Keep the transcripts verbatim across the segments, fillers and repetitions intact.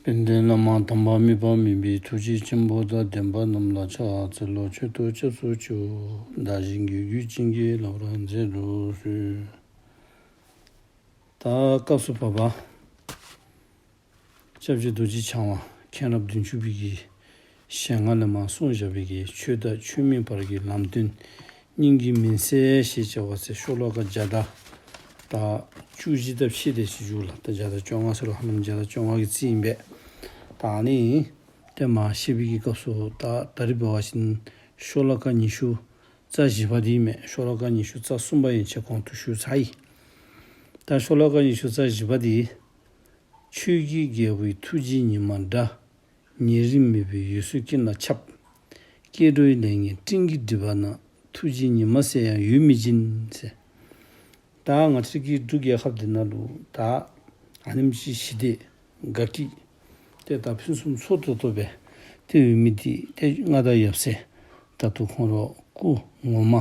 དཔལ་ལྡན་བླ་མ་དམ་པ་དམིགས་པ་མེད་པའི་ཐུགས་རྗེ་ཆེན་པོ་དང་ལྡན་པ་རྣམས་ལ་ཕྱག་འཚལ་ལོ། མཆོད་དོ་སྐྱབས་སུ་མཆིའོ། བདག་གཞན་གྱི་རྒྱུད་བྱིན་གྱིས་བརླབ་པར་མཛད་དུ་གསོལ། ད་སྐབས་སུ་བབ་པ། སྐྱབས་རྗེ་རྡོ་རྗེ་འཆང་བ་མཁྱེན་རབ་བདུན་ཅུ་པའི་གི་ཞལ་སྔ་ལས་མར་གསུངས་བཞག་པའི་གི་ཆོས་དང་ཆོས་མིན་བར་གྱི་ལམ་སྟོན་སྙིང་གི་མུན་སེལ་ཞེས་བྱ་བ་ཟེར་ཤོ་ལོ་ཀ་བརྒྱ་དང་ད་བཅུ་བཞི་དང་ཕྱེད་དེ་ཅིག་འཇུག་ལགས། ད་བརྒྱ་དང་བཅོ་ལྔ་ཟེར་རུང་ཧ་ལམ་བརྒྱ་དང་བཅོ་ལྔ་གི་རྩིས་ཨིན་པས། ད་ཨ་ནི་ཏེ་མར་བཤད་པའི་གི་སྐབས་སུ་ད་ད་རིས་འབད་བ་ཅིན་ཤོ་ལོ་ཀ་ཉི་ཤུ་རྩ་བཞི་པ་འདི་ཨིན་མས། ཤོ་ལོ་ཀ་ཉི་ཤུ་རྩ་གསུམ་པ་ཡན་ཆད་གོང་དུ་ཞུ་ཚར་ཡི། ད་ཤོ་ལོ་ཀ་ཉི་ཤུ་རྩ་བཞི་པ་འདི། ཆོས་ཀྱི་རྒྱལ་པོའི་ཐུགས་རྗེའི་ཉི་མ་འདྲ། ཉེ་རིང་མེད་པའི་འོད་ཟེར་ཀུན་ལ་ཁྱབ། སྐྱེ་འགྲོའི་ལས་ངན་སྤྲིན་གྱིས་བསྒྲིབས་པ་ན། ཐུགས་རྗེའི་ཉི་མ་ཟེར་ཡང་ཡོད་མི་བྱིན་ཟེར། ད་ང་བཅས་ཀྱི་འབྲུག་རྒྱལ་ཁབ་འདི་ནང་ལུ་ད་ཨ་ནེམ་ཅིག་ཞི་བདེ་དགའ་སྐྱིད་ཏེ་ད་ཕུན་སུམ་ཚོགས་ཏོག་ཏོ་སྦེ་ཏེ་ཡོད་མི་འདི་ཏེ་མངའ་བདག་ཡབ་སྲས་ད་ལྟོ་ཁོང་ར་སྐུ་ངོ་མ་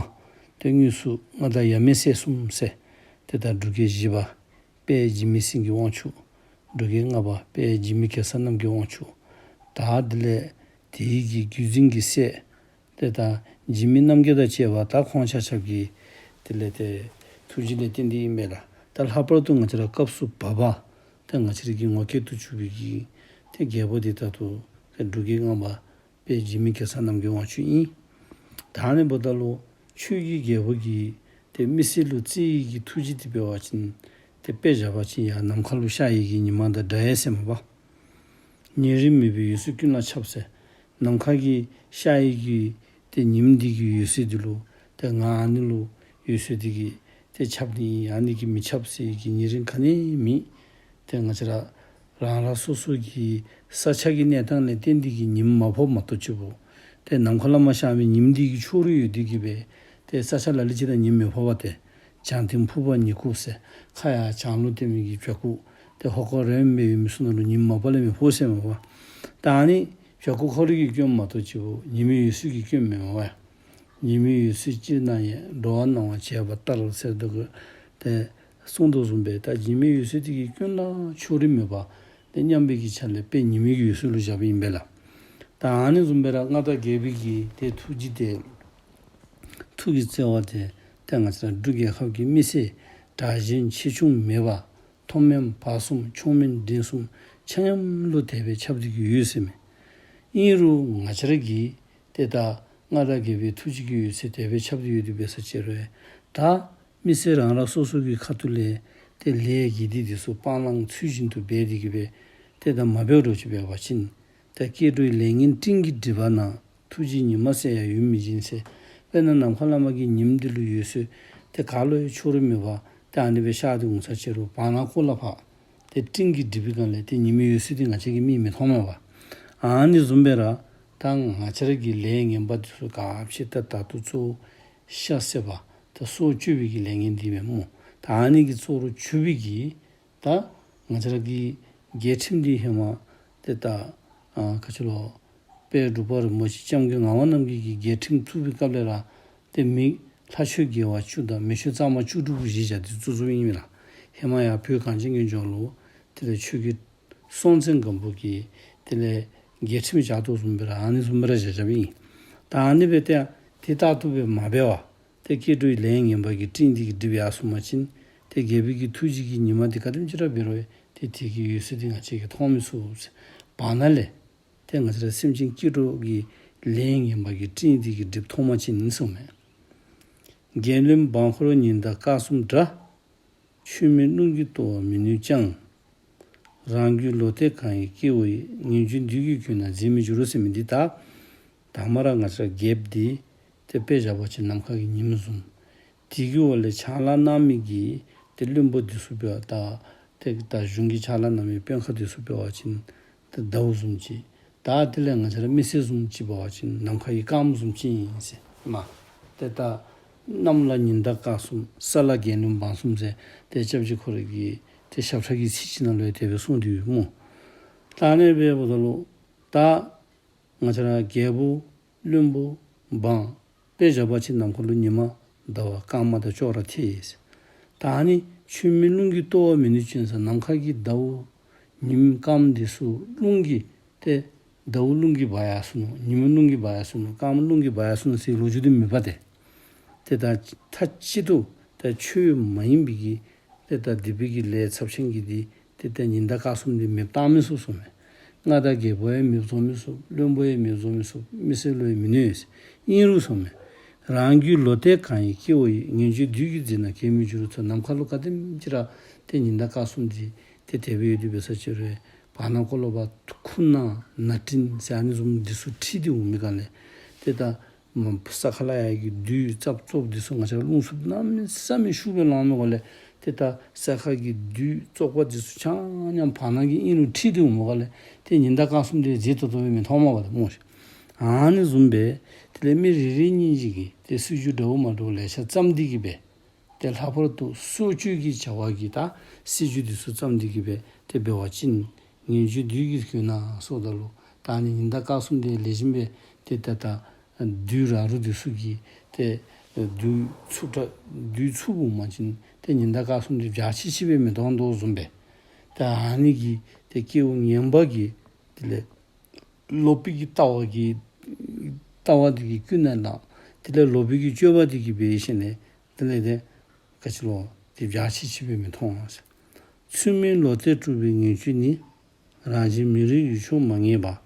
ཏེ་དངོས་སུ་མངའ་བདག་ཡབ་མེས་སྲས་གསུམ་ཟེར་ཏེ་ད་འབྲུག་རྒྱལ་བཞི་པ་དཔལ་འཇིགས་མེད་སེང་གེ་དབང་ཕྱུག། འབྲུག་རྒྱལ་ལྔ་པ་དཔལ་འཇིགས་མེད་གེ་སར་རྣམ་རྒྱལ་དབང་ཕྱུག། ད་དེ་ལས་དེའི་གི་བརྒྱུད་འཛིན་གྱི་སྲས་ཏེ་ད་འཇིགས་མེད་རྣམ་རྒྱལ་དང་བཅས་པ་ད་ཁོང་ཆ་ཁྱབ་ཀྱི་དེ་ལས་ཏེ་ཐུགས་རྗེ་ལས་བརྟེན་ཏེ་ཨིན་པས་ལགས། ད་ལྷག་པར་དུ་ང་བཅས་ར་སྐབས་སུ་བབ་པ་ཏེ་ང་བཅས་ར་གི་ངོ་སྐལ་དུ་གྱུར་པའི་གི་ཏེ་རྒྱལ་པོ་འདི་ད་ལྟོ་ཏེ་འབྲུག་རྒྱལ་ལྔ་པ་དཔལ་འཇིགས་མེད་གེ་སར་རྣམ་རྒྱལ་དབང་ཕྱུག་ཨིན། ད་ཨ་ནི་འབདཝ་ད་ལུ་ཆོས་ཀྱི་རྒྱལ་པོ་གི་ཏེ་མི་སེར་ལུ་བརྩེ་བའི་གི་ཐུགས་རྗེ་འདི་འབད་བ་ཅིན་ཏེ་དཔེ་བཞག་པ་ཅིན་ཡར་ནམ་མཁའ་ལུ་ཤར་བའི་གི་ཉི་མ་དང་འདྲ་ཡི་ཟེར་མས་པ། ཉེ་རིང་མེད་པའི་འོད་ཟེར་ཀུན་ལ་ཁྱབ་ཟེར། ནམ་མཁའ་གི་ཤར་བའི་གི་ཏེ་ཉིམ་འདི་གི་འོད་ཟེར་འདི་ལུ་ཏེ་ང་ཨ་ནི་ལུ་འོད་ཟེར་འདི་གིས་ཏེ་ཁྱབ་ནི་ཨིན། ཨ་ནི་གིས་མི་ཁྱབ་ཟེར་བའི་གི་ཉེ་རིང་ག་ནི་མེད། ཏེ་ང་བཅས་ར་རང་རང་སོ་སོ་གི་ས་ཆ་གི་གནས་སྟངས་ལས་བརྟེན་ཏེ་གིས་ཉིམ་མ་ཕོགཔ་མ་གཏོགས་ཅིག་པོ། ཏེ་ནམ་མཁའ་ལས་མར་ཤར་བའི་ཉིམ་འདི་གིས་ཕྱོགས་རིས་ཡོད་དེ་གིས་སྦེ་ཏེ་ས་ཆ་ལ་ལུ་ཅིག་ད་ཉིམ་མི་ཕོག་པས། ཏེ་བྱང་ཐིམ་ཕུ་བ་ཉི་ཁུག་ཟེར་ཁ་ཡར་བྱང་ལུ་བལྟ་མི་གི་བྱག་ཁུག་ཏེ་ཧོ་ཁ་རོལ་མོ་སྦེ་ཡོད་མི་ཚུ་ནང་ལུ་ཉིམ་མ་ཕོག་ལས་མི་ཕོག་ཟེར་མས་པ། ད་ཨ་ནི་བྱག་ཁུག་ཁོ་རའི་གི་སྐྱོན་མ་གཏོགས་ཅིག་པོ་ཉི་མའི་འོད་ཟེར་གྱི་སྐྱོན་མེན་པ། ཉི་མའི་འོད་ཟེར་ཅིར་སྣང་ཡང་། འགྲོ་བ་སྣང་བར་བྱེད་པ་ལྟར་ཟེར་དོ་གི་ཏེ་གསུངས་དོ་བཟུམ་སྦེ་ད་ཉི་མའི་འོད་ཟེར་འདི་གི་སྐྱོན་ལ་ཕྱོགས་རིས་མེད་པ་ཏེ་མཉམ་པའི་གི་ཆ་ལས་དཔེ་ཉི་མའི་གི་འོད་ཟེར་ལུ་བཞག་པ་ཨིན་པས་ལགས། ད་ཨ་ནི་བཟུམ་སྦེ་ར་མངའ་བདག་རྒྱལ་པོའི་གི་ཏེ་ཐུགས་རྗེ་ཏེ་ཐུགས་ཀྱི་བརྩེ་བ་ཏེ་ཏེ་ང་བཅས་ར་འབྲུག་རྒྱལ་ཁབ་ཀྱི་མི་སེར་དྲག་ཞན་ཆེ་ཆུང་མེད་པ་མཐོ་དམན་བར་གསུམ་ཆུང་དམན་འབྲིང་གསུམ་ཆ་མཉམ་ལུ་དེ་སྦེ་ཁྱབ་སྟེ་གི་ཡོད་ཟེར་མས། ཨིན་རུང་ང་བཅས་ར་གི་ཏེ་ད་མངའ་བདག་རྒྱལ་པོའི་ཐུགས་རྗེ་གི་འོད་ཟེར་དེ་སྦེ་ཁྱབ་སྟེ་ཡོད་དེ་འབད་ས་ཅིག་རུང་ད་མི་སེར་རང་རང་སོ་སོ་གི་ཁ་ཐུག་ལས་ཏེ་ལས་དགེ་སྡིག་འདི་ཚུ་སྤང་བླང་ཚུལ་བཞིན་དུ་འབད་དེ་གི་སྦེ་ཏེ་ད་མ་འབད་རོགས་ཅིག་འབད་བ་ཅིན་ཏེ་སྐྱེ་འགྲོའི་ལས་ངན་སྤྲིན་གྱིས་བསྒྲིབས་པ་ན། ཐུགས་རྗེའི་ཉི་མ་ཟེར་ཡང་ཡོད་མི་བྱིན་ཟེར། དཔེར་ན་ནམ་མཁའ་ལས་མར་གྱི་ཉིམ་འདི་ལུ་འོད་ཟེར་ཏེ་ག་ལུ་ཡང་ཕྱོགས་རིས་མེད་པ་ཏེ་ཨ་ནི་སྦེ་ཤར་ཏེ་འོང་ས་ཅིག་རུང་བར་ན་ཁོ་ལ་ཕར་ཏེ་སྤྲིན་གྱིས་བསྒྲིབས་པའི་སྒང་ལས་ཏེ་ཉི་མའི་འོད་ཟེར་འདི་ང་བཅས་ཀྱི་མིག་མི་མཐོང་མས་པ། ཨ་ནི་བཟུམ་སྦེ་ར་ད་ང་བཅས་ར་གི་ལས་ངན་པ་འདི་ཚུ་ག་ཅི་ད་ད་ལྟོ་གཙོ་བོ་ཤ་བསད་པ་ད་སྲོག་གཅོད་པའི་གི་ལས་ངན་འདི་མས་སྨོ། ད་ཨ་ནི་གི་གཙོ་བོར་གྱུར་པའི་གི་ད་ང་བཅས་ར་གི་རྒྱལ་ཁྲིམས་འདི་ཧེ་མ་ཏེ་ད་ཨ་ག་ཅི་ལོ་དཔལ་འབྲུག་པ་རིན་པོ་ཆེ་སྐྱབས་མགོན་ངག་དབང་རྣམ་རྒྱལ་གྱིས་རྒྱལ་ཁྲིམས་བཙུགས་པའི་སྐབས་ལས་ར་ཏེ་མི་ལྷ་ཆོས་དགེ་བ་བཅུ་དང་མི་ཆོས་གཙང་མ་བཅུ་དྲུག་གཞི་བཞག་སྟེ་བཙུགས་བཙུགསཔ་ཨིན་མས་ལགས། ཧེ་མ་ཡང་བོད་གངས་ཅན་གྱི་ལྗོངས་ལུ་དེ་ལས་ཆོས་རྒྱལ་སྲོང་བཙན་སྒམ་པོ་གིས་དེ་ལས་རྒྱལ་ཁྲིམས་བཞག་དོ་བཟུམ་སྦེ་ར་ཨ་ནི་བཟུམ་སྦེ་ར་བཞག་བཞགཔ་ཨིན། ད་ཨ་ནི་སྦེ་ཏེ་དེ་ལྟར་དུ་སྦེ་མ་འབད་བར་ཏེ་སྐྱེ་འགྲོའི་ལས་ངན་པ་གི་སྤྲིན་འདི་གིས་བསྒྲིབས་ཡར་སོང་པ་ཅིན་ཏེ་རྒྱལ་པོའི་གི་ཐུགས་རྗེ་གི་ཉི་མ་འདི་ག་དེམ་ཅིག་ར་འབད་རུང་ཏེ་དེ་གི་འོད་ཟེར་འདི་ང་བཅས་ཀྱིས་མཐོང་མི་ཚུགས་ཟེར། བར་ན་ལས་ཏེ་ང་བཅས་ར་སེམས་ཅན་སྐྱེ་འགྲོ་གི་ལས་ངན་པ་གི་སྤྲིན་འདི་གིས་བསྒྲིབས་མཐོང་པ་ཅིན་གསུངམ་མས། རྒྱལ་བློན་འབངས་འཁོར་ཉི་ཟླ་སྐར་གསུམ་འདྲ། ཆོས་མིན་རླུང་གིས་གཏོར་བར་མི་ནུས་ཀྱང་། རང་རྒྱུད་ལོག་ལྟས་གང་ཡིན་སྐྱེ་བོ་ཡི། ངེས་འབྱུང་བདུད་ཀྱིས་གོས་ན་འཛིན་མི་འགྱུར་རོ་ཟེར་མི་འདི་ད་དང་པ་ར་ང་བཅས་ར་རྒྱལཔོ་འདི་ཏེ་དཔེ་བཞག་པ་ཅིན་ནམ་མཁའ་གི་ཉིམ་བཟུམ། དེ་གི་འོག་ལས་ཕྱག་ལཱ་གནང་མི་གི་ཏེ་བློན་པོ་འདི་ཚུ་འབདཝ་ད་ཏེ་ད་གཞུང་གི་ཕྱག་ལཱ་གནང་མི་དཔོན་ཁག་འདི་ཚུ་འབད་བ་ཅིན་ཏེ་ཟླཝ་བཟུམ་ཅིག། ད་དེ་ལས་ང་བཅས་ར་མི་སེར་བཟུམ་ཅིག་འབད་བ་ཅིན་ནམ་མཁའ་གི་སྐརམ་བཟུམ་ཅིག་ཨིན་ཟེར་མས། ཏེ་ད་གནམ་ལ་ཉི་ཟླ་སྐར་གསུམ་ས་ལ་རྒྱལ་བློན་འབངས་གསུམ་ཟེར་ཏེ་སྐྱབས་རྗེ་ཁོ་ར་གི་ཏེ་ཞབས་ཁྲ་གི་ཚིག་ཅིག་ནང་ལུ་ཡང་དེ་སྦེ་གསུངས་ཏེ་ཡོད་སྨོ། ད་ཨ་ནི་སྦེ་འབདཝ་ད་ལུ་ད་ང་བཅས་ར་རྒྱལ་པོ་བློན་པོ་འབངས་དཔེ་བཞག་པ་ཅིན་ནམ་མཁའ་ལུ་ཉི་མ་ཟླ་བ་སྐར་མ་དང་ཅོག་ར་འཐད་ཟེར། ད་ཨ་ནི་ཆོས་མིན་རླུང་གིས་གཏོར་བར་མི་ནུས་ཀྱང་ཟེར། ནམ་མཁའ་གི་ཟླཝ་ ཉིམ་སྐརམ་འདི་ཚུ་རླུང་གིས་ཏེ་ཟླཝ་རླུང་གིས་འབག་ཡར་སོ་ནུག། ཉིམ་རླུང་གིས་འབག་ཡར་སོ་ནུག། སྐརམ་རླུང་གིས་འབག་ཡར་སོ་ནུག་ཟེར་ལོ་རྒྱུས་འདི་མེད་པ་ཏེ། ཏེ་ད་མཐའ་གཅིག་ཏུ་ད་ཆོས་མ་ཡིན་པའི་གི་ཏེ་ད་སྡིག་པའི་གི་ལས་ཚབས་ཆེན་གྱི་འདི་ཏེ་ད་ཉི་ཟླ་སྐར་གསུམ་འདི་མེདཔ་བཏང་མི་ཚུགས་གསུངམ་མས། མངའ་བདག་རྒྱལ་པོ་ཡང་མེདཔ་བཟོ་མི་ཚུགས། བློན་པོ་ཡང་མེདཔ་བཟོ་མི་ཚུགས། མི་སེར་ལུ་ཡང་མི་གནོད། ཨིན་རུང་གསུངམ་མས། རང་རྒྱུད་ལོག་ལྟའི་གང་ཡིན་སྐྱེ་བོ་ཡི། ངན་སྤྱོད་བདུད་ཀྱིས་འཛིན་ན་གེགས་མི་འགྱུར་རོ་ཟེར། ནམ་མཁའ་ལུ་ག་དེམ་ཅིག་ར་ཏེ་ཉི་ཟླ་སྐར་གསུམ་འདི་ཏེ་དེ་སྦེ་ཡོད་དེ་འབད་ས་ཅིག་རུང་བར་ན་ཀོ་ལོ་བ་ཁུ་ནག་ནག་ཏིང་ཟེར་ཨ་ནི་བཟུམ་འདི་ཚུ་འཁྲིགས་ཏེ་འོང་མི་ག་ལས་ཏེ་ད་མ་ས་ཁ་ལས་ཡར་གྱི་རྡུལ་རྩབ་རྩོབ་འདི་ཚུ་ང་བཅས་ར་རླུང་འཚུབ་གནམ་མེད་ས་མེད་ཤུགས་སྦེ་ལང་མི་ག་ལས་ཏེ་ད་ས་ཁ་གི་རྡུལ་བཙོག་པ་འདི་ཚུ་ཆ་མཉམ་བར་ན་གི་ཨིན་རུང་འཁྲིགས་ཏེ་འོང་མི་ག་ལས་ཏེ་ཉི་ཟླ་སྐར་གསུམ་འདི་མཛེས་ཏོག་ཏོ་སྦེ་མི་མཐོངམ་མས་པ་ཏེ་སྨོ་ཤིག། ཨ་ནི་བཟུམ་སྦེ་དེ་ལས་མི་རེ་རེ་གཉིས་ཀྱིས་ཏེ་སྲིད་བྱུས་འདྲཝ་མ་འདྲཝ་ལེ་ཤ་བརྩམས་ཏེ་གི་སྦེ་ཏེ་ལྷག་པར་དུ་སྲོག་གཅོད་ཀྱི་བྱ་བ་གི་ད་སྲིད་བྱུས་འདི་ཚུ་བརྩམས་ཏེ་གི་སྦེ་ཏེ་འབད་བ་ཅིན་ངན་སྤྱོད་བདུད་ཀྱིས་གོས་ན་ཟེརཝ་ད་ལུ་ད་ཨ་ནི་ཉི་ཟླ་སྐར་གསུམ་འདི་ལེགས་ཤོམ་སྦེ་ཏེ་ད་ད་རྡུལ་ར་རུ་འདི་ཚུ་གིས་ཏེ་རྡུལ་འཚུབ་དྲགས་རྡུལ་འཚུབ་འོང་པ་ཅིན་ཏེ་ཉི་ཟླ་སྐར་གསུམ་འདི་འཇའ་ཆི་ཆི་སྦེ་མི་མཐོང་དོ་བཟུམ་སྦེ་ད་ཨ་ནི་གིས་ཏེ་སྐྱེ་བོ་ངན་པ་གིས་དེ་ལས་ལོག་པའི་གི་ལྟ་བ་གི་ལྟ་བ་འདི་གིས་ཀུན་ནས་བསླངས། དེ་ལས་ལོག་པའི་གི་སྤྱོད་པ་འདི་གིས་འབད་ཞིནམ་ལས་དེ་ལས་ཏེ་ག་ཅི་ལོ་ཏེ་འཇའ་ཆི་ཆི་སྦེ་མི་མཐོང་ཟེར། ཚུལ་མིན་ལོག་ལྟས་སྤྲུལ་པའི་ངན་སྤྱོད་ནི། རང་བཞིན་མི་རིགས་ཡུལ་ཕྱོགས་མ་ངེས་པ།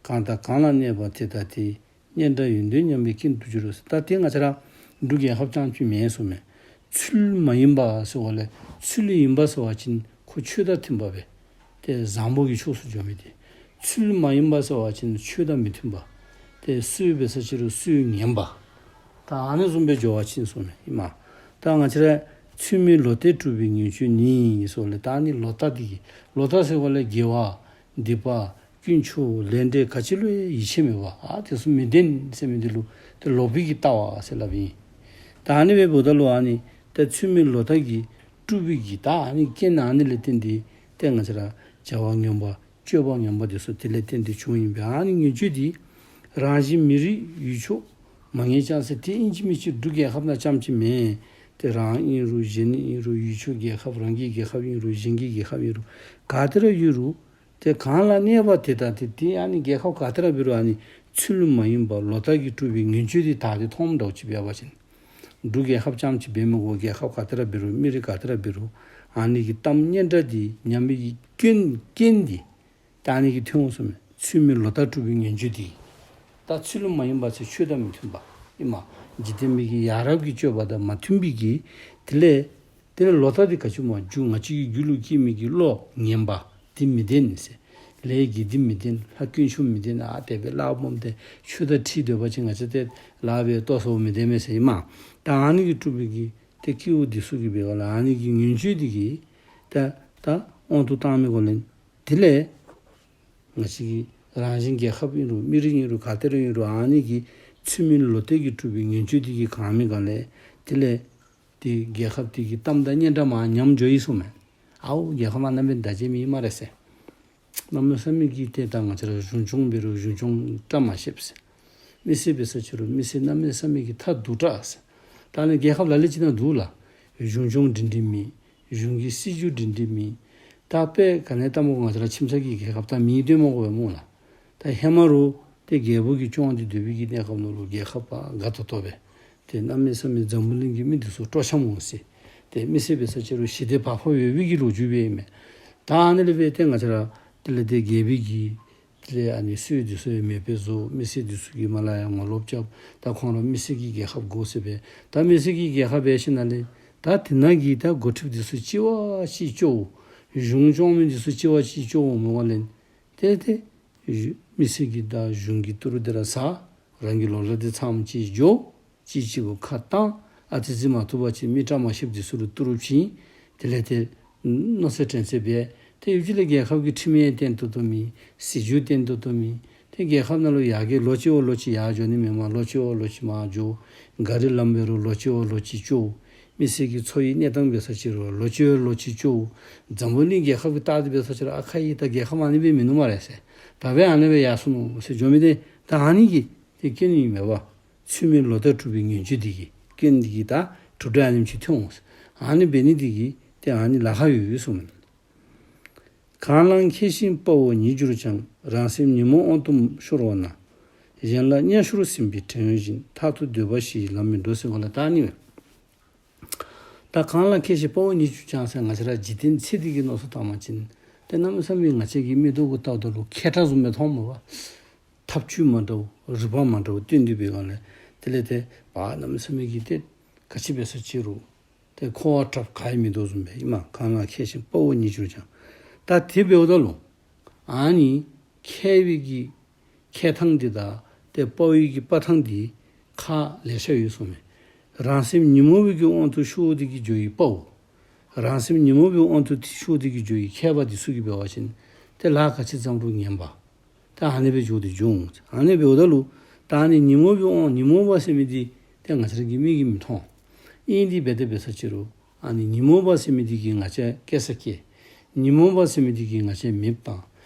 གང་དང་གང་ལ་གནས་པ་དེ་ལྟ་སྟེ། སྙན་གྲགས་ཡོན་ཏན་ཉམས་པའི་རྐྱེན་དུ་འགྱུར་རོ་ཟེར། ད་དེ་ང་བཅས་ར་འབྲུག་རྒྱལ་ཁབ་རྐྱངམ་ཅིག་མེན་གསུངམ་མས། ཚུལ་མ་ཡིན་པ་ཟེརཝ་ལས་ཚུལ་ཡིན་པ་ཟེར་བ་ཅིན་ཁོ་ཆོས་དང་མཐུན་པ་སྦེ་ཏེ་བཟང་པོ་གི་ཕྱོགས་སུ་འགྱོ་མི་དེ། ཚུལ་མ་ཡིན་པ་ཟེར་བ་ཅིན་ཆོས་དང་མི་མཐུན་པ། ཏེ་སུ་འབད་ས་ཅིག་རུང་སུ་ངན་པ། ད་ཨ་ནི་བཟུམ་སྦེ་འགྱོ་བ་ཅིན་གསུངམ་མས་ཨིན་མས། ད་ང་བཅས་ར་ཚུལ་མིན་ལོག་ལྟས་སྤྲུལ་པའི་ངན་སྤྱོད་ནི་ཟེརཝ་ལས་ད་ཨ་ནི་ལོག་ལྟ་འདི་གིས་ལོག་ལྟ་ཟེརཝ་ལས་དགེ་བ་སྡིག་པ་དཀོན་མཆོག་ལས་འབྲས་ག་ཅི་ལུ་ཡང་ཡིད་ཆེས་མེད་པ་ཨ་དེ་ཚུ་མི་བདེན་ཟེར་མི་འདི་ལུ་ཏེ་ལོག་པའི་གི་ལྟ་བ་ཟེར་སླབ་ཨིན། ད་ཨ་ནི་སྦེ་འབདཝ་ད་ལུ་ཨ་ནི་ད་ཚུལ་མིན་ལོག་ལྟ་གིས་སྤྲུལ་པའི་གི་ད་ཨ་ནི་རྐྱེན་ཨ་ནི་ལས་བརྟེན་ཏེ་ཏེ་ང་བཅས་ར་བྱ་བ་ངན་པ་སྤྱོད་པ་ངན་པ་འདི་ཚུ་དེ་ལས་བརྟེན་ཏེ་བྱུངམ་ཨིན་པས། ཨ་ནི་ངན་སྤྱོད་འདི་རང་བཞིན་མི་རིགས་ཡུལ་ཕྱོགས་མ་ངེས་ཀྱང་ཟེར་དེ་ཨིན་ཅི་མིན་ཅི་འབྲུག་རྒྱལ་ཁབ་ནང་རྐྱངམ་ཅིག་མེན། ཏེ་རང་ཨིན་རུང་གཞན་ཨིན་རུང་ཡུལ་ཕྱོགས་རྒྱལ་ཁབ་རང་གི་རྒྱལ་ཁབ་ཨིན་རུང་གཞན་གྱི་རྒྱལ་ཁབ་ཨིན་རུང་ག་ཏེ་ར་ཡོད་རུང་ཏེ་གང་ལ་གནས་པ་དེ་ལྟ་སྟེ་ཏེ་ཨ་ནི་རྒྱལ་ཁབ་ག་ཏེ་ར་འབད་རུང་ཨ་ནི་ཚུལ་མ་ཡིན་པ་ལོག་ལྟ་གིས་སྤྲུལ་པའི་ངན་སྤྱོད་འདི་ད་ཏེ་མཐོངམ་འདྲཝ་ཅིག་འབད་བ་ཅིན། འབྲུག་རྒྱལ་ཁབ་རྐྱངམ་ཅིག་འབད་མི་དགོ། རྒྱལ་ཁབ་ག་ཏེ་ར་འབད་རུང་མི་རིགས་ག་ཏེ་ར་འབད་རུང་ཨ་ནི་གི་གཏམ་སྙན་གྲགས་འདི་ཉམས་པའི་གི་སྐྱོན་རྐྱེན་འདི་ད་ཨ་ནི་གིས་ཐོན་འོང་གསུངམ་མས། ཚུལ་མིན་ལོག་ལྟ་སྤྲུལ་པའི་ངན་སྤྱོད་འདི། ད་ཚུལ་མ་ཡིན་པ་ཟེར་ཆོས་དང་མི་མཐུན་པ་ཨིན་མས། འཇིག་རྟེན་པའི་གི་ཡ་རབས་ཀྱི་སྤྱོད་པ་དང་མ་མཐུན་པའི་གི་དེ་ལས་དེ་ལས་ལོག་ལྟ་འདི་ག་ཅི་སྨོ། རྒྱུ་ང་བཅས་ཀྱི་རྒྱུད་ལུ་སྐྱེས་མི་གི་བློ་ངན་པ་འདི་མི་བདེན་ཟེར། ལས་དགེ་སྡིག་མི་བདེན། ལྷ་དཀོན་མཆོག་མི་བདེན། ཨ་དེ་སྦེ་ལཱ་སྦོམ་ཏེ་ཆོས་དང་འཁྲིལ་སྡོད་པ་ཅིན་ང་བཅས་ཏེ་ལཱ་འབད་ལྟོ་ཟ་བ་མི་བདེན་མས་ཟེར་ཨིན་མས། ད་ཨ་ནི་གིས་སྤྲུལ་པའི་གི་ཏེ་སྐྱེ་བོ་འདི་ཚུ་གིས་འབད་ག་ལས་ཨ་ནི་གི་ངན་སྤྱོད་འདི་གིས་ད་ད་དབང་དུ་བཏང་མི་ག་ལས་དེ་ལས་ང་བཅས་ཀྱི་རང་བཞིན་རྒྱལ་ཁབ་ཨིན་རུང་མི་རིགས་ཨིན་རུང་ག་ཏེ་ར་ཨིན་རུང་ཨ་ནི་གི་ཚུལ་མིན་ལོག་ལྟས་ཀྱིས་སྤྲུལ་པའི་ངན་སྤྱོད་འདི་གིས་གང་མི་ག་ལས་དེ་ལས་ཏེ་རྒྱལ་ཁབ་དེ་གི་གཏམ་དང་སྙན་གྲགས་མར་ཉམས་འགྱོ་ཡི་གསུངམ་མས། ཨའུ་རྒྱལ་ཁབ་མར་གནམ་མེད་ས་མེད་ད་བྱེད་མི་ཨིན་སྨ་རེ་ཟེར། གནམ་མེད་ས་མེད་ཀྱི་ཏེ་ད་ང་བཅས་ར་གཞུང་སྐྱོང་འབད་རུང་གཞུང་སྐྱོང་བཀྲ་མ་ཤིསཔ་ཟེར། མི་སེར་འབད་ས་ཅིག་རུང་མི་སེར་གནམ་མེད་ས་མེད་ཀྱི་ཐ་དུ་དྲག་ཟེར། ད་ཨ་ནི་རྒྱལ་ཁབ་ལ་ལུ་ཅིག་ནང་འདུག་ལགས། གཞུང་སྐྱོང་སྒྲིང་སྒྲིང་མེད། གཞུང་གི་སྲིད་བྱུས་སྒྲིང་སྒྲིང་མེད། ད་དཔེ་ག་ནི་ལྟ་སྨོ་ང་བཅས་ར་ཁྱིམ་ཚང་གི་རྒྱལ་ཁབ་ད་མི་སྡོད་མ་དགོ་པས་སྨོ་ལགས། ད་ཧེ་མ་རུ་ཏེ་རྒྱལ་པོ་གིས་སྐྱོང་སྟེ་སྡོད་པའི་གི་གནས་སྐབས་ནང་ལུ་རྒྱལ་ཁབ་པ་དགའ་ཏོག་ཏོ་སྦེ། ཏེ་གནམ་མེད་ས་མེད་འཛམ་བུ་གླིང་གི་མི་འདི་ཚུ་སྤྲོ་འཆམ་འོང་ཟེར། ཏེ་མི་སེར་འབད་ས་ཅིག་རུང་ཞི་བདེ་བག་ཕེབས་ཡོད་པའི་གི་ལོ་རྒྱུས་སྦེ་ཨིན་མས། ད་ཨ་ནི་ལས་འབད་ཏེ་ང་བཅས་ར་དེ་ལས་ཏེ་རྒྱལ་པོའི་གི་དེ་ལས་ཨ་ནི་སྲོལ་འདི་ཚུ་ཡང་མེདཔ་བཟོ། མི་སེར་འདི་ཚུ་གིས་མར་ལས་ཡར་ངོ་ལོག་རྐྱབ། ད་ཁོང་ར་མི་སེར་གྱི་རྒྱལ་ཁབ་དགོ་ཟེར་སྦེ། ད་མི་སེར་གྱི་རྒྱལ་ཁབ་འབད་ཞིནམ་ལས་ད་དེ་ནང་གི་ད་འགོ་ཁྲིདཔ་འདི་ཚུ་གཅིག་བ་གཅིག་སྐྱོཝ། གཞུང་སྐྱོང་མི་འདི་ཚུ་གཅིག་བ་གཅིག་སྐྱོཝ་མེན་པ་ལས་ཏེ་ཏེ་མི་སེར་གྱིས་ད་གཞུང་གི་ཏི་རུ་འདི་ར་ཟ། རང་གི་ལོ་ལ་འདི་ཚངམ་ཅིག་འགྱོ། གཅིག་གཅིག་གུ་ཁ་བཏང་། ཨ་ཙི་ཙི་མ་ཐུབ་པ་ཅིན་མི་བཀྲ་མ་ཤིསཔ་འདི་ཚུ་ལུ་ཏི་རུ་བྱིན། དེ་ལས་ཏེ་མནོ་ཚད་དྲན་ཚད་འབད། ཏེ་ཡུལ་གྱི་ལས་རྒྱལ་ཁབ་ཀྱི་ཁྲིམས་ཡང་བརྟན་ཏོག་ཏོ་མེད། སྲིད་བྱུས་བརྟན་ཏོག་ཏོ་མེད། ཏེ་རྒྱལ་ཁབ་ནང་ལུ་ཡར་རྒྱས་ལོ་གཅིག་བ་ལོ་གཅིག་ཡར་འགྱོ་ནི་མེན་པར་ལོ་གཅིག་བ་ལོ་གཅིག་མར་འགྱོ། གཱ་རི་ལམ་འབད་རུང་ལོ་གཅིག་བ་ལོ་གཅིག་སྐྱོ། མི་སེར་གྱི་འཚོ་བའི་གནས་སྟངས་འབད་ས་ཅིག་རུང་ལོ་གཅིག་བ་ལོ་གཅིག་སྐྱོ། འཛམ་བུ་གླིང་རྒྱལ་ཁབ་ཀྱིས་བལྟ་སྟེ་འབད་ས་ཅིག་རུང་ཨ་ཁ་གི་ད་རྒྱལ་ཁབ་ཨ་ནི་སྦེ་མིན་ནུག་སྨ་རེ་ཟེར། ད་སྦེ་ཨ་ནི་སྦེ་ཡར་སོང་ནུག་ཟེར་འགྱོ་མི་འདི་ད་ཨ་ནི་གི་ཏེ་རྐྱེན་ཨིན་མས་པ། ཚུལ་མིན་ལོག་ལྟས་སྤྲུལ་པའི་ངན་སྤྱོད་འདི་གིས་རྐྱེན་འདི་གིས་ད་གྲུབ་འབྲས་ཨ་ནེམ་ཅིག་ཐོན་འོང་ཟེར། ཨ་ནི་འབད་ནི་འདི་གིས་ཏེ་ཨ་ནི་ལཱ་ཁག་ཡོད་ཡོད་གསུངམ་མས། གང་ལ་མཁས་ཤིང་དཔའ་བོ་ཉིད་གྱུར་ཀྱང་། རང་སེམས་ཉོན་མོངས་དབང་དུ་ཤོར་བ་ན། གཞན་ལ་མཉམ་ཤོར་ཟིན་པའི་བྲན་གཡོག་བཞིན། མཐར་ཐུག་འདོད་པ་ཞི་ཡི་ལམ་མི་འགྲོ་ཟེར་གོ་ལ། ད་ཨ་ནི་སྦེ། ད་གང་ལ་མཁས་ཤིང་དཔའ་བོ་ཉིད་གྱུར་ཀྱང་ཟེར་ང་བཅས་ར་འཇིག་རྟེན་ཚེ་འདི་གི་མནོ་བསམ་བཏང་བ་ཅིན་ཏེ་གནམ་མེད་ས་མེད་ང་བཅས་ཀྱི་མིག་ཏོ་གུ་བལྟཝ་ད་ལུ་མཁས་དྲགས་བཟུམ་སྦེ་མཐོངམ་མས་པ། ཐབས་ཇུས་མ་འདྲཝ་རིག་པ་མ་འདྲཝ་སྟོན་ཏེ་འབད་ག་ལས་དེ་ལས་ཏེ་བ་གནམ་མེད་ས་མེད་ཀྱི་ཏེ་ག་ཅི་འབད་ས་ཅི་རུང་ཏེ་འཁོར་བ་དྲགཔ་ག་ཡང་མིན་འདུག་བཟུམ་སྦེ་ཨིན་མས། གང་ལ་མཁས་ཤིང་དཔའ་བོ་ཉིད་གྱུར་ཀྱང་། ད་དེ་འབདཝ་ད་ལུ་ཨ་ནི་མཁས་པའི་གི་མཁས་ཐངས་འདི་དང་ཏེ་དཔའ་བོའི་གི་དཔའ་ཐངས་འདི་ཁག་ལེ་ཤ་ཡོད་གསུངམ་མས། རང་སེམས་ཉོན་མོངས་པའི་གི་དབང་དུ་ཤོར་ཏེ་གི་འགྱོ་བའི་དཔའ་བོ། རང་སེམས་ཉོན་མོངས་པའི་དབང་དུ་ཤོར་ཏེ་གི་འགྱོ་བའི་མཁས་པ་འདི་ཚུ་གིས་འབད་བ་ཅིན་ཏེ་ལཱ་ག་ཅི་བརྩམ་རུང་ངན་པ། ད་ཨ་ནི་སྦེ་འགྱོ་སྟེ་འགྱོ་འོང་། ཨ་ནི་འབདཝ་ད་ལུ་ད་ཨ་ནི་ཉོན་མོངས་པའི་དབང་ཉོན་མོངས་པ་ཟེར་མི་འདི་ཏེ་ང་བཅས་ར་གི་མིག་གིས་མི་མཐོང་། ཨིན་དེ་འབད་དེ་འབད་ས་ཅི་རུང་ཨ་ནི་ཉོན་མོངས་པ་ཟེར་མི་འདི་གིས་ང་བཅས་སྐྱེ་ས་སྐྱེ། ཉོན་མོངས་པ་ཟེར་མི་འདི་གིས་ང་བཅས་མེདཔ་བཏང་།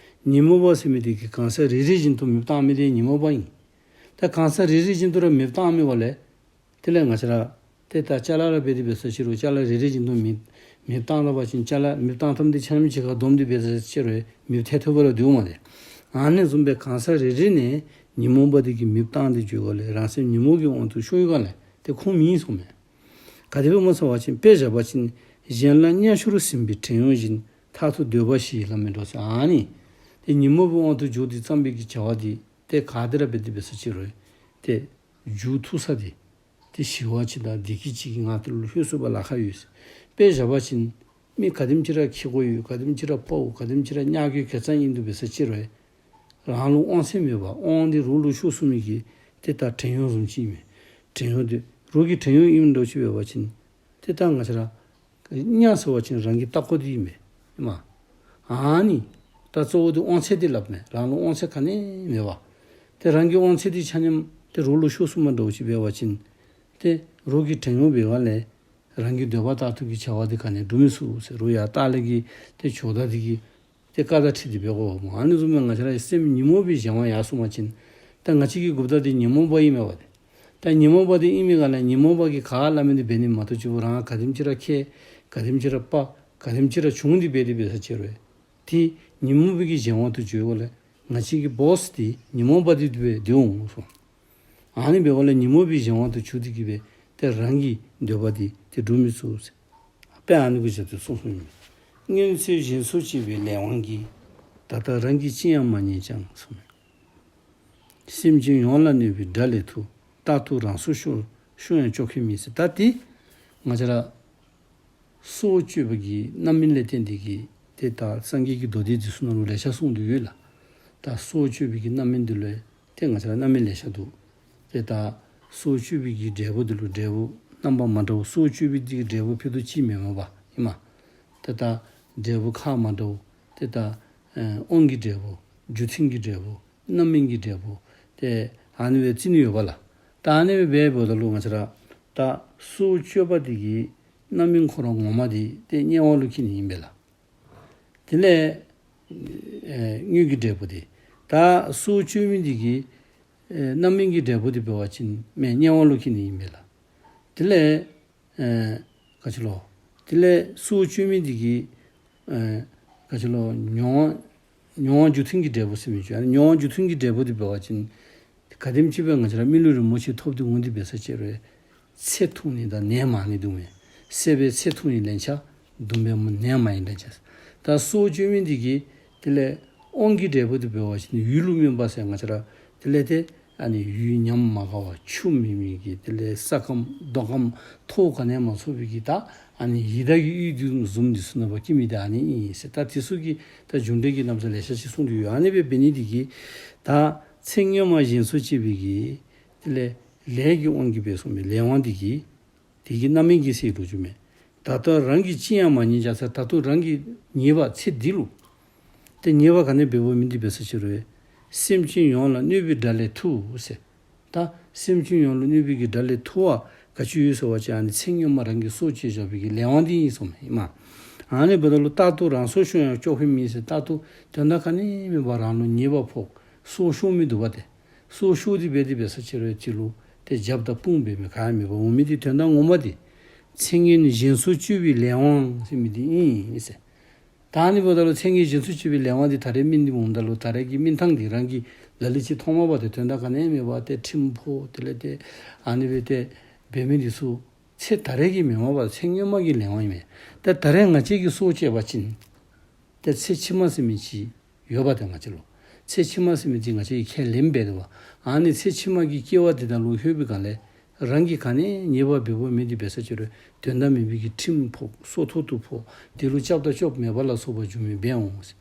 ཉོན་མོངས་པ་ཟེར་མི་འདི་གིས་གང་ཟག་རེ་རེ་བཞིན་དུ་མེདཔ་བཏང་མི་འདི་ཉོན་མོངས་པ་ཨིན། ད་གང་ཟག་རེ་རེ་བཞིན་དུ་ར་མེདཔ་བཏང་མི་འབདཝ་ལས་དེ་ལས་ང་བཅས་ར་ཏེ་ད་ཅ་ལ་ར་འབད་དེ་འབད་ས་ཅི་རུང་ཅ་ལ་རེ་རེ་བཞིན་དུ་མེདཔ་མེདཔ་བཏང་ད་པ་ཅིན་ཅ་ལ་མེདཔ་བཏང་ཐངས་འདི་ཆ་མཉམ་གཅིག་ཁར་བསྡོམས་ཏེ་འབད་ས་ཅི་རུང་མེདཔ་ཐལ་ཐལཝ་ར་འདུག་མས་ཏེ། ཨ་ནི་བཟུམ་སྦེ་གང་ཟག་རེ་རེ་ནས་ཉོན་མོངས་པ་འདི་གིས་མེདཔ་བཏང་སྟེ་འགྱོ་ག་ལས་རང་སེམས་ཉོན་མོངས་ཀྱི་དབང་དུ་ཤོར་ཡོད་ག་ལས་ཏེ་ཁུངས་མེད་གསུངམ་མས། ག་དེ་སྦེ་སྨོ་ཟེར་བ་ཅིན་དཔེ་བཞག་པ་ཅིན་གཞན་ལ་མཉམ་ཤོར་ཟིན་པའི་བྲན་གཡོག་བཞིན། མཐར་ཐུག་འདོད་པ་ཞི་ཡི་ལམ་མི་འགྲོ་ཟེར། ཨ་ནི་ཏེ་ཉོན་མོངས་པའི་དབང་དུ་འགྱོ་སྟེ་བརྩམས་པའི་གི་བྱ་བ་འདི་ཏེ་ག་དེ་ར་འབད་དེ་འབད་ས་ཅི་རུང་ཏེ་མཇུག་མཐུད་ས་འདི་ཏེ་ཞི་བ་ཅིག་དང་བདེ་སྐྱིད་ཅིག་གི་ངང་དེ་ལུ་ལྷོད་ཚུགས་པར་ལཱ་ཁག་ཡོད་ཟེར། དཔེ་བཞག་པ་ཅིན་མི་ག་དེམ་ཅིག་ར་ཁེ་གོ་ཡོད། ག་དེམ་ཅིག་ར་དཔའ་བོ། ག་དེམ་ཅིག་ར་ཉག་གི་གེ་ཙ་ཨིན་དེ་འབད་ས་ཅི་རུང་རང་ལུ་དབང་ཚད་མེད་པར་དབང་འདི་རོགས་ལུ་ཤོར་སོང་མི་གི་ཏེ་ད་བྲན་གཡོག་བཟུམ་ཅིག་ཨིན་མས། བྲན་གཡོག་འདི་རོགས་ཀྱི་བྲན་གཡོག་ཨིནམ་འདྲཝ་ཅིག་འབད་བ་ཅིན་ཏེ་ད་ང་བཅས་ར་མཉམ་ཟེར་བ་ཅིན་རང་གི་ལྟག་ཀོ་འདི་ཨིན་མས། ཨིན་མས། ཨ་ནི་ད་གཙོ་བོ་འདི་དབང་ཚད་འདི་སླབ་མས། རང་ལུ་དབང་ཚད་ག་ནི་མེད་པར་ཏེ་རང་གི་དབང་ཚད་འདི་ཆ་མཉམ་ཏེ་རོགས་ལུ་ཤོར་སོང་མ་འདྲཝ་ཅིག་འབད་བ་ཅིན་ཏེ་རོགས་ཀྱི་བྲན་གཡོག་འབད་ག་ལས་རང་གི་འདོད་པ་ལྟར་དུ་གི་བྱ་བ་འདི་ག་ནི་སྒྲུབ་མི་ཚུགས་ཟེར། རོགས་ཡར་ལྟག་ལས་ཀྱི་ཏེ་ཇོ་བདག་འདི་གིས་ཏེ་བཀའ་དང་འཁྲིལ་ཏེ་འབད་དགོཔ་སྨོ། ཨ་ནི་བཟུམ་སྦེ་ང་བཅས་ར་སེམས་ཉོན་མོངས་པའི་གཞན་དབང་ཡར་སོང་པ་ཅིན་ད་ང་བཅས་ཀྱི་འགོ་བདག་འདི་ཉོན་མོངས་པ་ཨིན་མས་པ་ཏེ། ད་ཉོན་མོངས་པ་འདི་ཨིན་མི་ག་ལས་ཉོན་མོངས་པ་གིས་ག་སླབ་མི་འདི་འབད་ནི་མ་གཏོགས་ཅིག་རང་ག་དེམ་ཅིག་ར་མཁས། ག་དེམ་ཅིག་ར་དཔའ། ག་དེམ་ཅིག་ར་བྱུང་སྟེ་འབད་དེ་འབད་ས་ཅི་རུང་ཏེ་ཉོན་མོངས་པའི་གི་གཞན་དབང་དུ་འགྱོ་ག་ལས་ང་བཅས་ཀྱི་བོས་འདི་ཉོན་མོངས་པ་འདི་སྦེ་འདི་འོང་གསུངས། ཨ་ནི་འབདཝ་ལས་ཉོན་མོངས་པའི་གཞན་དབང་དུ་གྱུར་ཏེ་གི་སྦེ་ཏེ་རང་གི་འདོད་པ་འདི་ཏེ་སྒྲུབ་མི་ཚུགས་ཟེར། དཔེ་ཨ་ནི་གུ་བཞག་སྟེ་གསུངས་གསུངསམ་ཨིན། སྔོན་ཚེ་གཞན་སྲོག་གཅོད་པའི་ལས་དབང་གིས། ད་ལྟ་རང་གི་ཅི་ཡང་མ་རྙེད་ཀྱང་གསུངས། སེམས་ཅན་ཡོངས་ལ་གནོད་པའི་དགྲ་ལས་ཐུལ། རྟག་ཏུ་རང་སྲོག་ཤོར་ཤོར་ཡང་སྐྱོབ་མཁན་མེད་ཟེར། ད་ཏེ་ང་བཅས་ར་སྲོག་གཅོད་པའི་གི་རྣམ་སྨིན་ལས་བརྟེན་ཏེ་གི་ཏེ་ད་སངས་རྒྱས་ཀྱི་མདོ་སྡེ་འདི་ཚུ་ནང་ལུ་ལེ་ཤ་གསུངས་ཏེ་ཡོད་ལགས། ད་སྲོག་གཅོད་པའི་གི་རྣམ་སྨིན་འདི་ལུ་ཏེ་ང་བཅས་ར་རྣམ་སྨིན་ལེ་ཤ་འདུག། ཏེ་ད་སྲོག་གཅོད་པའི་གི་འབྲས་བུ་འདི་ལུ་འབྲས་བུ་རྣམ་པ་མ་འདྲཝ། སྲོག་གཅོད་པའི་འདི་གི་འབྲས་བུ་ཕུད་རྡོག་གཅིག་མེན་མས་པ་ཨིན་མས། ཏེ་ད་འབྲས་བུ་ཁག་མ་འདྲཝ། ཏེ་ད་ཨེ་དབང་གི་འབྲས་བུ། རྒྱུ་མཐུན་གྱི་འབྲས་བུ། རྣམ་སྨིན་གྱི་འབྲས་བུ། ཏེ་ཨ་ནི་སྦེ་རྩི་ནི་ཡོད་པ་ལགས། ད་ཨ་ནི་སྦེ་འབདཝ་ད་ལུ་ང་བཅས་ར་ད་སྲོག་གཅོད་པ་འདི་གི་རྣམ་སྨིན་ཁོ་ར་ངོ་མ་འདི་ཏེ་དམྱལ་བ་ལུ་སྐྱེ་ནི་ཨིན་པས་ལགས། དེ་ལས་ཨེ་དངོས་ཀྱི་འབྲས་བུ་འདི་ད་སྲོག་གཅོད་མི་འདི་གི་ཨེ་རྣམ་སྨིན་གྱི་འབྲས་བུ་འདི་འབད་བ་ཅིན་མེན་དམྱལ་བ་ལུ་སྐྱེ་ནི་ཨིན་པས་ལགས། དེ་ལས་ཨེ་ག་ཅི་ལོ། དེ་ལས་སྲོག་གཅོད་མི་འདི་གི་ཨེ་ག་ཅི་ལོ། མྱོང་བ་མྱོང་བ་རྒྱུ་མཐུན་གྱི་འབྲས་བུ་ཟེར་མི་ཅིག། ཨ་ནི་མྱོང་བ་རྒྱུ་མཐུན་གྱི་འབྲས་བུ་འདི་འབད་བ་ཅིན་ག་དེམ་ཅིག་སྦེ་ང་བཅས་ར་མི་ལུས་རིན་པོ་ཆེ་ཐོབ་སྟེ་འོང་སྟེ་འབད་ས་ཅི་རུང་ཚེ་ཐུང་ནི་དང་ནད་མང་ནི་འདུག་མས། སྲེད་པས་ཚེ་ཐུང་ནི་ལན་ཆགས། སྡུག་བསྔལ་ནད་མང་ནི་ལན་ཆགས། ད་སྲོག་གཅོད་མི་འདི་གི་དེ་ལས་དབང་གི་འབྲས་བུ་འདི་འབད་བ་ཅིན་ཡུལ་ལུ་སྨིན་པ་ཟེར་ང་བཅས་ར་དེ་ལས་ཏེ་ཨ་ནི་ཡུལ་ཉམས་མ་དགའ་བ་ཆུ་མེད་མི་གི་དེ་ལས་ས་སྐམ་རྡོ་སྐམ་ཐོག་ག་ནི་མ་ཚུགས་པའི་གི་ད་ཨ་ནི་ཡི་དྭགས་ཀྱི་ཡུལ་འདི་བཟུམ་འདི་ཚུ་ནང་སྦེ་སྐྱེ་མི་འདི་ཨ་ནི་ཨིན་ཟེར། ད་དེ་ཚུ་གི་ད་རྒྱུ་འབྲས་ཀྱི་རྣམ་གཞག་ལེ་ཤ་ཅིག་གསུངས་ཏེ་ཡོད། ཨ་ནི་སྦེ་འབད་ནི་འདི་གིས་ད་ཚེ་སྔོན་མ་གཞན་སྲོག་གཅོད་པའི་གི་དེ་ལས་ལས་ཀྱི་དབང་གིས་འབད་གསུངས་མི་ལས་དབང་འདི་གིས་དེ་གི་རྣམ་སྨིན་གྱི་ཟེར་ལོ་རྒྱུས་མས། ད་ལྟ་རང་གི་ཅི་ཡང་མ་རྙེད་ཀྱང་ཟེར། ད་ལྟོ་རང་གི་ཉེས་པ་ཚེ་འདི་ལུ། ཏེ་ཉེས་པ་ག་ནི་འབདཝ་མིན་འདི་འབད་ས་ཅི་རུང་། སེམས་ཅན་ཡོངས་ལ་གནོད་པའི་དགྲ་ལས་ཐུལ་ཟེར། ད་སེམས་ཅན་ཡོངས་ལུ་གནོད་པའི་གི་དགྲ་ལས་ཐུལ་བ་ག་ཅི་ཡོད་ཟེར་བ་ཅིན་ཨ་ནི་ཚེ་སྔོན་མ་རང་གིས་སྲོག་བཅད་བཞག་པའི་གི་ལས་དབང་འདི་ཨིན་གསུངམ་ཨིན་མས། ཨ་ནི་འབདཝ་ད་ལུ་རྟག་ཏུ་རང་སྲོག་ཤོར་ཡང་སྐྱོབ་མཁན་མེད་ཟེར། རྟག་ཏུ་དོན་དག་ག་ནི་མེད་པར་རང་ལུ་ཉེས་པ་ཕོག་སྲོག་ཤོར་མི་འདུག་པ་ཏེ། སྲོག་ཤོར་ཏེ་འབད་དེ་འབད་ས་ཅི་རུང་ཅིག་ལུ་ཏེ་རྒྱབ་དང་དཔུང་འབད་མི་ག་ཡང་མེད་པར་འོང་མི་འདི་དོན་དག་ངོ་མ་འདི་ཚེ་སྔོན་གཞན་སྲོག་གཅོད་པའི་ལས་དབང་ཟེར་མི་འདི་ཨིན་ཟེར། ད་ཨ་ནི་འབདཝ་ད་ལུ་ཚེ་སྔོན་བཞིན་དུ་སྐྱེས་པའི་ལས་དབང་འདི་ད་རེས་སྨིན་འདི་འོངམ་ད་ལུ་ད་རེས་ཀྱི་སྨིན་ཐངས་འདི་རང་གིས་ལ་ལུ་ཅིག་མཐོང་མས་པ། ཏེ་དོན་དག་ག་ནི་མེད་པར་ཏེ་ཁྲིམས་ཕོག། དེ་ལས་ཏེ་ཨ་ནི་སྦེ་ཏེ་འབད་མི་འདི་ཚུ་ཚེ་ད་རེས་ཀྱི་མེན་མས་པ། ཚེ་སྔོན་མ་གི་ལས་དབང་ཨིན་མས། ཏེ་ད་རེས་ང་བཅས་ཀྱིས་སྲོག་བཅད་པ་ཅིན་ཏེ་ཚེ་ཕྱི་མ་ཟེར་མི་ཅིག་ཡོད་པ། ཏེ་ང་བཅས་ལུ་ཚེ་ཕྱི་མ་ཟེར་མི་འདི་ང་བཅས་ཀྱིས་ཁས་ལེན་འབད་དོ་བ། ཨ་ནི་ཚེ་ཕྱི་མ་གི་སྐྱེ་བ་འདི་ནང་ལུ་ལྷོད་པའི་སྒང་ལས་རང་གིས་ག་ནི་ཉེས་པ་འབད་འབདཝ་མེད་དེ་འབད་ས་ཅིག་རུང་དོན་དག་མེད་པའི་གི་ཁྲིམས་ཕོག། སྲོག་ཐོག་ཏུ་ཕོག། དེ་ལུ་སྐྱབས་དང་སྐྱབས་མེད་པ་ལ་སོགས་པ་འབྱུང་མི་འབད་འོང་ཟེར།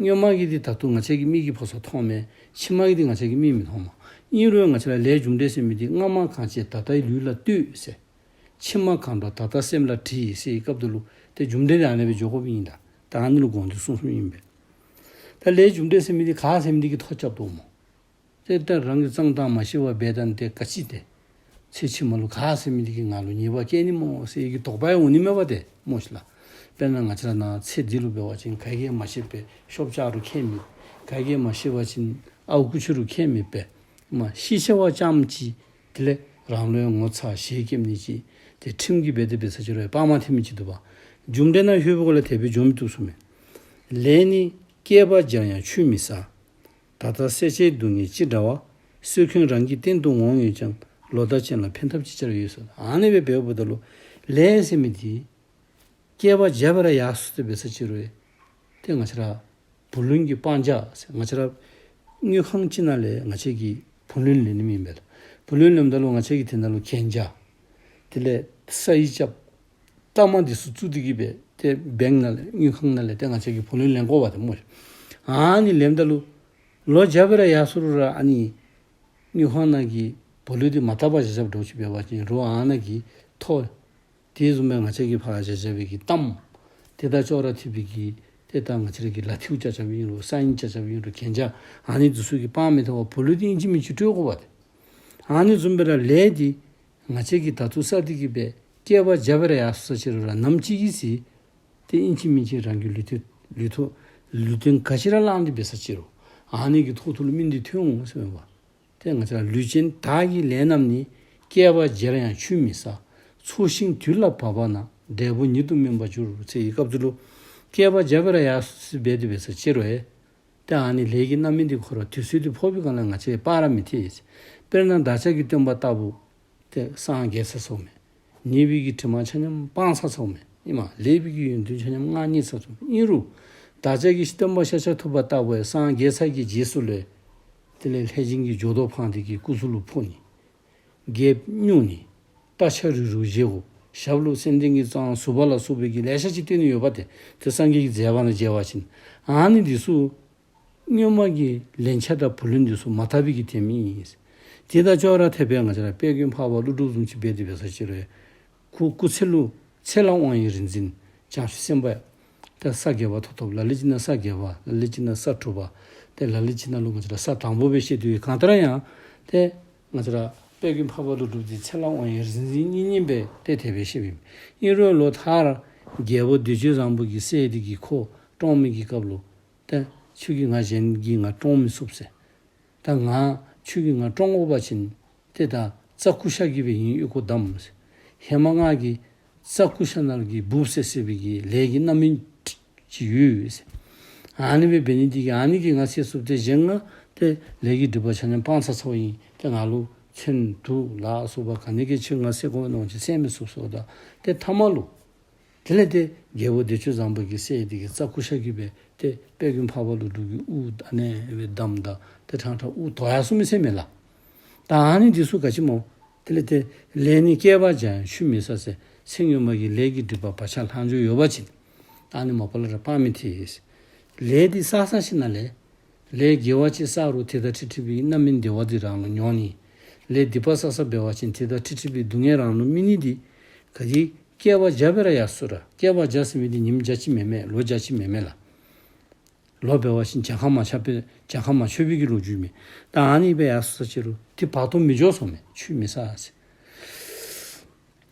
སྔོན་མ་གི་འདི་ད་ལྟོ་ང་བཅས་ཀྱི་མིག་གིས་ཕོ་སར་མཐོང་མས། ཕྱི་མ་གི་འདི་ང་བཅས་ཀྱི་མིག་མི་མཐོང་མས། ཨིན་རུང་ང་བཅས་ར་ལས་རྒྱུ་འབྲས་ཟེར་མི་འདི་སྔ་མ་གང་བྱས་ད་ལྟའི་ལུས་ལ་ལྟོས་ཟེར། ཕྱི་མ་གང་བསྒྲུབས་ད་ལྟ་སེམས་ལ་བྲིས་ཟེར་བའི་སྐབས་དེ་ལུ་ཏེ་རྒྱུ་འབྲས་དེ་ཨ་ནི་སྦེ་འགྱོ་དགོཔ་ཨིན་ད། ད་ཨ་ནི་ལུ་དགོངས་ཏེ་གསུངས་གསུངསམ་ཨིན་པས། ད་ལས་རྒྱུ་འབྲས་ཟེར་མི་འདི་ག་ཟེར་མི་འདི་གིས་ཐོ་རྐྱབ་དོ་སྨོ། ཏེ་ད་རང་གིས་གཙང་དག་མ་ཤེས་པར་འབད་ད་ནི་ཏེ་ག་ཅི་ཏེ། ཚེ་ཕྱི་མ་ལུ་ག་ཟེར་མི་འདི་གིས་ང་ལུ་ཉེས་པ་བཀལ་ནི་སྨོ་ཟེར་གྱི་དོགས་པ་ཡང་འོང་ནི་མས་པ་ཏེ་སྨོ་ཤིག་ལགས། དཔེར་ན་ང་བཅས་ར་ནཱ་ཚེ་འདི་ལུ་འབད་བ་ཅིན་ག་གིས་མ་ཤེས་པར་ཤོབ་རྐྱབ་རུང་ཁྱད་མེད། ག་གིས་མ་ཤེས་པ་ཅིན་ཨརཝ་རྐུ་འཕྱོག་རུང་ཁྱད་མེད་པས། མ་ཤེས་ཤེས་པ་ཙམ་ཅིག་དེ་ལས་རང་ལུ་ཡང་ངོ་ཚ་ཞེ་སྐྱེ་ནི་ཅིག། ཏེ་ཁྲིམས་ཀྱིས་འབད་དེ་འབད་ས་ཅིག་རུང་དཔག་མ་ཐེག་མི་ཅིག་འདུག་པ། རྒྱུ་འབྲས་ནང་ལྷོད་པའི་སྒང་ལས་དེ་སྦེ་འགྱོ་མི་བཏུབ་གསུངས་མས། ལས་ནི་བསྐལ་པ་བརྒྱར་ཡང་ཆུད་མི་ཟ། ད་ལྟ་སད་བྱེད་སྡུག་བསྔལ་ཅི་འདྲ་བ། སྲོག་ཁོང་རང་གི་སྟེང་དུ་འོང་ཡོད་ཀྱང་། ལོ་ཟླ་ཅན་ལ་ཕན་ཐབས་ཅི་ཆར་ཡོད་ཟེར། ཨ་ནི་སྦེ་འབདཝ་ད་ལུ་ལས་ཟེར་མི་འདི་བསྐལ་པ་བརྒྱ་སྦེ་ར་ཡར་སོང་སྟེ་འབད་ས་ཅིག་རུང་ཏེ་ང་བཅས་ར་བུ་ལོན་གྱི་སྤང་བྱ་ཟེར། ང་བཅས་ར་དངུལ་ཁང་ཅིག་ནང་ལས་ང་བཅས་ཀྱིས་བུ་ལོན་ལེན་ནི་ཨིན་པས་ལགས། བུ་ལོན་ལེནམ་ད་ལུ་ང་བཅས་ཀྱིས་དེ་ནང་ལུ་གན་རྒྱ་དེ་ལས་ས་ཡིག་རྐྱབ། གཏའ་མ་འདི་ཚུ་བཙུགས་ཏེ་གི་སྦེ་ཏེ་བེངཀ་ནང་ལས་དངུལ་ཁང་ནང་ལས་ཏེ་ང་བཅས་ཀྱིས་བུ་ལོན་ལེན་དགོ་པ་ཏེ་སྨོ། ཨ་ནི་ལེནམ་ད་ལུ་ལོ་བརྒྱ་སྦེ་ར་ཡར་སོང་རུང་ར་ཨ་ནི་དངུལ་ཁང་ནང་གི་བུ་ལོན་འདི་མ་བཏབ་པར་བཞག་བཞགཔ་འདྲཝ་ཅིག་འབད་བ་ཅིན་རོགས་ཨ་ནཱ་གི་ཐོ་དེ་བཟུམ་སྦེ་ང་བཅས་ཀྱིས་ཕར་བཞག་བཞག་པའི་གི་གཏའམ་དེ་དང་ཅོག་ར་འཐདཔ་སྦེ་གི་ཏེ་ད་ང་བཅས་ར་གི་ལག་ཐིལཝ་རྐྱབ་རྐྱབ་ཨིན་རུང་ས་ཡིག་རྐྱབ་རྐྱབ་ཨིན་རུང་གན་རྒྱ་ཨ་ནི་འདི་ཚུ་གིས་སྤང་མི་ཐུབ་པར་བུ་ལོན་འདི་ཨིན་ཅི་མིན་ཅི་སྤྲོད་དགོ་པ་ཏེ། ཨ་ནི་བཟུམ་སྦེ་ར་ལས་འདི་ང་བཅས་ཀྱིས་ད་ལྟོ་བསགས་ཏེ་གི་སྦེ་བསྐལ་པ་བརྒྱ་སྦེ་ར་ཡར་སོང་ས་ཅིག་རུང་ར་ནམ་ཅིག་གི་ཚེ་ཏེ་ཨིན་ཅི་མིན་ཅི་རང་གི་ལུས་རྟེན་ལུས་ཐོག་ལུས་རྟེན་ག་ཅི་ར་བླངས་ཏེ་འབད་ས་ཅིག་རུང་ཨ་ནི་གི་ཐོག་ཐོག་ལུ་སྨིན་འདི་ཐོན་འོང་ཟེར་མས་པ། ཏེ་ང་བཅས་ར་ལུས་ཅན་བདག་གི་ལས་རྣམས་ནི། བསྐལ་པ་བརྒྱར་ཡང་ཆུད་མི་ཟ། འཚོ་ཞིང་དུས་ལ་བབ་པ་ན། འབྲས་བུ་ཉིད་དུ་སྨིན་པར་འགྱུར། ཟེར་བའི་སྐབས་སུ་ལུ་བསྐལ་པ་བརྒྱ་སྦེ་ར་ཡར་སོང་སྟེ་འབད་དེ་འབད་ས་ཅིག་རུང་ཡང་ཏེ་ཨ་ནི་ལས་ཀྱི་རྣམ་སྨིན་འདི་ཁོ་ར་དུས་ཚོད་འདི་ཕོག་པའི་སྒང་ལས་ང་བཅས་སྤང་ར་མི་ཐེག། དཔེར་ན་བདག་ཅག་གི་སྟོན་པ་ལྟ་བུ་ཏེ་སངས་རྒྱས་ཚར་སོངམ་མས། ཉེས་པའི་གི་དྲི་མ་ཆ་མཉམ་སྤངས་ཚར་སོངམ་མས། ཨིན་མས། ལེགས་པའི་གི་ཡོན་ཏན་ཆ་མཉམ་མངའ་བརྙེས་ཚར་སོངམ་མས། ཨིན་རུང་བདག་ཅག་གི་སྟོན་པ་ཤཱཀྱ་ཐུབ་པ་ལྟ་བུ་ཡང་སངས་རྒྱས་ཚར་གྱི་རྗེས་སུ་ལུ་དེ་ལས་ལྷས་བྱིན་གྱི་སྦྱོར་རྡོག་འཕངས་ཏེ་གི་སྐུ་གཟུགས་ལུ་ཕོག་ནི། རྒྱལཔོ་སྨྱུང་ནི། རྟ་ཁྱབ་རིལ་རིལ་བཞེས་དགོ། ཞབས་ལུ་ཙན་དན་གྱི་རྩང་ཟུག་པ་ལ་སོགས་པའི་གི་ལེ་ཤ་ཅིག་སྟོན་ནི་ཡོདཔ་ཏེ། ཏེ་སངས་རྒྱས་ཀྱི་མཛད་པ་ནང་མཇལ་བ་ཅིན་ཨ་ནི་འདི་ཚུ་སྔོན་མ་གི་ལན་ཆགས་དང་བུ་ལོན་འདི་ཚུ་མ་བཏབ་པའི་གི་དེམ་ཨིན། དེ་དང་ཅོག་ར་འཐདཔ་སྦེ་ང་བཅས་ར་དཔལ་མགོན་འཕགས་པ་ཀླུ་སྒྲུབ་བཟུམ་ཅིག་འབད་དེ་འབད་ས་ཅིག་རུང་ཁོ་སྐུ་ཚེ་ལུ་ཚེ་ལ་དབང་བའི་རིག་འཛིན་བྱང་ཆུབ་སེམས་དཔའ་ཏེ་ས་བརྒྱད་པ་ཐོབ་ཐོབ། ལ་ལུ་ཅིག་ནང་ས་བརྒྱད་པ། ལ་ལུ་ཅིག་ནང་ས་དྲུག་པ། ཏེ་ལ་ལུ་ཅིག་ནང་ལུ་ང་བཅས་ར་ས་དང་པོ་སྦེ་བཤད་དོ་ཡོད། གང་ལྟར་ཡང་ཏེ་ང་བཅས་ར་དཔལ་མགོན་འཕགས་པ་ཀླུ་སྒྲུབ་འདི་ཚེ་ལ་དབང་བའི་རིག་འཛིན་ཨིན་ཨིན་པས། ཏེ་དེ་སྦེ་བཤདཔ་ཨིན། ཨིན་རུང་ལོག་མཐར་རྒྱལ་པོ་བདེ་སྤྱོད་བཟང་པོ་གི་སྲས་འདི་གིས་ཁོ་བཀྲོངས་མི་གི་སྐབས་ལུ་ཏེ་ཁྱོད་ཀྱིས་ང་གཞན་གྱིས་ང་བཀྲོངས་མི་ཚུགས་ཟེར། ད་ང་ཁྱོད་ཀྱིས་ང་བཀྲོངས་དགོ་པ་ཅིན་ཏེ་ད་རྩྭ་ཀུ་ཤ་གིས་སྦེ་ངེའི་ཨོལ་ཀོ་བསྡམ་ཟེར། ཧེ་མ་ང་གིས་རྩྭ་ཀུ་ཤ་ནང་གི་འབུཔ་བསད་བསད་པའི་གི་ལས་ཀྱི་རྣམ་སྨིན་ཅིག་ཡོད་ཟེར། ཨ་ནི་སྦེ་འབད་ནི་འདི་གིས་ཨ་ནི་གིས་ང་བསད་ཚུགསཔ་ཏེ་གཞན་ང་ཏེ་ལས་ཀྱི་སྒྲིབ་པ་ཆ་མཉམ་སྤངས་ཚར་ཚརཝ་ཨིན། ཏེ་ང་ལུ་མཚོན་དུག་ལ་སོགས་པ་ག་ནི་གིས་ཁྱོད་ང་བསད་དགོ་མནོ་ཅི་བསད་མི་ཚུགས་ཟེརཝ་ད་ཏེ་ཐ་མ་ལུ་དེ་ལས་ཏེ་རྒྱལ་པོ་བདེ་སྤྱོད་བཟང་པོ་གི་སྲས་འདི་གིས་རྩྭ་ཀུ་ཤ་གིས་སྦེ་ཏེ་དཔལ་མགོན་འཕགས་པ་ཀླུ་སྒྲུབ་ཀྱི་དབུ་ཨ་ནི་སྦེ་བསྡམ་ད་ཏེ་ཕྲང་ཕྲང་དབུ་དོར་ཡར་སོང་མི་ཟེར་མས་ལགས། ད་ཨ་ནི་འདི་ཚུ་ག་ཅི་སྨོ། དེ་ལས་ཏེ་ལས་ནི་བསྐལ་པ་བརྒྱར་ཡང་ཆུད་མི་ཟ་ཟེར། ཚེ་སྔོན་མ་གི་ལས་ཀྱི་སྒྲིབ་པ་བག་ཆགས་ལྷག་འཕྲོ་ཡོད་པ་ཅིན་ཨ་ནི་མ་པ་ལས་ར་སྤང་མི་ཐེག། ལས་འདི་བསགས་བསགས་ཞིནམ་ལས་ལས་དགེ་བ་ཅིག་བསགས་རུང་དེ་དང་འཁྲིལ་འཁྲིལ་བའི་རྣམ་སྨིན་བདེ་བ་འདི་རང་ལུ་མྱོང་ནི། ལས་སྡིག་པ་བསགས་བསགས་འབད་བ་ཅིན་དེ་དང་འཁྲིལ་འཁྲིལ་བའི་སྡུག་བསྔལ་རང་ལུ་སྨིན་ནི་འདི་ག་གིས་བསྐལ་པ་བརྒྱ་སྦེ་ར་ཡར་སོང་ར། བསྐལ་པ་བརྒྱ་ཟེར་མི་འདི་ཉིནམ་བརྒྱ་ཅིག་མེན་མས། ལོ་བརྒྱ་ཅིག་མེན་མས་ལགས། ལོ་འབད་བ་ཅིན་གྱངས་ཁ་མ་ཆོད་པའི་གྱངས་ཁ་མ་ཆོད་པའི་གི་ལོ་རྒྱུས་མས། ད་ཨ་ནི་སྦེ་ཡར་སོང་ས་ཅིག་རུང་དེ་བར་དོ་མི་འགྱོ་ཟེར་མས། ཆུད་མི་ཟ་ཟེར།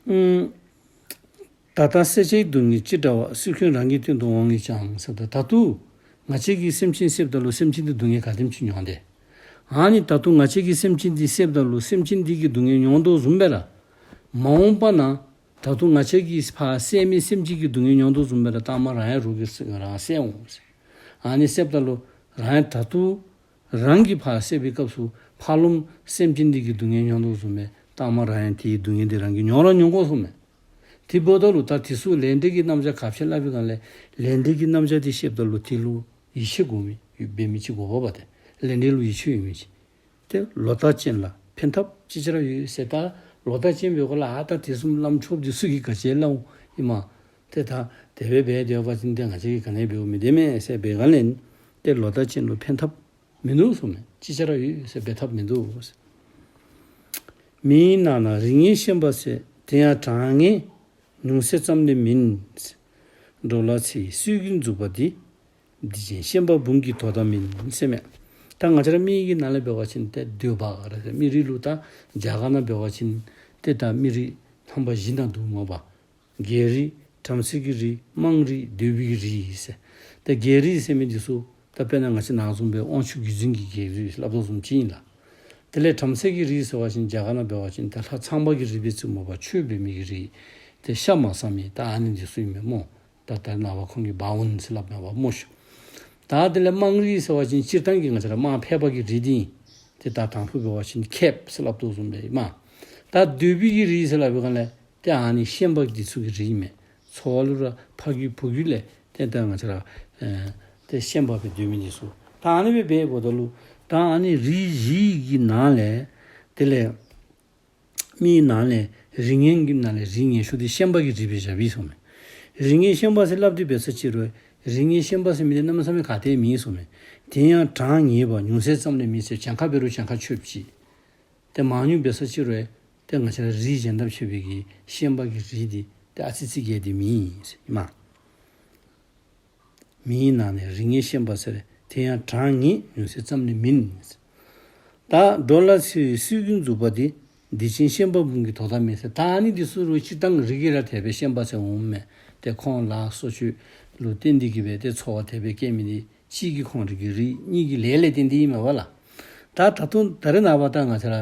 ཨུམ། ད་ལྟ་སད་བྱེད་སྡུག་བསྔལ་ཅི་འདྲ་བ། སྲོག་ཁོང་རང་གི་སྟེང་དུ་འོང་ཡོད་ཀྱང་ཟེར། ད་ད་ལྟོ་ང་བཅས་ཀྱིས་སེམས་ཅན་བསདཔ་ད་ལུ་སེམས་ཅན་འདི་སྡུག་བསྔལ་ག་དེམ་ཅིག་མྱོང་དེས། ཨ་ནི་ད་ལྟོ་ང་བཅས་ཀྱིས་སེམས་ཅན་འདི་བསདཔ་ད་ལུ་སེམས་ཅན་འདི་གིས་སྡུག་བསྔལ་མྱོང་དོ་བཟུམ་སྦེ་ར་མ་འོངས་པ་ན་ ད་དུང་ང་བཅས་ཀྱིས་ཕར་བསད་མི་སེམས་ཅན་གྱི་སྡུག་བསྔལ་མྱོང་དོ་བཟུམ་སྦེ་ར་ལྟག་མ་རང་ཡང་རོགས་ཀྱིས་རང་བསད་འོང་ཟེར། ཨ་ནི་བསདཔ་ད་ལུ་རང་ཡང་ད་དུང་རང་གིས་ཕར་བསད་པའི་སྐབས་སུ་ཕར་ལོགམ་སེམས་ཅན་འདི་གིས་སྡུག་བསྔལ་མྱོང་དོ་བཟུམ་སྦེ་ལྟག་མ་རང་ཡང་དེའི་སྡུག་བསྔལ་འདི་རང་གིས་མྱོང་ར་མྱོང་དགོ་གསུངམ་མས། དེ་འབདཝ་ད་ལུ་ད་དེ་ཚུ་ལས་འབྲས་ཀྱི་རྣམ་གཞག་ག་ཅི་སླབ་པའི་སྒང་ལས་ལས་འབྲས་ཀྱི་རྣམ་གཞག་འདི་བཤདཔ་ད་ལུ་དེ་ལུ་ཡིད་ཆེས་དགོ་མི་འབད་མི་ཅིག་དགོ་པས་ཏེ། ལས་འབྲས་ལུ་ཡིད་ཆེས་ཡོད་མི་ཅིག། ཏེ་ལོག་ལྟ་ཅན་ལ་ཕན་ཐབས་ཅི་བྱ་ར་ཡོད་ཟེར། ད་ལོག་ལྟ་ཅན་འབདཝ་ལས་ཨ་ད་དེ་བཟུམ་བླམ་ཆོསཔ་འདི་ཚུ་གིས་ག་ཅི་སླབ་འོང་ཨིན་མས། ཏེ་ད་དེ་སྦེ་འབད་དེ་འབད་བ་ཅིན་ཏེ་ང་བཅས་ཀྱིས་ག་ནི་འབདཝ་མི་བདེན་མས་ཟེར་འབད་བའི་སྒང་ལས་ཏེ་ལོག་ལྟ་ཅན་ལུ་ཕན་ཐབས་མིན་འདུག་གསུངམ་མས། ཅི་བྱ་ར་ཡོད་ཟེར་འབད་ཐབས་མིན་འདུག་ཟེར། མིའི་ནང་ན་རིགས་ངན་ཤན་པ་ཟེར། དེ་ཡང་གྲངས་ངན་ཉུང་ཤས་ཙམ་ལས་མིན། འགྲོ་ལ་ཚེ་ཡི་སྲོལ་རྒྱུན་འཛུགས་པ་འདི། སྡིག་ཅན་ཤན་པ་འབུམ་གྱི་དོ་ཟླ་མིན་ཟེར་མས། ད་ང་བཅས་ར་མི་གི་ནང་ལས་འབད་བ་ཅིན་ཏེ་འདོད་པ་ར་ཟེར། མི་རིགས་ལུ་ད་རྒྱ་གར་ནང་འབད་བ་ཅིན་ཏེ་ད་མི་རིགས་རྣམ་པ་བཞི་ནང་འདུ་མས་པ། རྒྱལ་རིགས། བྲམ་ཟེ་གི་རིགས། དམངས་རིགས། འདོད་པའི་རིགས་ཟེར། ཏེ་རྒྱལ་རིགས་ཟེར་མི་འདི་ཚུ་ད་དཔེར་ན་ང་བཅས་ནང་བཟུམ་སྦེ་དབང་ཕྱུག་བརྒྱུད་འཛིན་གྱི་རྒྱལ་རིགས་སླབ་དོ་བཟུམ་ཅིག་ཨིན་ལགས། དེ་ལས་བྲམ་ཟེ་གི་རིགས་ཟེར་བ་ཅིན་རྒྱ་གར་ནང་འབད་བ་ཅིན་ཏེ་ལྷ་ཚངས་པ་གི་རིགས་འབད་ཚུགས་མས་པ། ཆོས་འབད་མི་གི་རིགས། ཏེ་ཤ་མ་ཟ་མི་ད་ཨ་ནི་འདི་ཚུ་ཨིན་མས་སྨོ། ད་ད་རེས་ནངས་པ་ཁོང་གིས་བྷ་ཝུན་ཟེར་སླབ་མས་པ་སྨོ་ཤིག། ད་དེ་ལས་དམངས་རིགས་ཟེར་བ་ཅིན་སྤྱིར་བཏང་གི་ང་བཅས་ར་དམངས་ཕལ་པ་གི་རིགས་འདི་ཨིན། ཏེ་ད་དང་ཕུ་འབད་བ་ཅིན་ཁེབ་ཟེར་སླབ་དོ་བཟུམ་སྦེ་ཨིན་མས། ད་འདོད་པའི་གི་རིགས་ཟེར་སླབ་པའི་སྒང་ལས་ཏེ་ཨ་ནི་ཤན་པ་འདི་ཚུ་གི་རིགས་ཨིན་མས། འཚོ་བ་ལུ་ར་ཕ་རྒྱུད་བུ་རྒྱུད་ལས་ཏེ་ད་ང་བཅས་ར་ཨེ་ཏེ་ཤན་པ་སྦེ་སྡོད་མི་འདི་ཚུ། ད་ཨ་ནི་སྦེ་འབདཝ་ད་ལུ་ད་ཨ་ནི་རིགས་བཞི་གི་ནང་ལས་དེ་ལས་མིའི་ནང་ལས་རིགས་ངན་གྱི་ནང་ལས་རིགས་ངན་ཤོས་འདི་ཤན་པ་གི་རིགས་སྦེ་བཞགཔ་ཨིན་གསུངམ་མས། རིགས་ངན་ཤན་པ་ཟེར་སླབ་སྟེ་འབད་ས་ཅིག་རུང་རིགས་ངན་ཤན་པ་ཟེར་མི་འདི་གནམ་མེད་ས་མེད་ག་ཏེ་མེད་གསུངམ་མས། དེ་ཡང་གྲངས་ངེས་པ་ཉུང་ཤས་ཙམ་ལས་མིན་ཟེར། གྱངས་ཁ་འབད་རུང་གྱངས་ཁ་ཆོདཔ་ཅིག། ཏེ་མང་ཉུང་འབད་ས་ཅིག་རུང་ཏེ་ང་བཅས་ར་རིགས་གཞན་དང་ཕྱད་པའི་གི་ཤན་པ་གི་རིགས་འདི་ཏེ་ཨ་ཙི་ཙི་གི་ཏེ་མེད་ཟེར་ཨིན་མས། མིའི་ནང་ནས་རིགས་ངན་ཤན་པ་ཟེར། དེ་ཡང་གྲངས་ངེས་ཉུང་ཤས་ཙམ་ལས་མིན། ད་འགྲོ་ལ་ཚེ་ཡི་སྲོལ་རྒྱུན་འཛུགས་པ་འདི། སྡིག་ཅན་ཤན་པ་འབུམ་གྱི་དོ་ཟླ་མིན་ཟེར། ད་ཨ་ནི་འདི་ཚུ་རུང་སྤྱིར་བཏང་རིགས་ཀྱིས་ར་དེ་སྦེ་ཤན་པ་ཟེར་འོངམ་མས། ཏེ་ཁོང་ལཱ་གསོག་སྤྱོད་ལུ་བརྟེན་ཏེ་གིས་སྦེ་ཏེ་འཚོ་བ་དེ་སྦེ་བསྐྱལ་མི་འདི་གཅིག་གིས་ཁོང་རའི་གི་རིགས། གཉིས་ཀྱིས་ལས་ལས་བརྟེན་ཏེ་ཨིན་མས་པ་ལགས། ད་ད་དུང་ད་རེས་ནངས་པ་ད་ང་བཅས་ར་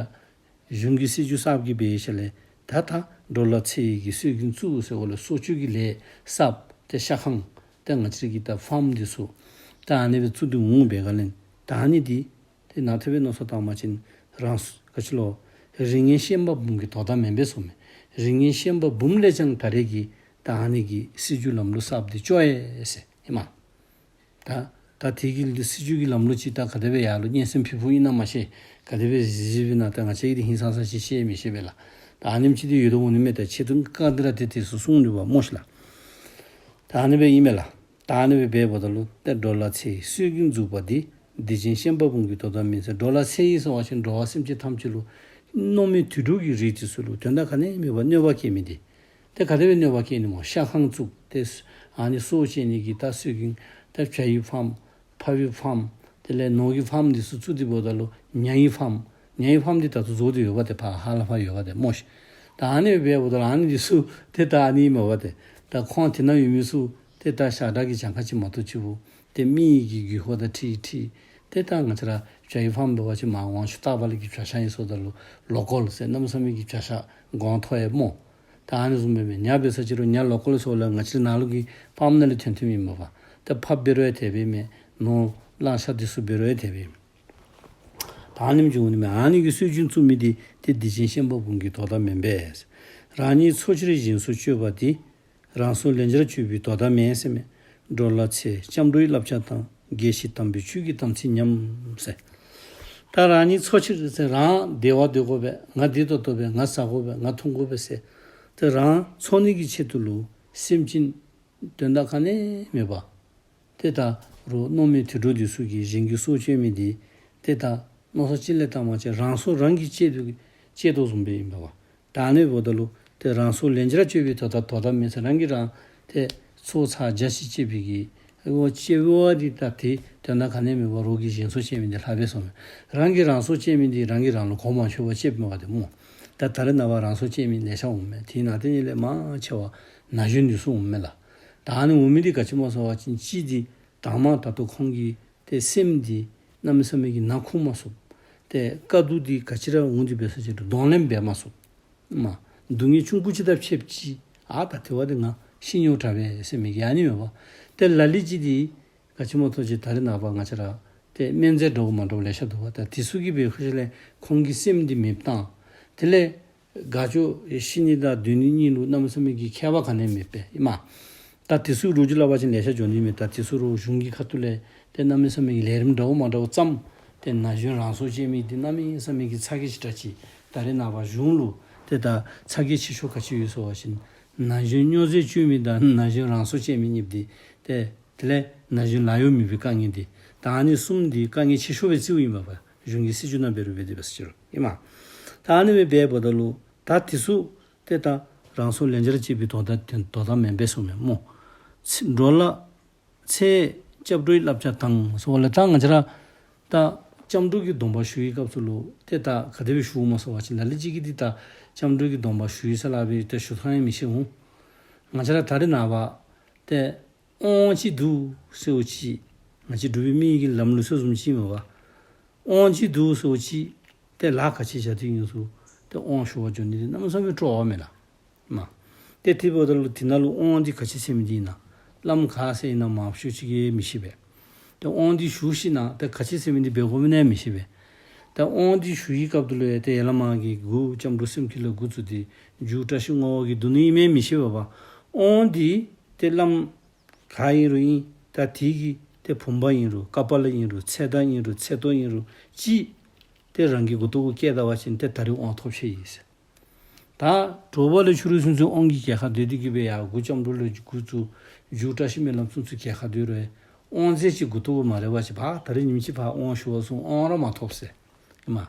གཞུང་གི་སྲིད་བྱུས་གསརཔ་གིས་འབད་ཞིནམ་ལས་ད་ད་འགྲོ་ལ་ཚེ་ཡི་གི་སྲོལ་རྒྱུན་བཙུགས་ཟེར་འོག་ལས་གསོག་སྤྱོད་ཀྱི་ལས་གསརཔ་ཏེ་ཤ་ཁང་ཏེ་ང་བཅས་རའི་གི་ད་ཕཱམ་འདི་ཚུ་ད་ཨ་ནི་སྦེ་བཙུགས་ཏེ་འོང་པའི་སྒང་ལས་ད་ཨ་ནི་འདི་ཏེ་ནཱ་ཐོ་སྦེ་མནོ་བསམ་བཏང་བ་ཅིན་རང་ག་ཅི་ལོ་རིགས་ངན་ཤན་པ་འབུམ་གྱི་དོ་ཟླ་མེན་པས་གསུངམ་མས། རིགས་ངན་ཤན་པ་འབུམ་ལས་ཀྱང་ད་རེས་ཀྱི་ད་ཨ་ནི་གི་སྲིད་བྱུས་ལམ་ལུགས་གསརཔ་འདི་ཅོག་ཡ་ཟེར་ཨིན་མས། ད་ད་དེ་གི་སྲིད་བྱུས་ཀྱི་ལམ་ལུགས་ཅིག་ད་ག་དེ་སྦེ་ཡར་ལུ་སྙན་སེང་ཕུལ་ཕུལཝ་ཨིན་ན་མ་ཤེས། ག་དེ་སྦེ་གཟིགས་གཟིགསཔ་ཨིན་ན་ད་ང་བཅས་ཀྱིས་འདི་ཧིང་སངས་ས་ཅིག་ཤེས་མི་ཤེས་པས་ལགས། ད་ཨ་ནེམ་ཅིག་འདི་ཡོད་དོ་འོང་ནི་མས། ད་ཆེ་མཐོང་ག་འདི་ར་ཏེ་དེ་ཚུ་གསུང་ནི་པ་སྨོ་ཤིག་ལགས། ད་ཨ་ནི་སྦེ་ཨིན་མས་ལགས། ད་ཨ་ནི་སྦེ་འབདཝ་ད་ལུ་ཏེ་འགྲོ་ལ་ཚེ་ཡི་སྲོལ་རྒྱུན་འཛུགས་པ་འདི། སྡིག་ཅན་ཤན་པ་འབུམ་གྱི་དོ་ཟླ་མིན་ཟེར། འགྲོ་ལ་ཚེ་ཡི་ཟེར་བ་ཅིན་འགྲོ་བ་སེམས་ཅན་ཐམས་ཅད་ལུ་མནོ་མེད་དུད་འགྲོ་གི་རིགས་འདི་ཚུ་ལུ་དོན་དག་ག་ནི་མེད་པར་གནོད་པ་བསྐྱལ་མི་འདི། ཏེ་ག་དེ་སྦེ་གནོད་པ་བསྐྱལ་ནི་སྨོ། ཤ་ཁང་བཙུགས་ཏེ་ཨ་ནི་སྲོག་བཅད་ནི་གི་ད་སྲོལ་རྒྱུན་ད་བྱ་ཡི་ཕཱམ་ཕགཔ་གི་ཕཱམ་དེ་ལས་ནོར་གྱི་ཕཱམ་འདི་ཚུ་བཙུགས་ཏེ་འབདཝ་ད་ལུ་ཉ་ཡི་ཕཱམ་ཉ་ཡི་ཕཱམ་འདི་ད་ལྟོ་རྫོགས་ཏེ་ཡོད་པ་ཏེ་ཕར་ཧ་ལམ་ཕར་ཡོད་པ་ཏེ་སྨོ་ཤིག། ད་ཨ་ནི་སྦེ་འབདཝ་ད་ལུ་ཨ་ནི་འདི་ཚུ་ཏེ་ད་ཨ་ནི་མ་པ་ཏེ་ད་ཁོང་དེ་ནང་ཡོད་མི་ཚུ་ཏེ་ད་ཞག་དྲག་གི་གྱངས་ཁ་ཅིག་མ་གཏོགས་ཅིག་པོ་ཏེ་མི་གི་དགོས་མཁོ་དང་འཁྲིལ་འཁྲིལ་ཏེ་ད་ང་བཅས་ར་བྱ་ཡི་ཕཱམ་འབད་བ་ཅིན་མར་ཝང་ཆུ་ལྟག་པ་ལས་ཀྱི་བྱ་ཤ་ཨིན་སོངམ་ད་ལུ་ལོ་ཀཱལ་ཟེར་གནམ་མེད་ས་མེད་ཀྱི་བྱ་ཤ་གོང་མཐོ་ཡི་སྨོ། ད་ཨ་ནི་བཟུམ་སྦེ་མས། ཉ་འབད་ས་ཅིག་རུང་ཉ་ལོ་ཀཱལ་ཟེརཝ་ལས་ང་བཅས་ནང་ལུ་གི་ཕཱམ་ནང་ལས་ཐོན་ཐོནམ་ཨིན་མས་པ། ད་ཕགཔ་འབད་རུང་ཡང་དེ་སྦེ་མས། ནོར་གླང་ཤ་འདི་ཚུ་འབད་རུང་ཡང་དེ་སྦེ་མས། ད་ཨ་ནེམ་ཅིག་འོང་ནི་མས། ཨ་ནི་གི་སྲོལ་རྒྱུན་བཙུགས་མི་འདི་ཏེ་སྡིག་ཅན་ཤན་པ་འབུམ་གྱི་དོ་ཟླ་མེན་པས། རང་ཉིད་འཚོ་ཕྱིར་གཞན་སྲོག་གཅོད་པ་འདི། རང་སྲོག་ལན་བརྒྱར་གཅོད་པའི་དོ་ཟླ་མེན་ཟེར་མས། འགྲོ་ལ་ཚེ་སྐྱབས་འགྲོའི་བསླབ་བྱ་དང་། དགེ་བཤེས་དམ་པའི་ཆོས་ཀྱི་དམ་ཚིག་ཉམས་ཟེར། ད་རང་ཉིད་འཚོ་ཕྱིར་ཟེར་རང་བདེ་བ་འདོད་དགོ་པས། ང་བདེ་ཏོག་ཏོ་སྦེ་ང་ཟ་དགོ་པས། ང་འཐུང་དགོ་པས་ཟེར་ཏེ་རང་འཚོ་ནི་གི་ཆེད་དུ་ལུ་སེམས་ཅན་དོན་དག་ག་ནི་མེད་པར་ཏེ་ད་རུང་མནོ་མེད་དུད་འགྲོ་འདི་ཚུ་གིས་གཞན་གྱི་སྲོག་གཅོད་མི་འདི་ཏེ་ད་མནོ་བསམ་ཅིག་ལས་བཏང་བ་ཅིན་རང་སྲོག་རང་གིས་གཅད་དོ་གཅད་དོ་བཟུམ་སྦེ་ཨིན་པས་པ། ད་ཨ་ནི་འབདཝ་ད་ལུ་ཏེ་རང་སྲོག་ལན་བརྒྱར་གཅོད་པའི་དོ་ཟླ་དོ་ཟླ་མེན་ཟེར། རང་གིས་རང་ཏེ་སྲོག་ཚར་བརྒྱ་ཅིག་གཅད་པའི་གི་ཨོ་གཅད་པ་འདི་ད་ཏེ་དོན་དག་ག་ནི་མེད་པར་རོགས་ཀྱིས་གཞན་སྲོག་གཅད་མི་འདི་ལྷག་པས་གསུངམ་མས། རང་གིས་རང་སྲོག་གཅད་མི་འདི་རང་གིས་རང་ལུ་གོ་མ་ཆོད་པར་གཅད་མི་འབད་དེ་སྨོ། ད་ད་རེས་ནངས་པ་རང་སྲོག་གཅད་མི་ལེ་ཤ་འོང་མས། དེ་ནང་ཏེ་ཨ་ནི་ལས་མང་ཆེ་བ་ན་གཞོན་འདི་ཚུ་འོང་མས་ལགས། ད་ཨ་ནི་འོང་མི་འདི་ག་ཅི་སྨོ་ཟེར་བ་ཅིན་གཅིག་འདི་དང་པ་ད་ལྟོ་ཁོང་གི་ཏེ་སེམས་འདི་གནམ་མེད་ས་མེད་ཀྱི་ནང་ཁུག་མ་ཚུགས། ཏེ་དཀའ་སྡུག་འདི་ག་ཅི་ར་འོང་སྟེ་འབད་ས་ཅིག་རུང་གདོང་ལེན་འབད་མ་ཚུགས། མ་སྡུག་བསྔལ་ཆུང་ཀུ་ཅིག་དང་ཕྱདཔ་ཅིག་ ཨ་ད་དེ་བ་དེ་ང་ཤི་ཉོག་དྲག་པས་ཟེར་མི་གི་ཨ་ནི་མེན་པ། ཏེ་ལ་ལུ་ཅིག་འདི་ག་ཅི་སྨོ་ཐོག་ཅིག་ད་རེས་ནངས་པ་ང་བཅས་ར་ཏེ་སྨན་རྫས་འདྲཝ་མ་འདྲཝ་ལེ་ཤ་འདུག་པ། ད་དེ་ཚུ་གིས་འབད་ཁོ་ཤ་ལས་ཁོང་གི་སེམས་འདི་མེདཔ་བཏང་། དེ་ལས་དགའ་སྐྱོ་ཤི་ནི་དང་སྡོད་ནི་གཉིས་ལུ་གནམ་མེད་ས་མེད་ཀྱི་ཁྱད་པར་ག་ནི་ཡང་མེད་པས་ཨིན་མས། ད་དེ་ཚུ་ལོ་རྒྱུས་སླབ་པ་ཅིན་ལེ་ཤ་འགྱོ་ནི་མས། ད་དེ་ཚུ་རུང་གཞུང་གི་ཁ་ཐུག་ལས་ཏེ་གནམ་མེད་ས་མེད་ཀྱི་ལས་རིམ་འདྲཝ་མ་འདྲཝ་བརྩམས། ཏེ་ན་གཞོན་རང་སྲོག་བཅད་མི་འདི་གནམ་མེད་ས་མེད་ཀྱི་ཚ་གྱང་ཆེ་དྲགས་ཅིག། ད་རེས་ནངས་པ་གཞུང་ལུ་ཏེ་ད་ཚ་གྱང་ཆེ་ཤོས་ག་ཅི་ཡོད་ཟེར་བ་ཅིན་ན་གཞོན་སྨྱོ་རྫས་སྤྱོད་མི་དང་ན་གཞོན་རང་སྲོག་བཅད་མི་གཉིས་འདི་ཏེ་དེ་ལས་ན་གཞོན་ལཱ་གཡོག་མེད་པའི་དཀའ་ངལ་འདི། ད་ཨ་ནི་གསུམ་འདི་དཀའ་ངལ་ཆེ་ཤོས་སྦེ་བརྩིཝ་ཨིན་པས། གཞུང་གི་སྲིད་བྱུས་ནང་འབད་རུང་འབད་དེ་འབད་ཟེར་ཅི་རུང་ཨིན་མས། ད་ཨ་ནི་སྦེ་འབདཝ་ད་ལུ་ད་དེ་ཚུ་ཏེ་ད་རང་སྲོག་ལན་ཆགས་ར་བཅད་པའི་དོན་དག་དོན་དག་མེན་པས་གསུངམ་མས་སྨོ། འགྲོ་ལ་ཚེ་སྐྱབས་འགྲོའི་བསླབ་བྱ་དང་ཟེར་བ་ལས་ད་ང་བཅས་ར་ད་སྐྱབས་འགྲོ་གི་སྡོམ་པ་ཞུ་བའི་སྐབས་སུ་ལུ་ཏེ་ད་ག་དེ་སྦེ་ཞུཝ་སྨོ་ཟེར་བ་ཅིན་ལ་ལུ་ཅིག་གིས་འདི་ད་སྐྱབས་འགྲོ་གི་སྡོམ་པ་ཞུ་ཡི་ཟེར་སླབ་སྦེ་ཏེ་ཞུ་ཐངས་ཡང་མི་ཤེས་འོང་། ང་བཅས་ར་ད་རེས་ནངས་པ་ཏེ་དབང་ཅིག་འདུག་ཟེར་བ་ཅིན་ང་བཅས་འབྲུག་པའི་མི་གི་ལམ་ལུགས་སྲོལ་བཟུམ་ཅིག་མེན་པ། དབང་ཅིག་འདུག་ཟེར་བ་ཅིན་ཏེ་ལཱ་ག་ཅི་བྱ་སྟེ་ཡིན་རུང་ཏེ་དབང་ཞུ་བར་འགྱོ་ནི་འདི་གནམ་མེད་ས་མེད་སྤྲོ་བ་མས་ལགས། མ། ཏེ་དེ་འབདཝ་ད་ལུ་དེ་ནང་ལུ་དབང་འདི་ག་ཅི་ཟེར་མི་འདི་ཨིན་ན། བླམ་ག་ཟེར་ཨིན་ན་མང་ཤོས་ཅིག་གིས་མི་ཤེས་པས། ཏེ་དབང་འདི་ཞུ་ཞིནམ་ཏེ་ག་ཅི་ཟེར་མི་འདི་འབད་དགོ་མི་ཨིན་ན་མི་ཤེས་པས། ཏེ་དབང་འདི་ཞུ་བའི་སྐབས་སུ་ལུ་ཡང་ཏེ་ཡ་བླ་མ་གིས་འགོ་སྐྱབས་འགྲོ་སེམས་བསྐྱེད་ལས་འགོ་བཙུགས་ཏེ་མཇུག་བཀྲ་ཤིས་བསྔོ་བ་གིས་བསྡུ་ནི་ཨིན་མས་མི་ཤེས་པས་པ། དབང་འདི་ཏེ་བླམ་ག་ཨིན་རུང་ཨིན། ད་དེ་གི་ཏེ་བུམ་པ་ཨིན་རུང་ཀ་པཱ་ལ་ཨིན་རུང་ཚེ་མདའ་ཨིན་རུང་ཚེ་ཏོ་ཨིན་རུང་ཅིག་ཏེ་རང་གི་མགུ་ཏོ་གུ་བཀལ་ད་པ་ཅིན་ཏེ་ད་རིས་དབང་ཐོབ་ཅི་ཨིན་ཟེར། ད་དྲོ་པ་ལས་ཕྱི་རུ་ཚུན་ཚོད་དབང་གི་གྲལ་ཁར་སྡོད་དེ་གི་སྦེ་ཡར་འགོ་སྐྱབས་འགྲོ་ལས་འགོ་བཙུགས་མཇུག་བཀྲ་ཤིས་སྨོན་ལམ་ཚུན་ཚོད་གྲལ་ཁར་སྡོད་རུང་དབང་རྫས་ཅིག་མགུ་ཏོ་གུ་མ་རེག་པ་ཅིན་ཕར་ད་རིས་ཉིནམ་ཅིག་ཕར་དབང་ཞུ་བར་སོང་དབང་ར་མ་ཐོབ་ཟེར། ཨིན་མས།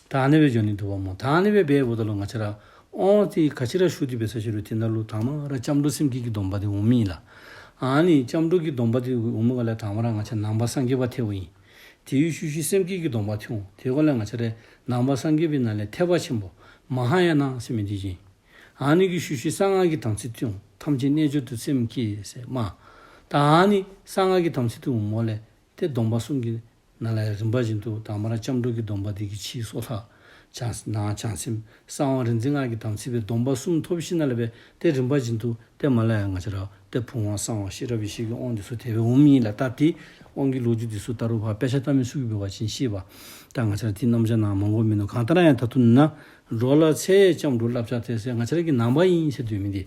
ད་ཨ་ནི་སྦེ་འགྱོ་ནི་འདུག་པ་སྨོ། ད་ཨ་ནི་སྦེ་འབདཝ་ད་ལུ་ང་བཅས་ར་དབང་འདི་ག་ཅི་ར་ཞུ་སྟེ་འབད་ཟེར་ཅི་རུང་དེ་ནང་ལུ་དང་པ་ར་སྐྱབས་འགྲོ་སེམས་བསྐྱེད་ཀྱི་སྡོམ་པ་འདི་འོང་མི་ཨིན་ལགས། ཨ་ནི་སྐྱབས་འགྲོ་གི་སྡོམ་པ་འདི་འོང་མི་ག་ལས་དང་པ་ར་ང་བཅས་ནང་པ་སངས་རྒྱས་པ་ཐལཝ་ཨིན། དེའི་ཤུལ་ཤུལ་སེམས་བསྐྱེད་ཀྱི་སྡོམ་པ་ཐོན། དེ་ག་ལས་ང་བཅས་ར་ནང་པ་སངས་རྒྱས་པའི་ནང་ལས་ཐེག་པ་ཆེན་པོ་མ་ཧཱ་ཡ་ན་ཟེར་མི་འདི་ཨིན། ཨ་ནི་གི་ཤུལ་ཤུལ་གསང་སྔགས་ཀྱི་དམ་ཚིག་ཐོན། ཐམས་ཅད་རྣལ་འབྱོར་དུ་སེམས་བསྐྱེད་ཟེར་མས། ད་ཨ་ནི་གསང་སྔགས་ཀྱི་དམ་ཚིག་ཐོན་འོངམ་ལས་ཏེ་སྡོམ་པ་གསུམ་གྱི་ནང་ལས་རིམ་པ་བཞིན་དུ་དང་པ་ར་སྐྱབས་འགྲོ་གི་སྡོམ་པ་འདི་གིས་ཕྱི་སོ་ཐར། བྱང་ནང་བྱང་སེམས་གསང་བ་རིག་འཛིན་སྔགས་ཀྱི་དམ་ཚིག་སྦེ་སྡོམ་པ་གསུམ་ཐོབ་ཞིནམ་ལས་སྦེ་ཏེ་རིམ་པ་བཞིན་དུ་ཏེ་མར་ལས་ཡར་ང་བཅས་ར་ཏེ་བུམ་དབང་གསང་བ་ཤེས་རབ་ཡེ་ཤེས་ཀྱི་དབང་འདི་ཚུ་དེ་སྦེ་འོང་མི་ཨིན་ལགས། ད་ཏེ་དབང་གི་ལོ་རྒྱུས་འདི་ཚུ་ད་རུང་ཕར་དཔེ་ཆ་ལྟ་མི་ཚུ་གིས་འབད་བ་ཅིན་ཤེས་པས། ད་ང་བཅས་ར་ཏེ་རྣམ་གཞག་ནང་མང་པོ་མིན་ནུག། གང་ལྟར་ཡང་ད་ལྟོ་ན་འགྲོ་ལ་ཚེ་སྐྱབས་འགྲོ་བསླབ་བྱ་སྟེ་ཟེར་ང་བཅས་ར་གི་ནང་པ་ཨིན་ཟེར་སྡོད་མི་འདི།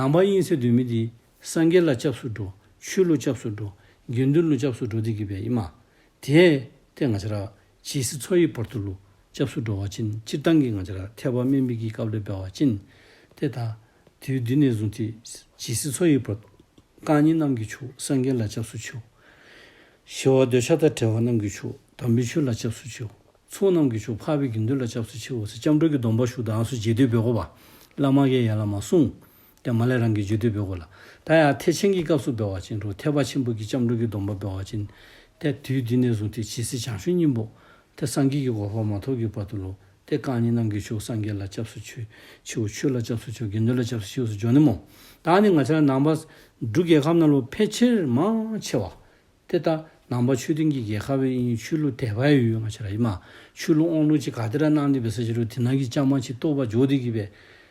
ནང་པ་ཨིན་ཟེར་སྡོད་མི་འདི་སངས་རྒྱས་ལ་སྐྱབས་སུ་འགྲོ། ཆོས་ལུ་སྐྱབས་སུ་འགྲོ། དགེ་འདུན་ལུ་སྐྱབས་སུ་འགྲོ་སྟེ་གི་སྦེ་ཨིན་མས། ཏེ་ཏེ་ང་བཅས་ར་ཇི་སྲིད་འཚོ་ཡི་བར་དུ་ལུ་སྐྱབས་སུ་འགྲོ་བ་ཅིན་སྤྱིར་བཏང་གི་ང་བཅས་ར་ཐེག་པ་དམན་པའི་གི་སྐབས་ལས་འབད་བ་ཅིན་ཏེ་ད་དུས་འདི་ནས་བཟུང་སྟེ་ཇི་སྲིད་འཚོ་ཡི་བར་དུ་རྐང་གཉིས་རྣམས་ཀྱི་མཆོག་སངས་རྒྱས་ལ་སྐྱབས་སུ་མཆིའོ། ཞི་བ་འདོད་ཆགས་དང་བྲལ་བ་རྣམས་ཀྱི་མཆོག་དམ་པའི་ཆོས་ལ་སྐྱབས་སུ་མཆིའོ། ཚོགས་རྣམས་ཀྱི་མཆོག་འཕགས་པའི་དགེ་འདུན་ལ་སྐྱབས་སུ་མཆིའོ་ཟེར་སྐྱབས་འགྲོ་གི་སྡོམ་པ་ཞུཝ་ད་ཨ་ནི་ཚུ་རྗེས་ཟློས་འབད་དགོ་པས། བླ་མ་གིས་ཡར་ལས་མར་གསུངས། ཏེ་མར་ལས་རང་གིས་རྗེས་ཟློས་འབད་དགོ་ལགས། ད་ཡར་ཐེག་ཆེན་གྱི་སྐབས་སུ་འབད་བ་ཅིན་རུང་ཐེག་པ་ཆེན་པོ་གི་སྐྱབས་འགྲོ་གི་སྡོམ་པ་འབད་བ་ཅིན་ཏེ་དུས་འདི་ནས་བཟུང་སྟེ་ཇི་སྲིད་བྱང་ཆུབ་སྙིང་པོ་ཏེ་སངས་རྒྱས་ཀྱི་གོ་འཕང་མ་ཐོབ་ཀྱི་བར་དུ་ལུ་ཏེ་རྐང་གཉིས་རྣམས་ཀྱི་མཆོག་སངས་རྒྱས་ལ་སྐྱབས་སུ་མཆིའོ། མཆིའོ། ཆོས་ལ་སྐྱབས་སུ་མཆིའོ། དགེ་འདུན་ལ་སྐྱབས་སུ་མཆིའོ་ཟེར་འགྱོ་ནི་སྨོ། ད་ཨ་ནི་ང་བཅས་ར་ནང་པ་འབྲུག་རྒྱལ་ཁབ་ནང་ལུ་ཕལ་ཆེར་མང་ཆེ་བ་ཏེ་ད་ནང་པ་ཆོས་ལྡན་གྱི་རྒྱལ་ཁབ་སྦེ་ཨིན། ཆོས་ལུ་དད་པ་ཡོད་ཡོད་ང་བཅས་ར་ཨིན་མས། ཆོས་ལུ་དབང་ལུ་ཅིག་ག་དེ་ར་གནང་སྟེ་འབད་ཟེར་ཅི་རུང་དེ་ནང་གི་བཅའ་མར་ཅིག་གཏོགས་པར་འགྱོ་སྟེ་གི་སྦེ།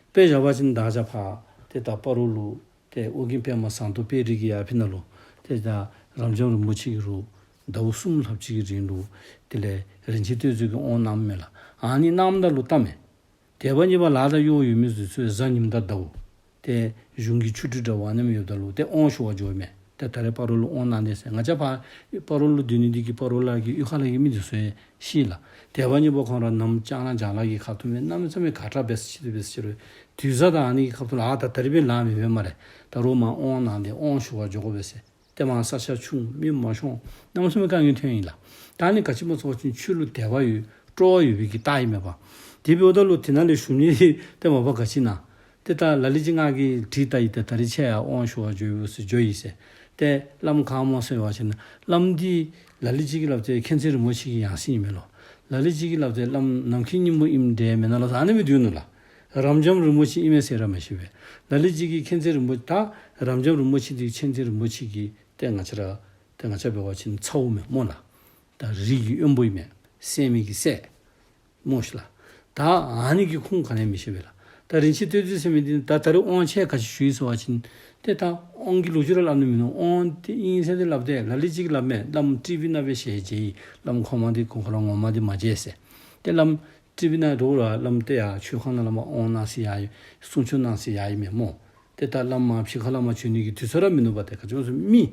དཔེ་བཞག་པ་ཅིན་ད་ཆ་ཕར་ཏེ་ད་སྤ་རོ་ལུ་ཏེ་ཨོ་རྒྱན་པདྨ་ཟངས་མདོག་དཔལ་རི་གི་ཡར་ཕི་ནང་ལུ་ཏེ་ད་རབ་འབྱམས་རིན་པོ་ཆེ་གིས་རུང་ཟླཝ་གསུམ་ལྷགཔ་ཅིག་གི་རིང་ལུ་དེ་ལས་རིན་ཆེན་གཏེར་མཛོད་ཀྱི་དབང་གནངམ་མས་ལགས། ཨ་ནི་གནངམ་ད་ལུ་ད་མས། དད་པ་གཉིས་པ་ལཱ་དང་གཡོག་ཡོད་མི་ཚུ་གཟའ་ཉིམ་དང་ཟླཝ། ཏེ་གཞུང་གི་ཆོས་ཁྲིད་འདྲ་བ་ཨ་ནེམ་ཡོདཔ་ད་ལུ་ཏེ་དབང་ཞུ་བར་འགྱོཝ་མས། ཏེ་ད་རེས་སྤ་རོ་ལུ་དབང་གནང་དེས་ཟེར། ང་བཅས་ཕར་སྤ་རོ་ལུ་སྡོད་ནི་འདི་གིས་སྤ་རོ་ལ་གི་གཡུས་ཁ་ལ་གི་མི་འདི་ཚུ་ཡང་ཤེས་ལགས། དད་པ་གཉིས་པ་ཁོང་ར་ནམ་ཅང་ར་ལྗང་ལ་གི་ཁ་ཐུག་མས། གནམ་མེད་ས་མེད་དགའ་དྲགས་འབད་ཟེར་ཅི་རུང་འབད་ཟེར་ཅི་རུང་དུས་བཟང་དང་ཨ་ནི་གི་ཁ་ཐུག་ལུ་ཨ་ད་ད་རིས་འབད་ལཱ་མི་འབད་སྨ་རེ། ད་རུང་མར་དབང་གནང་སྟེ་དབང་ཞུ་བར་འགྱོ་དགོ་པས་ཟེར། ཏེ་མར་ས་ཆ་ཆུང་མི་མང་ཤོང་གནམ་མེད་ས་མེད་དཀའ་ངལ་ཐོན་ཡི་ལགས། ད་ཨ་ནི་ག་ཅི་སྨོ་ཟེར་བ་ཅིན་ཆོས་ལུ་དད་པ་ཡོད་སྤྲོ་བ་ཡོད་པའི་གི་རྟགས་ཨིན་མས་པ། དེ་འབདཝ་ད་ལུ་དེ་ནང་ལས་ཞུ་ནི་ཏེ་མ་པ་ག་ཅི་ཨིན་ན། ཏེ་ད་ལ་ལུ་ཅིག་ང་གིས་དྲིས་ལྟ་ཡི། ཏེ་ད་རིས་ཁྱེད་ཡར་དབང་ཞུ་བར་འགྱོ་ཡི་ཟེར་འགྱོ་ཡི་ཟེར། ཏེ་བླམ་ག་སྨོ་ཟེར་བ་ཅིན་བླམ་འདི་ལ་ལུ་ཅིག་གིས་སླབ་སྟེ་མཁྱེན་བརྩེ་རིན་པོ་ཆེ་གི་ཡང་སྲིད་ཨིན་མས་ལོ། ལ་ལུ་ཅིག་གིས་སླབ་སྟེ་བླམ་ནམ་མཁའི་སྙིང་པོ་ཨིནམ་འདྲས་མེན་ན་ལོ་ཟེར་ཨ་ནི་སྦེ་སྡོད་ནུག་ལགས། རབ་འབྱམས་རིན་པོ་ཆེ་ཨིན་མས་ཟེར་ར་མི་ཤེས་པས། ལ་ལུ་ཅིག་གིས་མཁྱེན་བརྩེ་རིན་པོ་ད་རབ་འབྱམས་རིན་པོ་ཆེ་འདི་མཁྱེན་བརྩེ་རིན་པོ་ཆེ་གི་ཏེ་ང་བཅས་ར་ཏེ་ང་བཅས་འབད་བ་ཅིན་ཚ་བོ་མས་སྨོ་ལགས། ད་རིགས་ཀྱི་དབོན་པོ་ཨིན་མས། སྲས་མོ་གི་སྲས་སྨོ་ཤི་ལགས། ད་ཨ་ནི་གི་ཁུངས་ག་ནི་ཡང་མི་ཤེས་པས་ལགས། ད་རིན་ཆེན་གཏེར་མཛོད་ཟེར་མི་འདི་ད་ད་རེས་དབང་ཆེ་ག་ཅི་ཞུ་ཡི་ཟེར་བ་ཅིན་ཏེ་ད་དབང་གི་ལོ་རྒྱུས་ར་སླབ་ནི་མིན་ནུག། དབང་དེ་ཨིན་ཟེར་ཏེ་སླབ་སྟེ་ལ་ལུ་ཅིག་སླབ་མས། བླམ་ཊི་བི་ནང་སྦེ་ཞལ་མཇལ་ཡི། བླམ་ཁོ་མ་འདི་ཁོ་ཁོ་ར་ངོ་མ་འདི་མ་མཇལ་ཟེར། ཏེ་བླམ་ཊི་བི་ནང་འགྱོ་རུང་བླམ་ཏེ་ཡར་མཆོད་ཁང་ནང་ལས་མར་དབང་གནང་ས་ཡར་གསུང་ཆོག་གནང་ས་ཡར་ཨིན་མས་སྨོ། ཏེ་ད་བླམ་མར་ཕྱི་ཁ་ལས་མར་བྱོན་ནི་གི་དུས་ཚོད་ར་མིན་ནུག་པ། ཏེ་ག་ཅི་སྨོ་ཟེར་མི་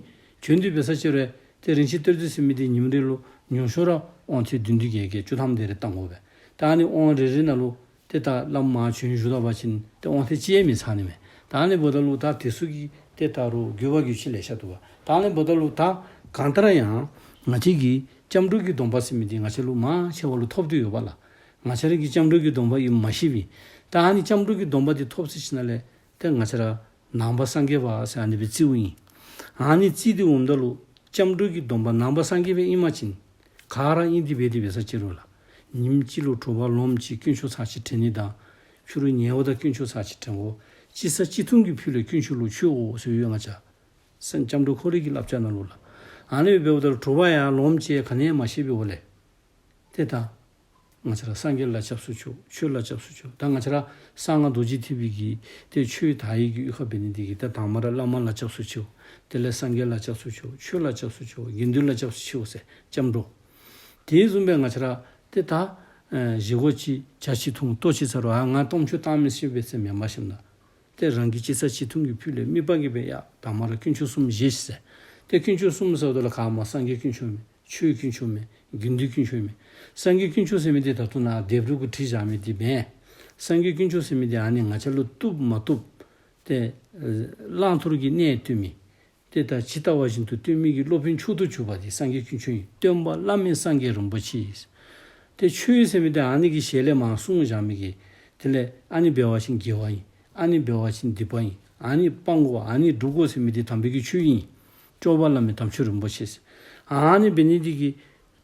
བྱོན་ཏེ་འབད་ས་ཅིག་རུང་ཏེ་རིན་ཆེན་གཏེར་མཛོད་ཟེར་མི་འདི་ཉིནམ་རེ་ལུ་ཉུང་ཤོས་ར་དབང་ཐེངས་བདུན་བདུན་བརྒྱད་བརྒྱད་བཅུ་ཐམ་དེ་རེ་བཏང་དགོ་པས། ད་ཨ་ནི་དབང་རེ་རེ་ནང་ལུ་ཏེ་ད་བླམ་མར་བྱོན་བཞུགས་ད་པ་ཅིན་ཏེ་དབང་ཐེངས་གཅིག་ཡང་མི་ཚང་ནི་མས། ད་ཨ་ནི་འབདཝ་ད་ལུ་ད་དེ་ཚུ་གི་ཏེ་ད་རུང་དགོས་པ་གི་ཕྱིར་ལེ་ཤ་འདུག་པ། ད་ཨ་ནི་འབདཝ་ད་ལུ་ད་གང་ལྟར་ཡང་ང་བཅས་ཀྱི་སྐྱབས་འགྲོ་གི་སྡོམ་པ་ཟེར་མི་འདི་ང་བཅས་ལུ་མང་ཆེ་བ་ལུ་ཐོབ་སྟེ་ཡོད་པ་ལགས། ང་བཅས་ར་གི་སྐྱབས་འགྲོ་གི་སྡོམ་པ་ཨིནམ་མ་ཤེས་པས། ད་ཨ་ནི་སྐྱབས་འགྲོ་གི་སྡོམ་པ་འདི་ཐོབ་ཚར་ཞིནམ་ལས་ཏེ་ང་བཅས་ར་ནང་པ་སངས་རྒྱས་པ་ཟེར་ཨ་ནི་སྦེ་བརྩིཝ་ཨིན། ཨ་ནི་བརྩི་སྟེ་འོངམ་ད་ལུ་སྐྱབས་འགྲོ་གི་སྡོམ་པ་ནང་པ་སངས་རྒྱས་པ་ཨིན་པ་ཅིན་ག་ར་ཨིན་ཏེ་འབད་དེ་འབད་ས་ཅིག་རུང་ལགས། ཉིནམ་གཅིག་ལུ་དྲོ་པ་ལོངམ་ཅིག་དཀོན་མཆོག་ཚར་གཅིག་དྲན་ནི་དང་། ཕྱི་རུ་ཉལཝ་ད་དཀོན་མཆོག་ཚར་གཅིག་དྲན་དགོ། ཅི་ཟེར་ཅི་འཐུང་གི་ཕུད་ལས་དཀོན་མཆོག་ལུ་མཆོད་དགོ་ཟེར་ཡོད་ང་བཅས་སངས་སྐྱབས་འགྲོ་ཁོ་རའི་གི་བསླབ་བྱ་ནང་ལུ་ལགས། ཨ་ནི་འབདཝ་ད་ལུ་དྲོ་པ་ཡང་ལོངམ་ཅིག་ག་ནི་ཡང་མ་བཞེས་པའི་འོག་ལས་ཏེ་ད་ང་བཅས་ར་སངས་རྒྱས་ལ་སྐྱབས་སུ་མཆིའོ། ཆོས་ལ་སྐྱབས་སུ་མཆིའོ། ད་ང་བཅས་ར་གསང་སྔགས་རྡོ་རྗེ་ཐེག་པའི་གི་ཏེ་ཆོས་དར་བའི་གི་གཡུས་ཁར་འབད་ནི་འདི་གིས་ད་དང་པ་ར་བླ་མ་ལ་སྐྱབས་སུ་མཆིའོ། དེ་ལས་སངས་རྒྱས་ལ་སྐྱབས་སུ་མཆིའོ། ཆོས་ལ་སྐྱབས་སུ་མཆིའོ། དགེ་འདུན་ལ་སྐྱབས་སུ་མཆིའོ་ཟེར་སྐྱབས་འགྲོ། དེ་བཟུམ་སྦེ་ང་བཅས་ར་ཏེ་ད་ཨེ་བཞེས་སྒོ་ཅིག་ཇ་ཅིག་འཐུང་ལྟོ་ཅིག་ཟ་རུང་ཨ་ང་སྟོང་མཆོད་བཏང་མི་ཤེས་པས་ཟེར་མེན་པར་ཞིནམ་ད་ཏེ་རང་གི་ཅི་ཟ་ཅི་འཐུང་གི་ཕུད་ལས་དམིགས་པ་གིས་སྦེ་ཡ་དང་པ་ར་དཀོན་མཆོག་གསུམ་བཞེས་ཤིག་ཟེར། ཏེ་དཀོན་མཆོག་གསུམ་ཟེརཝ་ད་ལུ་ག་མ་སངས་རྒྱས་དཀོན་མཆོག་མས། ཆོས་དཀོན་མཆོག་མས། དགེ་འདུན་དཀོན་མཆོག་མས། སངས་རྒྱས་དཀོན་མཆོག་ཟེར་མི་འདི་ད་ལྟོ་ནཱ་ལྡེབ་རིས་གུ་བྲིས་བཞག་མི་འདི་མེན། སངས་རྒྱས་དཀོན་མཆོག་ཟེར་མི་འདི་ཨ་ནི་ང་བཅས་ལུ་བཏུབ་མ་བཏུབ་ཏེ་ཨེ་བླང་དོར་གྱི་གནས་སྟོན་མི། ཏེ་ད་ཇི་ལྟ་བ་བཞིན་དུ་སྟོན་མི་གི་སློབ་དཔོན་མཆོག་ཏུ་གྱུར་པ་འདི་སངས་རྒྱས་དཀོན་མཆོག་ཨིན། སྟོན་པ་བླ་མེད་སངས་རྒྱས་རིན་པོ་ཆེ། ཏེ་ཆོས་ཟེར་མི་འདི་ཨ་ནི་གི་ཞལ་ལས་མར་གསུངས་བཞག་མི་གི། དེ་ལས་ཨ་ནི་འབད་བ་ཅིན་དགེ་བ་ཨིན། ཨ་ནི་འབད་བ་ཅིན་སྡིག་པ་ཨིན། ཨ་ནི་སྤང་དགོ། ཨ་ནི་སྒྲུབ་དགོ་ཟེར་མི་འདི་དམ་པའི་གི་ཆོས་ཨིན། སྐྱོབ་པ་བླ་མེད་དམ་ཆོས་རིན་པོ་ཆེ་ཟེར། ཨ་ནི་འབད་ནི་འདི་གིས་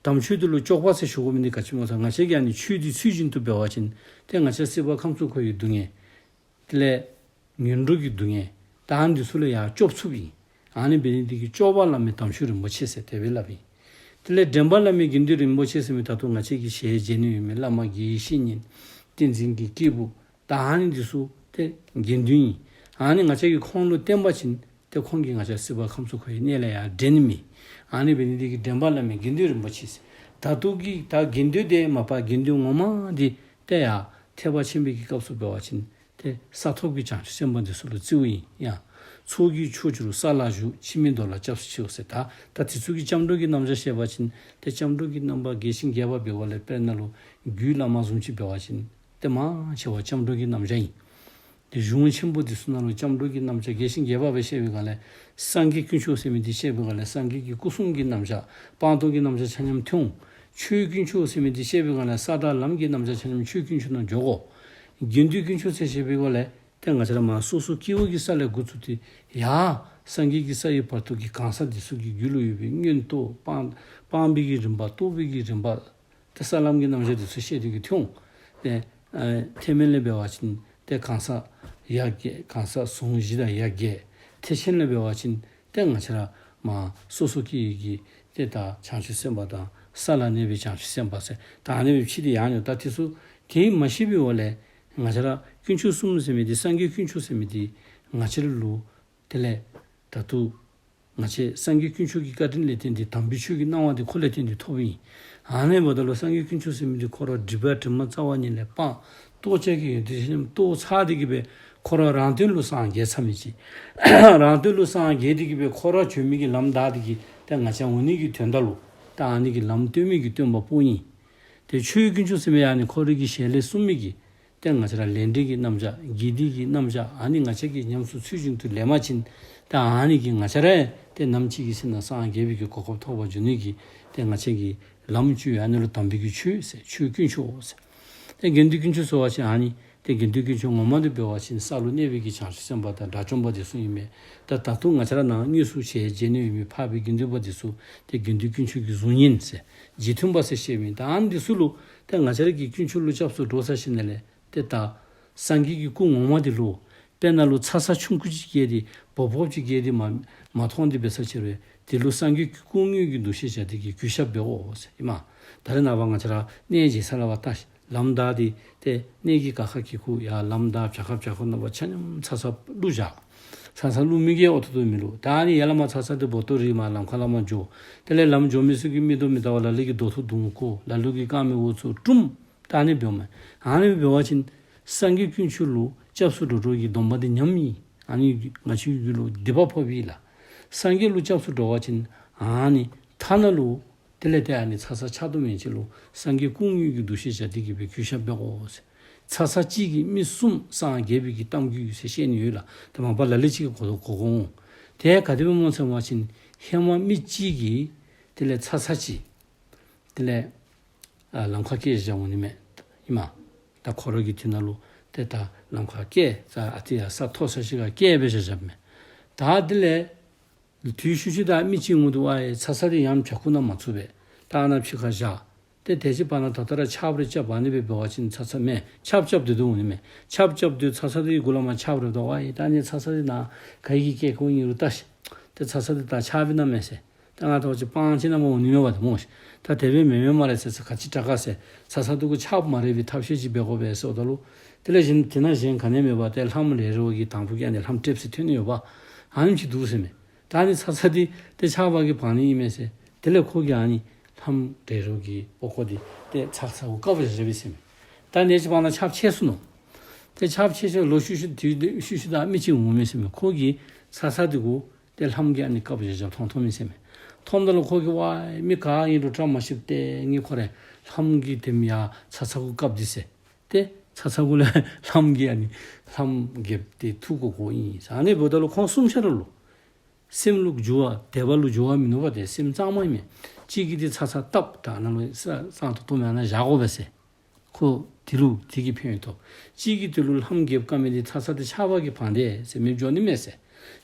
དམ་ཆོས་འདི་ལུ་སྐྱོབ་པ་ཟེར་ཞུ་དགོ་མི་འདི་ག་ཅི་སྨོ་ཟེར་ང་བཅས་ཀྱིས་ཨ་ནི་ཆོས་འདི་ཚུལ་བཞིན་དུ་འབད་བ་ཅིན་ཏེ་ང་བཅས་སྲིད་པ་ཁམས་གསུམ་འཁོར་བའི་སྡུག་བསྔལ། དེ་ལས་ངན་འགྲོ་གི་སྡུག་བསྔལ། ད་ཨ་ནི་འདི་ཚུ་ལས་ཡང་སྐྱོབ་ཚུགསཔ་ཨིན། ཨ་ནི་འབད་ནི་འདི་གིས་སྐྱོབ་པ་བླ་མེད་དམ་ཆོས་རིན་པོ་ཆེ་ཟེར་དེ་སྦེ་སླབ་ཨིན། དེ་ལས་འདྲེན་པ་བླ་མེད་དགེ་འདུན་རིན་པོ་ཆེ་ཟེར་མི་ད་ལྟོ་ང་བཅས་ཀྱི་ཞལ་མཇལ་ནི་ཡོད་མི་བླ་མ་དགེ་བའི་བཤེས་གཉེན་བསྟན་འཛིན་གྱི་སྐྱེས་བུ་ད་ཨ་ནི་འདི་ཚུ་ཏེ་དགེ་འདུན་ཨིན། ཨ་ནི་ང་བཅས་ཀྱིས་ཁོང་ལུ་བསྟེན་པ་ཅིན་ཏེ་ཁོང་གིས་ང་བཅས་སྲིད་པ་ཁམས་གསུམ་འཁོར་བའི་གནས་ལས་ཡར་འདྲེན་ནི་མས། ཨ་ནི་འབད་ནི་འདི་གིས་འདྲེན་པ་བླ་མེད་དགེ་འདུན་རིན་པོ་ཆེ་ཟེར། ད་ལྟོ་གི་ད་དགེ་འདུན་འདི་མ་པ་དགེ་འདུན་ངོ་མ་འདི་ཏེ་ཡར་ཐེག་པ་ཆེན་པོའི་གི་སྐབས་སུ་འབད་བ་ཅིན་ཏེ་ས་ཐོབ་ཀྱི་བྱང་ཆུབ་སེམས་དཔའ་འདི་ཚུ་ལུ་བརྩིཝ་ཨིན། ཡང་ཚོགས་ཀྱི་མཆོག་གྱུར་ས་ལ་བཞུགས། འཆི་མེད་མདོ་ལ་སྐྱབས་སུ་མཆིའོ་ཟེར། ད་ད་དེ་ཚུ་གི་སྐྱབས་འགྲོ་གི་རྣམ་གཞག་བཤད་པ་ཅིན་ཏེ་སྐྱབས་འགྲོ་གི་རྣམ་པ་རྒྱས་ཤིང་རྒྱས་པ་འབད་བ་ལས་དཔེར་ན་ལུ་རྒྱུད་བླ་མ་བཟུམ་ཅིག་འབད་བ་ཅིན་ཏེ་མང་ཆེ་བ་སྐྱབས་འགྲོ་གི་རྣམ་གཞག་ཨིན། ཏེ་གཞུང་ཆེན་པོ་འདི་ཚུ་ནང་ལུ་སྐྱབས་འགྲོ་གི་རྣམ་གཞག་རྒྱས་ཤིང་རྒྱས་པ་སྦེ་བཤད་པའི་སྒང་ལས་སངས་རྒྱས་དཀོན་མཆོག་ཟེར་མི་འདི་བཤད་པའི་སྒང་ལས་སངས་རྒྱས་ཀྱི་སྐུ་གསུམ་གྱི་རྣམ་གཞག་སྤངས་རྟོགས་ཀྱི་རྣམ་གཞག་ཆ་མཉམ་ཐོན། ཆོས་དཀོན་མཆོག་ཟེར་མི་འདི་བཤད་པའི་སྒང་ལས་ས་དང་ལམ་གྱི་རྣམ་གཞག་ཆ་མཉམ་ཆོས་དཀོན་མཆོག་ནང་འཇོག་དགོ། དགེ་འདུན་དཀོན་མཆོག་ཟེར་བཤད་པའི་སྒང་ལས་ཏེ་ང་བཅས་ར་མར་སོ་སོ་སྐྱེ་བོ་གི་ས་ལས་འགོ་བཙུགས་ཏེ་ཡར་སངས་རྒྱས་ཀྱི་ས་ཡི་བར་དུ་གི་གང་ཟག་འདི་ཚུ་གི་རྒྱུད་ལུ་ཡོད་པའི་མངོན་རྟོགས་སྤང་སྤང་བའི་གི་རིམ་པ་རྟོགས་པའི་གི་རིམ་པ་ཏེ་ས་ལམ་གྱི་རྣམ་གཞག་འདི་ཚུ་བཤད་དེ་གི་ཐོན། ཏེ་ཨ་ཐེག་དམན་ལས་འབད་བ་ཅིན་ཏེ་གང་ཟག་ཡ་བརྒྱད་གང་ཟག་ཟུང་བཞི་དང་ཡ་བརྒྱད། ཐེག་ཆེན་ལས་འབད་བ་ཅིན་ཏེ་ང་བཅས་ར་མར་སོ་སོ་སྐྱེ་བོའི་གི་ཏེ་ད་བྱང་ཆུབ་སེམས་དཔའ་དང་ས་ལ་གནས་པའི་བྱང་ཆུབ་སེམས་དཔའ་ཟེར་ད་ཨ་ནི་སྦེ་ཕྱེ་སྟེ་ཡར་འགྱོ། ད་དེ་ཚུ་དེ་མ་ཤེས་པའི་འོག་ལས་ང་བཅས་ར་དཀོན་མཆོག་གསུམ་ཟེར་མི་འདི་སངས་རྒྱས་དཀོན་མཆོག་ཟེར་མི་འདི་ང་བཅས་ར་ལུ་དེ་ལས་ད་ལྟོ་ང་བཅས་སངས་རྒྱས་དཀོན་མཆོག་གི་བཀའ་དྲིན་ལས་བརྟེན་ཏེ་དམ་པའི་ཆོས་ཀྱི་སྣང་བ་འདི་ཁོ་ལས་བརྟེན་ཏེ་ཐོབ་ཨིན། ཨ་ནི་འབདཝ་ད་ལུ་སངས་རྒྱས་དཀོན་མཆོག་ཟེར་མི་འདི་ཁོ་ར་སྒྲིབ་པ་དྲི་མ་རྩ་བ་ཉིད་ལས་སྤངས། རྟོགས་བྱ་གི་ཡོན་ཏན་ཆ་མཉམ་རྟོགས་ཚར་ཏེ་གི་སྦེ་ཁོ་ར་རང་དོན་ལུ་སངས་རྒྱས་ཚར་མི་ཅིག། རང་དོན་ལུ་སངས་རྒྱས་ཏེ་གི་སྦེ་ཁོ་ར་བྱོན་མི་གི་ལམ་བདའ་སྟེ་གི་ཏེ་ང་བཅས་འོང་ནི་གི་དོན་དག་ལུ་ད་ཨ་ནི་གི་ལམ་སྟོན་མི་གི་སྟོན་པ་པོ་ཨིན། ཏེ་ཆོས་དཀོན་མཆོག་ཟེར་མི་ཨ་ནི་ཁོ་རའི་གི་ཞལ་ལས་གསུངས་མི་གི་ཏེ་ང་བཅས་ར་ལས་འབྲས་ཀྱི་རྣམ་གཞག་དགེ་སྡིག་གི་རྣམ་གཞག་ཨ་ནི་ང་བཅས་ཀྱིས་ཉམས་སུ་ཚུལ་བཞིན་དུ་ལེན་པ་ཅིན་ཏེ་ཨ་ནི་གིས་ང་བཅས་ར་ཏེ་ནམ་ཅིག་གི་ཚེ་ན་སངས་རྒྱས་པའི་གི་གོ་སྐབས་ཐོབ་པར་འགྱུར་ནི་གི་ཏེ་ང་བཅས་ཀྱི་ལམ་བཅུ་ཨ་ནི་ལུ་དམ་པའི་གི་ཆོས་ཟེར་ཆོས་དཀོན་མཆོག་ཟེར། ཏེ་དགེ་འདུན་དཀོན་མཆོག་ཟེར་བ་ཅིན་ཨ་ནི་ཏེ་དགེ་འདུན་དཀོན་མཆོག་ངོ་མ་འདི་འབད་བ་ཅིན་ས་ལུ་གནས་པའི་གི་བྱང་ཆུབ་སེམས་དཔའ་དང་དགྲ་བཅོམ་པ་འདི་ཚུ་ཨིན་མས། ད་ད་ལྟོ་ང་བཅས་ར་ནཱ་དངོས་སུ་ཞལ་མཇལ་ནི་ཡོད་མི་འཕགས་པའི་དགེ་འདུན་པ་འདི་ཚུ་ཏེ་དགེ་འདུན་དཀོན་མཆོག་གི་གཟུགས་བརྙན་ཟེར་རྗེས་མཐུན་པ་ཟེར་བཤད་མི་ད་ཨ་ནི་འདི་ཚུ་ལུ་ཏེ་ང་བཅས་ར་གིས་དཀོན་མཆོག་ལུ་སྐྱབས་སུ་འགྲོ་ཚར་ཞིནམ་ལས་ཏེ་ད་སངས་རྒྱས་ཀྱི་སྐུ་ངོ་མ་འདི་ལུ་དཔེར་ན་ལུ་ཚ་ཚ་ཆུང་ཀུ་ཅིག་བརྒལ་ཏེ་སྦོམ་སྦོམ་ཅིག་བརྒལ་ཏེ་མ་མ་མཐོང་སྟེ་འབད་ས་ཅིག་རུང་དེ་ལུ་སངས་རྒྱས་ཀྱི་སྐུ་དངོས་ཀྱི་འདུ་ཤེས་བཞག་སྟེ་གི་གུས་ཞབས་འབད་དགོ་ཟེར་ཨིན་མས། ད་རེས་ནངས་པ་ང་བཅས་ར་གནས་མཇལ་ས་ལུ་བལྟ་ཤིག། ལམ་བདའ་སྟེ་ཏེ་གནས་ཀྱི་ག་ཁ་གི་ཁུག་ཡར་ལམ་བདའ་བྱག་ཁ་བྱག་ཁ་ནང་པ་ཆ་མཉམ་ཚ་ཚ་བླུགས་བཞག། ཚ་ཚ་བླུགས་མི་གིས་ཨོ་ཐུ་ཐུ་མི་བླུགས། ད་ཨ་ནི་ཡར་ལས་མར་ཚ་ཚ་དེ་སྦོ་ཏོ་རིལ་མར་ལམ་ཁ་ལས་མར་འགྱོ། དེ་ལས་ལམ་འགྱོ་མི་ཚུ་གིས་མིག་ཏོ་མི་བལྟ་བར་ལ་ལུ་གིས་རྡོ་ཐུག་མདུང་བསྐོར། ལ་ལུ་གིས་རྐངམའི་འོག་ཚུ་བཀྲུམ། ད་ཨ་ནི་འབདཝ་མས། ཨ་ནི་འབད་བ་ཅིན་སངས་རྒྱས་དཀོན་མཆོག་ལུ་སྐྱབས་སུ་འགྲོ་འགྲོ་གི་སྡོམ་པ་དེ་ཉམས་ཡི། ཨ་ནི་ང་བཅས་རྒྱུད་ལུ་སྡིག་པ་ཕོག་པས་ལགས། སངས་རྒྱས་ལུ་སྐྱབས་སུ་འགྲོ་བ་ཅིན་ཨ་ནི་ཐ་ན་ལུ་དེ་ལས་ཏེ་ཨ་ནི་ཚ་ཚ་ཆགས་སྡང་མེད་ཅིག་ལུ་སངས་རྒྱས་སྐུ་དངོས་ཀྱི་འདུ་ཤེས་བཞག་སྟེ་གིས་སྦེ་གུས་ཞབས་འབད་དགོ་ཟེར། ཚ་ཚ་གཅིག་གིས་མི་གསུམ་སངས་རྒྱས་པའི་གི་གཏམ་རྒྱུད་ཟེར་བཤད་ནི་ཡོད་ལགས། ཏེ་མ་པ་ལ་ལུ་ཅིག་གིས་གོ་གོ་གོ་འོང་། དེ་ག་དེ་སྦེ་སྨོ་ཟེར་བ་ཅིན་ཧེ་མ་མི་གཅིག་གིས་དེ་ལས་ཚ་ཚ་ཅིག་དེ་ལས་ཨ་ལམ་ཁར་བསྐྱལ་བཞག་འོང་ནི་མས། ཨིན་མས། ད་ཁོ་ར་གི་དེ་ནང་ལུ་ཏེ་ད་ལམ་ཁར་བསྐྱལ་ས་ཨ་ཏི་ཡར་ས་མཐོ་ས་ཅིག་ཁར་བསྐྱལ་སྦེ་བཞག་བཞགཔ་མས། ད་དེ་ལས་དུས་ཤུལ་ཤུལ་ད་མི་གཅིག་འོང་དོ་ཨ་ཡེ་ཚ་ཚ་དེ་ཡང་བྱག་ཁུག་ནང་མ་ཚུད་པས། ད་ཨ་ནཱ་ཕྱི་ཁར་བཞག། ཏེ་དེ་ཅིག་བར་ན་ད་ལྟོ་ར་ཆརཔ་རེ་རྐྱབ་ཨ་ནི་སྦེ་འབད་བ་ཅིན་ཚ་ཚ་མས་ཆརཔ་རྐྱབ་སྟེ་འདུག་འོང་ནི་མས། ཆརཔ་རྐྱབ་སྟེ་ཚ་ཚ་དེ་གི་གུ་ལས་མར་ཆརཔ་རེ་བཏོག་ཨ་ཡེ་ད་ཨ་ནི་ཚ་ཚ་དེ་ནཱ་ག་གིས་བསྐྱལ་བསྐྱལཝ་ཨིན་རུང་བལྟ་ཤིག། ཏེ་ཚ་ཚ་དེ་ད་ཆརཔ་ཨིན་ན་མས་ཟེར། ད་ང་ཐོག་ཅིག་སྤང་ཅིག་ནང་མར་འོང་ནི་མས་པ་ཏེ་སྨོ་ཤིག། ད་དེ་སྦེ་མེན་མས་སྨ་རེ་ཟེར་ཟེར་ག་ཅི་དྲག་ག་ཟེར། ཚ་ཚ་དེ་གུ་ཆརཔ་མ་རེག་པའི་ཐབས་ཤེས་ཅིག་འབད་དགོ་པས་ཟེརཝ་ད་ལུ། དེ་ལས་གཞན་དེ་ནང་གཞན་ག་ནི་མེད་པར་ཏེ་ལྷམ་རེ་རེ་བ་གིས་དང་ཕུ་གིས་ཨ་ནི་ལྷམ་ཏེབ་ཟེར་ཐོན་ནི་ཡོདཔ། ཨ་ནེམ་ཅིག་འདུག་ཟེར་མས། ད་ཨ་ནི་ཚ་ཚ་དེ་ཏེ་ཆརཔ་གིས་སྦང་ནི་ཨིན་མས་ཟེར། དེ་ལས་ཁོ་གིས་ཨ་ནི་ལྷམ་རེ་རེ་བ་གིས་སྤོ་བཀོ་སྟེ་ཏེ་ཚ་ཚ་གུ་བཀབ་བཞག་བཞགཔ་ཨིན་ཟེར་མས། ད་ཨ་ནི་ཅིག་བར་ན་ཆརཔ་ཆད་སོ་ནུག། ཏེ་ཆརཔ་ཆད་ཆད་ལོག་ཤུལ་ཤུལ་དུས་ཤུལ་ཤུལ་ད་མི་གཅིག་འོང་མས་ཟེར་མས། ཁོ་གིས་ཚ་ཚ་དེ་གུ་ཏེ་ལྷམ་གྱིས་ཨ་ནི་བཀབ་བཞག་བཞགཔ་མཐོང་མཐོངམ་ཨིན་ཟེར་མས། མཐོངམ་ད་ལུ་ཁོ་གིས་ཝའི་མི་ག་ཨིན་རུང་བཀྲ་མ་ཤིསཔ་ཏེ་ངེའི་ཁོ་རའི་ལྷམ་གྱིས་དེམ་ཡར་ཚ་ཚ་གུ་བཀབ་སྟེ་ཟེར། ཏེ་ཚ་ཚ་གུ་ལས་ལྷམ་གྱིས་ཨ་ནི་ལྷམ་རྒྱབ་སྟེ་འཐུ་བཀོ་བཀོཝ་ཨིན་ཟེར། ཨ་ནི་འབདཝ་ད་ལུ་ཁོང་གསུམ་ཆ་ར་ལུ་སེམས་ལུ་འགྱུར་བ་དད་པ་ལུ་འགྱུར་བ་མིན་ནུག་པ། ཏེ་སེམས་གཙང་མ་ཨིན་མས། གཅིག་གིས་ཏེ་ཚ་ཚ་བཏབ་ད་ཨ་ནཱ་ལུ་ས་གཙང་ཏོག་ཏོ་མས་ཨ་ནཱ་བཞག་དགོ་པས་ཟེར། ཁོ་དེ་ལུ་དེ་གིས་ཕན་ཡོན་ཐོབ། གཅིག་གིས་དེ་ལུ་ལྷམ་རྒྱབ་བཀབ་མི་དེ་ཚ་ཚ་དེ་ཆརཔ་གིས་སྦང་སྟེ་ཟེར་མི་འགྱོ་ནི་མས་ཟེར།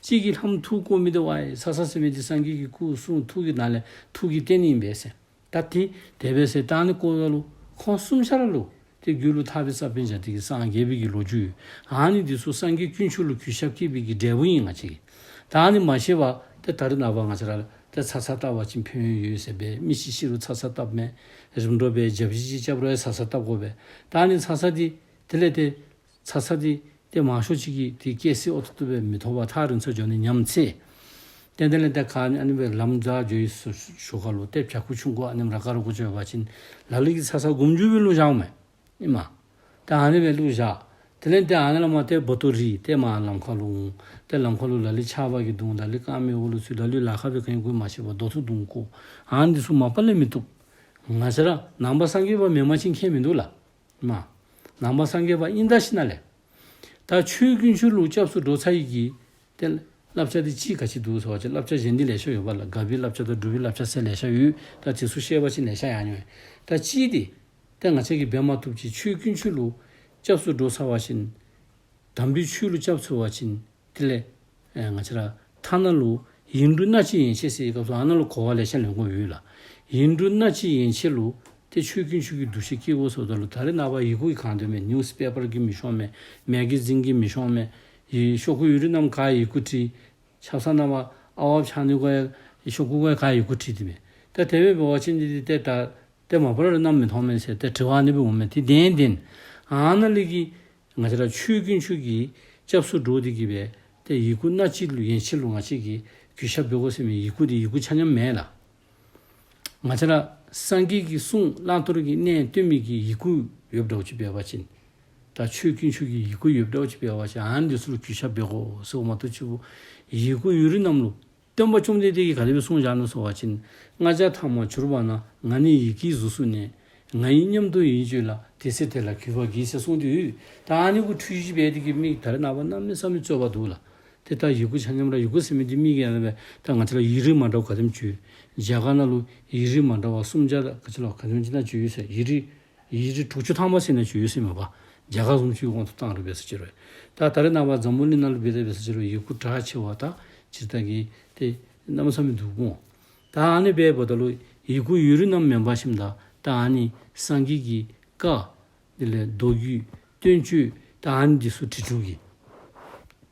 གཅིག་གིས་ལྷམ་འཐུ་བཀོ་མི་དེ་ཝའི་ཚ་ཚ་ཟེར་མི་དེ་སངས་རྒྱས་ཀྱི་སྐུ་གསུང་ཐུགས་ཀྱི་ནང་ལས་ཐུགས་ཀྱི་རྟེན་ཨིན་པས་ཟེར། ད་དེ་དེ་སྦེ་ཟེར་ད་ཨ་ནི་བཀོཝ་ད་ལུ་ཁོང་གསུམ་ཆ་ར་ལུ་ཏེ་རྒྱུད་ལུ་ཐར་པའི་ས་བོན་བཞག་སྟེ་གིས་སངས་རྒྱས་པའི་གི་ལོ་རྒྱུས་ཡོད། ཨ་ནི་འདི་ཚུ་སངས་རྒྱས་དཀོན་མཆོག་ལུ་གུས་ཞབས་བསྐྱེད་པའི་གི་འབྲས་བུ་ཨིན་ང་བཅས་ཀྱི། ད་ཨ་ནི་མ་ཤེས་པར་ཏེ་ད་རེས་ནངས་པ་ང་བཅས་ར་ཏེ་ཚ་ཚ་བཏབ་པ་ཅིན་ཕན་ཡོན་ཡོད་ཟེར་སྦེ་མི་ཅིག་ཤི་རུང་ཚ་ཚ་བཏབ་མས། རིམ་གྲོ་སྦེ་བརྒྱ་བཞི་ཅིག་རྐྱབ་རུང་ཡང་ཚ་ཚ་བཏབ་དགོ་པས། ད་ཨ་ནི་ཚ་ཚ་འདི་དེ་ལས་ཏེ་ཚ་ཚ་འདི་ཏེ་མང་ཤོས་ཅིག་གིས་ཏེ་སྐྱེ་སྲིད་ཨོ་ཐུབ་ཐུབ་སྦེ་མི་ཐོབ་པར་ཐག་རིང་སར་འགྱོ་ནི་ཉམས་ཚེ། ཏན་ཏན་ལས་ཏེ་ག་ཨ་ནི་སྦེ་ལམ་བཟའ་འགྱོ་བའི་ཞོར་ཁ་ལུ་ཏེ་བྱག་ཁུག་ཆུང་ཀུ་ཨ་ནེམ་ར་ཀ་ར་ཀུ་ཅིག་ཡོད་པ་ཅིན་ལ་ལུ་གིས་ཚ་ཚ་སྒོམ་རྒྱུ་སྦེ་བླུགས་བཞགཔ་མས། ཨིན་མས། ཏེ་ཨ་ནི་སྦེ་བླུགས་བཞག། དེ་ལས་ཏེ་ཨ་ནི་ལས་མར་ཏེ་སྦོ་ཏོ་རིལ་ཏེ་མར་ལམ་ཁ་ལུ་འོང་། ཏེ་ལམ་ཁ་ལུ་ལ་ལུ་ཆརཔ་གིས་བརྡུང་། ལ་ལུ་རྐངམའི་འོག་ལུ་ཚུད། ལ་ལུ་ལ་ཁ་སྦེ་ག་ཨིན་གོ་མ་ཤེས་པར་རྡོ་ཐུག་མདུང་བསྐོར། ཨ་ནི་འདི་ཚུ་མ་པ་ལས་མི་བཏུབ། ང་བཅས་ར་ནང་པ་སངས་རྒྱས་པ་མེན་པ་ཅིན་ཁྱད་མིན་འདུག་ལགས། མ་ནང་པ་སངས་རྒྱས་པ་ཨིན་ད་ཤི་ན་ལས། ད་ཆོས་དཀོན་མཆོག་ལུ་སྐྱབས་སུ་འགྲོ་ཚར་ཡི་གི་ཏེ་བསླབ་བྱ་འདི་ཅིག་ག་ཅི་འདུག་ཟེར་བ་ཅིན་བསླབ་བྱ་གཞན་འདི་ལེ་ཤ་ཡོད་པ་ལགས། དགའ་བའི་བསླབ་བྱ་དང་སྒྲུབ་པའི་བསླབ་བྱ་ཟེར་ལེ་ཤ་ཡོད། ད་དེ་ཚུ་བཤད་པ་ཅིན་ལེ་ཤ་ཡང་ཡོད། ད་ཅིག་འདི་ཏེ་ང་བཅས་ཀྱིས་འབད་མ་བཏུབ་ཅིག་ཆོས་དཀོན་མཆོག་ལུ་སྐྱབས་སུ་འགྲོ་ཚར་བ་ཅིན་དམ་པའི་ཆོས་ལུ་སྐྱབས་ཚུད་པ་ཅིན་དེ་ལས་ཨེ་ང་བཅས་ར་ཐ་ན་ལུ་ཡིག་འབྲུ་སྣ་གཅིག་ཡན་ཆད་ཟེར་བའི་སྐབས་སུ་ཨ་ནཱ་ལུ་གོ་བ་ལེ་ཤ་ལེན་དགོཔ་ཡོད་ལགས། ཡིག་འབྲུ་སྣ་གཅིག་ཡན་ཆད་ལུ་ཏེ་ཆོས་དཀོན་མཆོག་གི་འདུ་ཤེས་བསྐྱེད་དགོ་ཟེརཝ་ད་ལུ་ད་རེས་ནངས་པ་ཡི་གུ་གིས་གང་འདོད་མས། ནིའུསི་པེ་པར་གིས་མི་ཤོང་མས། མེ་ག་ཛིན་གྱིས་མི་ཤོང་མས། ཡི་ཤོག་གུ་ཡུ་རི་རྣམས་ག་ཡི་གུ་བྲིས། ཆབ་གསང་ནང་མར་ཨ་ཝ་ཕྱག་ནི་གུ་ཡང་ཤོག་གུ་གུ་ཡང་ག་ཡི་གུ་བྲིས་ཏེ་མས། ད་དེ་སྦེ་འབད་བ་ཅིན་འདི་ཏེ་ད་ཏེ་མ་པ་ལས་ར་གནམ་མེད་ས་མེད་ཟེར་ཏེ་དྲི་བ་ཨ་ནི་སྦེ་འོང་མས། ཏེ་བདེན་བདེན་ཨ་ནཱ་ལས་ཀྱི་ང་བཅས་ར་ཆོས་དཀོན་མཆོག་གི་སྐྱབས་སུ་འགྲོ་སྟེ་གིས་སྦེ་ཏེ་ཡི་གུ་སྣ་གཅིག་ལུ་ཡན་ཆད་ལུ་ང་བཅས་ཀྱིས་གུས་ཞབས་འབད་དགོ་ཟེར་མི་ཡི་གུ་འདི་ཡི་གུ་ཆ་མཉམ་མེན་ལགས། ང་བཅས་ར་སངས་རྒྱས་ཀྱི་གསུང་བླང་དོར་གྱི་གནས་སྟོན་མི་གི་ཡི་གུ་ཡོདཔ་འདྲཝ་ཅིག་འབད་བ་ཅིན་ད་ཆོས་དཀོན་མཆོག་གི་ཡི་གུ་ཡོདཔ་འདྲཝ་ཅིག་འབད་བ་ཅིན་ཨ་ནི་འདི་ཚུ་ལུ་གུས་ཞབས་འབད་དགོ་ཟེརཝ་མ་གཏོགས་ཅིག་ཡི་གུ་ཡུ་རི་རྣམས་ལུ་སྟོན་པ་བཅོམ་ལྡན་འདས་ཀྱིས་ག་དེ་སྦེ་གསུངས་བཞག་ནུག་ཟེར་བ་ཅིན་ལྔ་བརྒྱ་ཐམ་པ་གྱུར་པ་ན། ང་ནི་ཡི་གེའི་གཟུགས་སུ་གནས། ང་ཡི་མཉམ་དུ་ཡིད་དཔྱོད་ལ། དེ་ཚེ་དེ་ལ་གུས་པར་བགྱི་ཟེར་གསུངས་ཏེ་ཡོད། ད་ཨ་ནི་གུ་འཁྲུལ་ཞིག་འབད་དེ་གིས་མི་ད་རེས་ནངས་པ་གནམ་མེད་ས་མེད་རྩོད་པ་འདུག་ལགས། ཏེ་ད་ཡི་གུ་ཆ་མཉམ་ར་ཡི་གུ་ཟེར་མི་འདི་མི་གིས་ཨ་ནི་སྦེ་ད་ང་བཅས་ར་ཡིག་རིགས་མ་འདྲཝ་ག་དེམ་ཅིག་ཡོད། རྒྱ་གར་ནང་ལུ་ཡིག་རིགས་མ་འདྲཝ་སུམ་བརྒྱ་དང་ག་ཅི་ལོ་ག་དེམ་ཅིག་ནང་ཅིག་ཡོད་ཟེར། ཡིག་རིགས་ཡིག་རིགས་དྲུག་ཅུ་ཐམ་པ་ཟེར་ནང་ཅིག་ཡོད་ཟེར་མས་པ། རྒྱ་གར་བཟུམ་ཅིག་གི་དབང་དུ་བཏང་རུང་འབད་ས་ཅིག་རུང་། ད་ད་རེས་ནངས་པ་འཛམ་བུ་གླིང་ནང་ལུ་འབད་དེ་འབད་ས་ཅིག་རུང་ཡི་གུ་གྲགས་ཆེ་བ་ད་ཇི་ལྟར་གྱི་ཏེ་གནམ་མེད་ས་མེད་འདུག་གོ། ད་ཨ་ནི་སྦེ་འབདཝ་ད་ལུ་ཡི་གུ་ཡུ་རི་རྣམས་མེན་པ་ཞིནམ་ད་ད་ཨ་ནི་སངས་རྒྱས་ཀྱི་བཀའ་དེ་ལས་མདོ་རྒྱུད་བསྟན་བཅོས་ད་ཨ་ནི་འདི་ཚུ་བྲིས་བྲིསཝ་གི་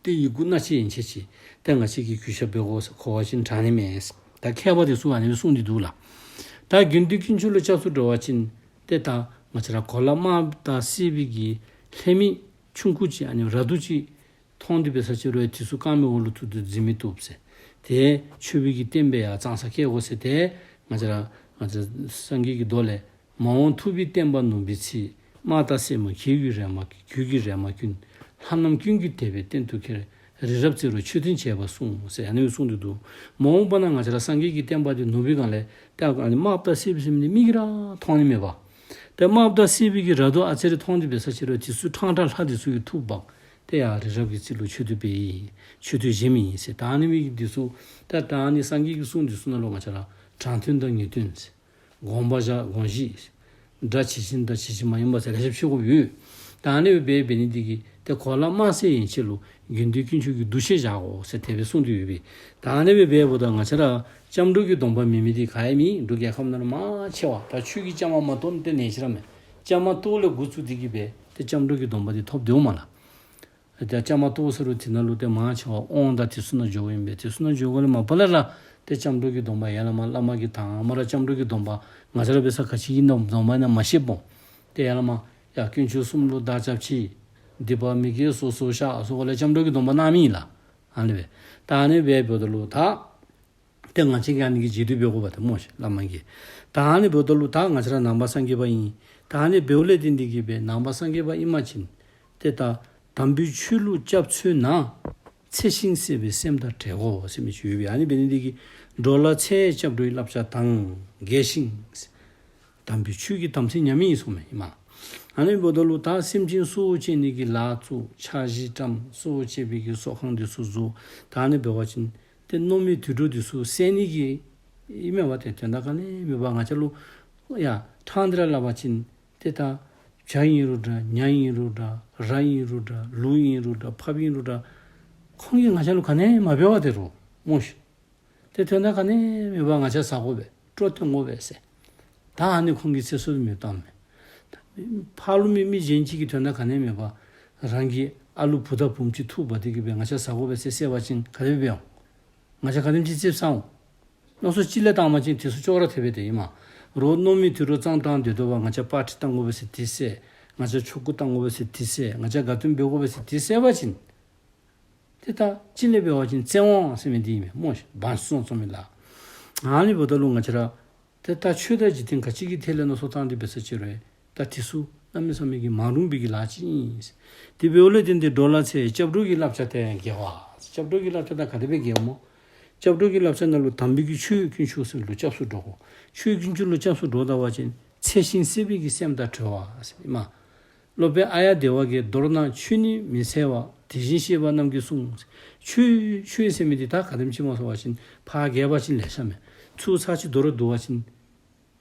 ཏེ་ཡི་གུ་སྣ་གཅིག་ཡན་ཆད་ཅིག་ཏེ་ང་བཅས་ཀྱིས་གུས་ཞབས་འབད་དགོ་ཟེར་གོ་བ་ཅིག་དྲག་ནི་མས། ད་མཁས་པ་འདི་ཚུ་ཨ་ནི་སྦེ་གསུངས་ཏེ་འདུག་ལགས། ད་དགེ་འདུན་དཀོན་མཆོག་ལུ་སྐྱབས་སུ་འགྲོ་བ་ཅིན་ཏེ་ད་ ང་བཅས་ར་གོ་ལ་དམརཔོ་དང་སེར་པོའི་གི་ལྷད་མེད་ཆུང་ཀུ་ཅིག་ཨ་ནི་ར་དུ་ཅིག་མཐོང་སྟེ་འབད་ས་ཅིག་རུང་དེ་ཚུ་རྐངམ་གི་འོག་ལུ་ཐུག་སྟེ་འཛིང་མི་བཏུབ་ཟེར། དེ་ཆོས་པའི་གི་བསྟན་པ་ཡང་གཙང་ས་བཀལ་དགོ་ཟེར། དེ་ང་བཅས་ར་ང་བཅས་སངས་རྒྱས་ཀྱི་མདོ་ལས། མ་འོངས་ཐུབ་པའི་བསྟན་པ་ནུབ་པའི་ཚེ། དམར་དང་སེར་མོ་གོས་ཀྱི་རས་མ་གོས་ཀྱི་རས་མ་གྱོན། ལྷ་རྣམས་ཀུན་གྱིས་དད་པས་བསྟན་དུ་འཁྱེར། རི་རབ་བརྩེགས་རུ་མཆོད་རྟེན་བྱེད་པ་གསུངས་ཟེར་ཨ་ནི་གསུངས་ཏེ་འདུག། མ་འོངས་པ་ན་ང་བཅས་ར་སངས་རྒྱས་ཀྱི་བསྟན་པ་འདི་ནུབ་པའི་སྒང་ལས་ཏེ་ཨ་ནི་དམརཔོ་དང་སེརཔོ་ཟེར་མི་འདི་མིག་གིས་ར་མཐོང་ནི་མེད་པ། ཏེ་དམརཔོ་དང་སེརཔོའི་གི་ར་དུ་ཨ་ཙི་རེ་མཐོང་སྟེ་འབད་ས་ཅིག་རུང་དེ་ཚུ་ཕྲང་ཕྲང་ལྷ་དེ་ཚུ་གིས་ཐུགས་འབག། ཏེ་ཡར་རི་རབ་ཀྱི་རྩེ་ལུ་མཆོད་རྟེན་སྦེ་ཡི། མཆོད་རྟེན་བཞེངས་མི་ཨིན་ཟེར། ད་ཨ་ནི་མི་གི་འདི་ཚུ་ད་ད་ཨ་ནི་སངས་རྒྱས་ཀྱི་གསུང་འདི་ཚུ་ནང་ལུ་ང་བཅས་ར་དྲང་དོན་དང་ངེས་དོན་ཟེར། དགོངས་པ་བཞག་དགོངས་གཞི། སྒྲ་ཇི་བཞིན་དང་ཇི་བཞིན་མ་ཡིན་པ་ཟེར་ལེ་ཤ་ཅིག་ཡོད། ད་ཨ་ནི་སྦེ་འབད་ནི་འདི་གིས་ཏེ་གོ་ལ་དམར་སེར་ཡན་ཆད་ལུ་དགེ་འདུན་དཀོན་མཆོག་གི་འདུ་ཤེས་བཞག་དགོ་ཟེར་དེ་སྦེ་གསུངས་ཏེ་ཡོད་པས། ད་ཨ་ནི་སྦེ་འབདཝ་ད་ང་བཅས་ར་སྐྱབས་འགྲོ་གི་སྡོམ་པ་མེད་མི་འདི་ག་ཡང་མེད། འབྲུག་རྒྱལ་ཁབ་ནང་ལུ་མང་ཆེ་བ་ད་ཆོས་ཀྱི་བཅའ་མར་མ་གཏོགས་ཏེ་ནེ་ཤེས་ར་མེད། བཅའ་མར་གཏོགས་ལས་འགོ་བཙུགས་ཏེ་གིས་སྦེ་ཏེ་སྐྱབས་འགྲོ་གི་སྡོམ་པ་འདི་ཐོབ་སྟེ་འོང་མས་ལགས། ཏེ་བཅའ་མར་གཏོགས་ཟེར་རུང་དེ་ནང་ལུ་ཏེ་མང་ཆེ་བ་དབང་དང་དེ་ཚུ་ནང་འགྱོཝ་ཨིན་པས། དེ་ཚུ་ནང་འགྱོཝ་ལས་མ་པ་ལས་ར་ཏེ་སྐྱབས་འགྲོ་གི་སྡོམ་པ་ཡར་ལས་མར་བླ་མ་གིས་དང་པ་ར་སྐྱབས་འགྲོ་གི་སྡོམ་པ་ང་བཅས་ར་འབད་ས་ག་ཅི་གི་སྡོམ་པ་ཨིན་ན་མ་ཤེས་པས། ཏེ་ཡར་ལས་མར་ཡ་དཀོན་མཆོག་གསུམ་ལུ་བདག་སྐྱབས་མཆི། སྡིག་པ་མི་དགེ་སོ་སོར་བཤགས་ཟེར་འགོ་ལས་སྐྱབས་འགྲོ་གི་སྡོམ་པ་གནང་མི་ཨིན་ལགས། ཨ་ནི་སྦེ་ད་ཨ་ནི་སྦེ་འབདཝ་ད་ལུ་ད་ཏེ་ང་བཅས་ཀྱིས་ཨ་ནི་གི་རྗེས་ཟློས་འབད་དགོ་པས་ཏེ་སྨོ་ཤེ་བླ་མ་གིས། ད་ཨ་ནི་འབདཝ་ད་ལུ་ད་ང་བཅས་ར་ནང་པ་སངས་རྒྱས་པ་ཨིན། ད་ཨ་ནི་འབདཝ་ལས་བརྟེན་ཏེ་གིས་སྦེ་ནང་པ་སངས་རྒྱས་པ་ཨིན་པ་ཅིན་ཏེ་ད་དམ་པའི་ཆོས་ལུ་སྐྱབས་འཚོལ་ན། ཚེ་ཞིང་སྲིད་པའི་སེམས་དང་བྲལ་དགོ་ཟེར་མི་ཅིག་ཡོད་པས། ཨ་ནི་འབད་ནི་འདི་གིས་འགྲོ་ལ་འཚེ་བའི་སྐྱབས་འགྲོའི་བསླབ་བྱ་དང་། རྒས་ཤིང་དམ་པའི་ཆོས་ཀྱི་དམ་ཚིག་ཉམས་ཡིན་གསུངས་མས་ཨིན་མས། ཨ་ནི་འབདཝ་ད་ལུ་ད་སེམས་ཅན་གསོ་བ་བྱེད་ནི་གི་ལཱ་བཙུགས། ཕྱག་བཞེས་བཀྲམ། གསོ་བ་བྱེད་པའི་གི་གསོ་ཁང་འདི་ཚུ་བཟོ། ད་ཨ་ནི་འབད་བ་ཅིན་ཏེ་མནོ་མེད་དུད་འགྲོ་འདི་ཚུ་བསད་ནི་གི་ཨིན་མས་པ། ཏེ་དོན་དག་ག་ནི་མེད་པར་ང་བཅས་ལུ་ཡ་ཕྲང་སྟེ་ར་སླབ་པ་ཅིན་ཏེ་ད་བྱ་ཨིན་རུང་འདྲ་ཉ་ཨིན་རུང་འདྲ་ར་ཨིན་རུང་འདྲ་ལུག་ཨིན་རུང་འདྲ་ཕགཔ་ཨིན་རུང་འདྲ་ཁོང་གིས་ང་བཅས་ལུ་ག་ནི་མ་འབད་བ་ཏེ་རུང་སྨོ་ཤེ། ཏེ་དོན་དག་ག་ནི་མེད་པར་ང་བཅས་ཟ་དགོ་པས། སྤྲོ་སྟོན་དགོ་པས་ཟེར། ད་ཨ་ནི་ཁོང་གིས་ཚེ་སྲོག་མེདཔ་བཏངམ་མས། ཕར་ལུ་མི་མི་གཞན་ཅིག་གིས་དོན་དག་ག་ནི་མེད་པར་རང་གི་ཨ་ལུ་བུ་དང་བུམོ་ཅིག་ཐུག་འབག་སྟེ་གིས་སྦེ་ང་བཅས་ཟ་དགོ་པས་ཟེར་བསད་པ་ཅིན་ག་དེ་སྦེ་འབད་འོང་། ང་བཅས་ག་དེམ་ཅིག་ཙིགཔ་ཟ་འོང་། མནོ་བསམ་གཅིག་ལས་བཏང་པ་ཅིན་དེ་ཚུ་ཅོག་ར་འཐད་པས་ཏེ་ཨིན་མས། རོགས་མནོ་མེད་དུད་འགྲོ་གཙང་བཏང་སྡོད་དོ་བ་ང་བཅས་པར་ཊི་བཏང་དགོ་པས་ཟེར་དེ་བསད། ང་བཅས་ཆོ་ག་བཏང་དགོ་པས་ཟེར་དེ་བསད། ང་བཅས་དགའ་སྟོན་འབད་དགོ་པས་ཟེར་དེ་བསད་པ་ཅིན་ཏེ་ད་གཅིག་ལས་འབད་བ་ཅིན་བཙན་དབང་ཟེར་མི་འདི་ཨིན་མས་སྨོ་ཤེ། བང་སོ་བཙོང་མི་ལཱ། ཨ་ནི་འབདཝ་ད་ལུ་ང་བཅས་ར་ཏེ་ད་ཆོས་དང་འཇིག་རྟེན་ག་ཅི་གི་ཐད་ལས་མནོ་བསམ་བཏང་སྟེ་འབད་ས་ཅིག་རུང་ད་དེ་ཚུ་གནམ་མེད་ས་མེད་ཀྱི་མ་རུང་བའི་གི་ལཱ་ཅིག་ཨིན། དེ་འབདཝ་ལས་བརྟེན་ཏེ་འགྲོ་ལ་འཚེ་སྐྱབས་འགྲོ་གི་བསླབ་བྱ་དེ་ཡང་རྒྱལ་བ། སྐྱབས་འགྲོ་གི་བསླབ་བྱ་དང་ག་དེ་སྦེ་རྒྱལཝ་སྨོ། སྐྱབས་འགྲོ་གི་བསླབ་བྱ་ནང་ལུ་དམ་པའི་གི་ཆོས་དཀོན་མཆོག་ཟེར་ལུ་སྐྱབས་སུ་འགྲོ་དགོ། ཆོས་དཀོན་མཆོག་ལུ་སྐྱབས་སུ་འགྲོ་ད་པ་ཅིན་ཚེ་ཞིང་སྲིད་པའི་གི་སེམས་དང་བྲལ་བ་ཟེར་ཨིན་མས། སློབ་དཔོན་ཨཱརྱ་དེ་ཝ་གིས་མདོར་ན་ཆོས་ནི་མི་འཚེ་བ། དེ་བཞིན་གཤེགས་པ་རྣམས་ཀྱིས་གསུངས། ཆོས་ཆོས་ཟེར་མི་འདི་ད་ག་དེམ་ཅིག་སྨོ་ཟེར་བ་ཅིན་ཕར་རྒྱས་པ་ཅིན་ལེ་ཤ་མས། ཚུར་ཚར་གཅིག་མདོར་བསྡུ་བ་ཅིན་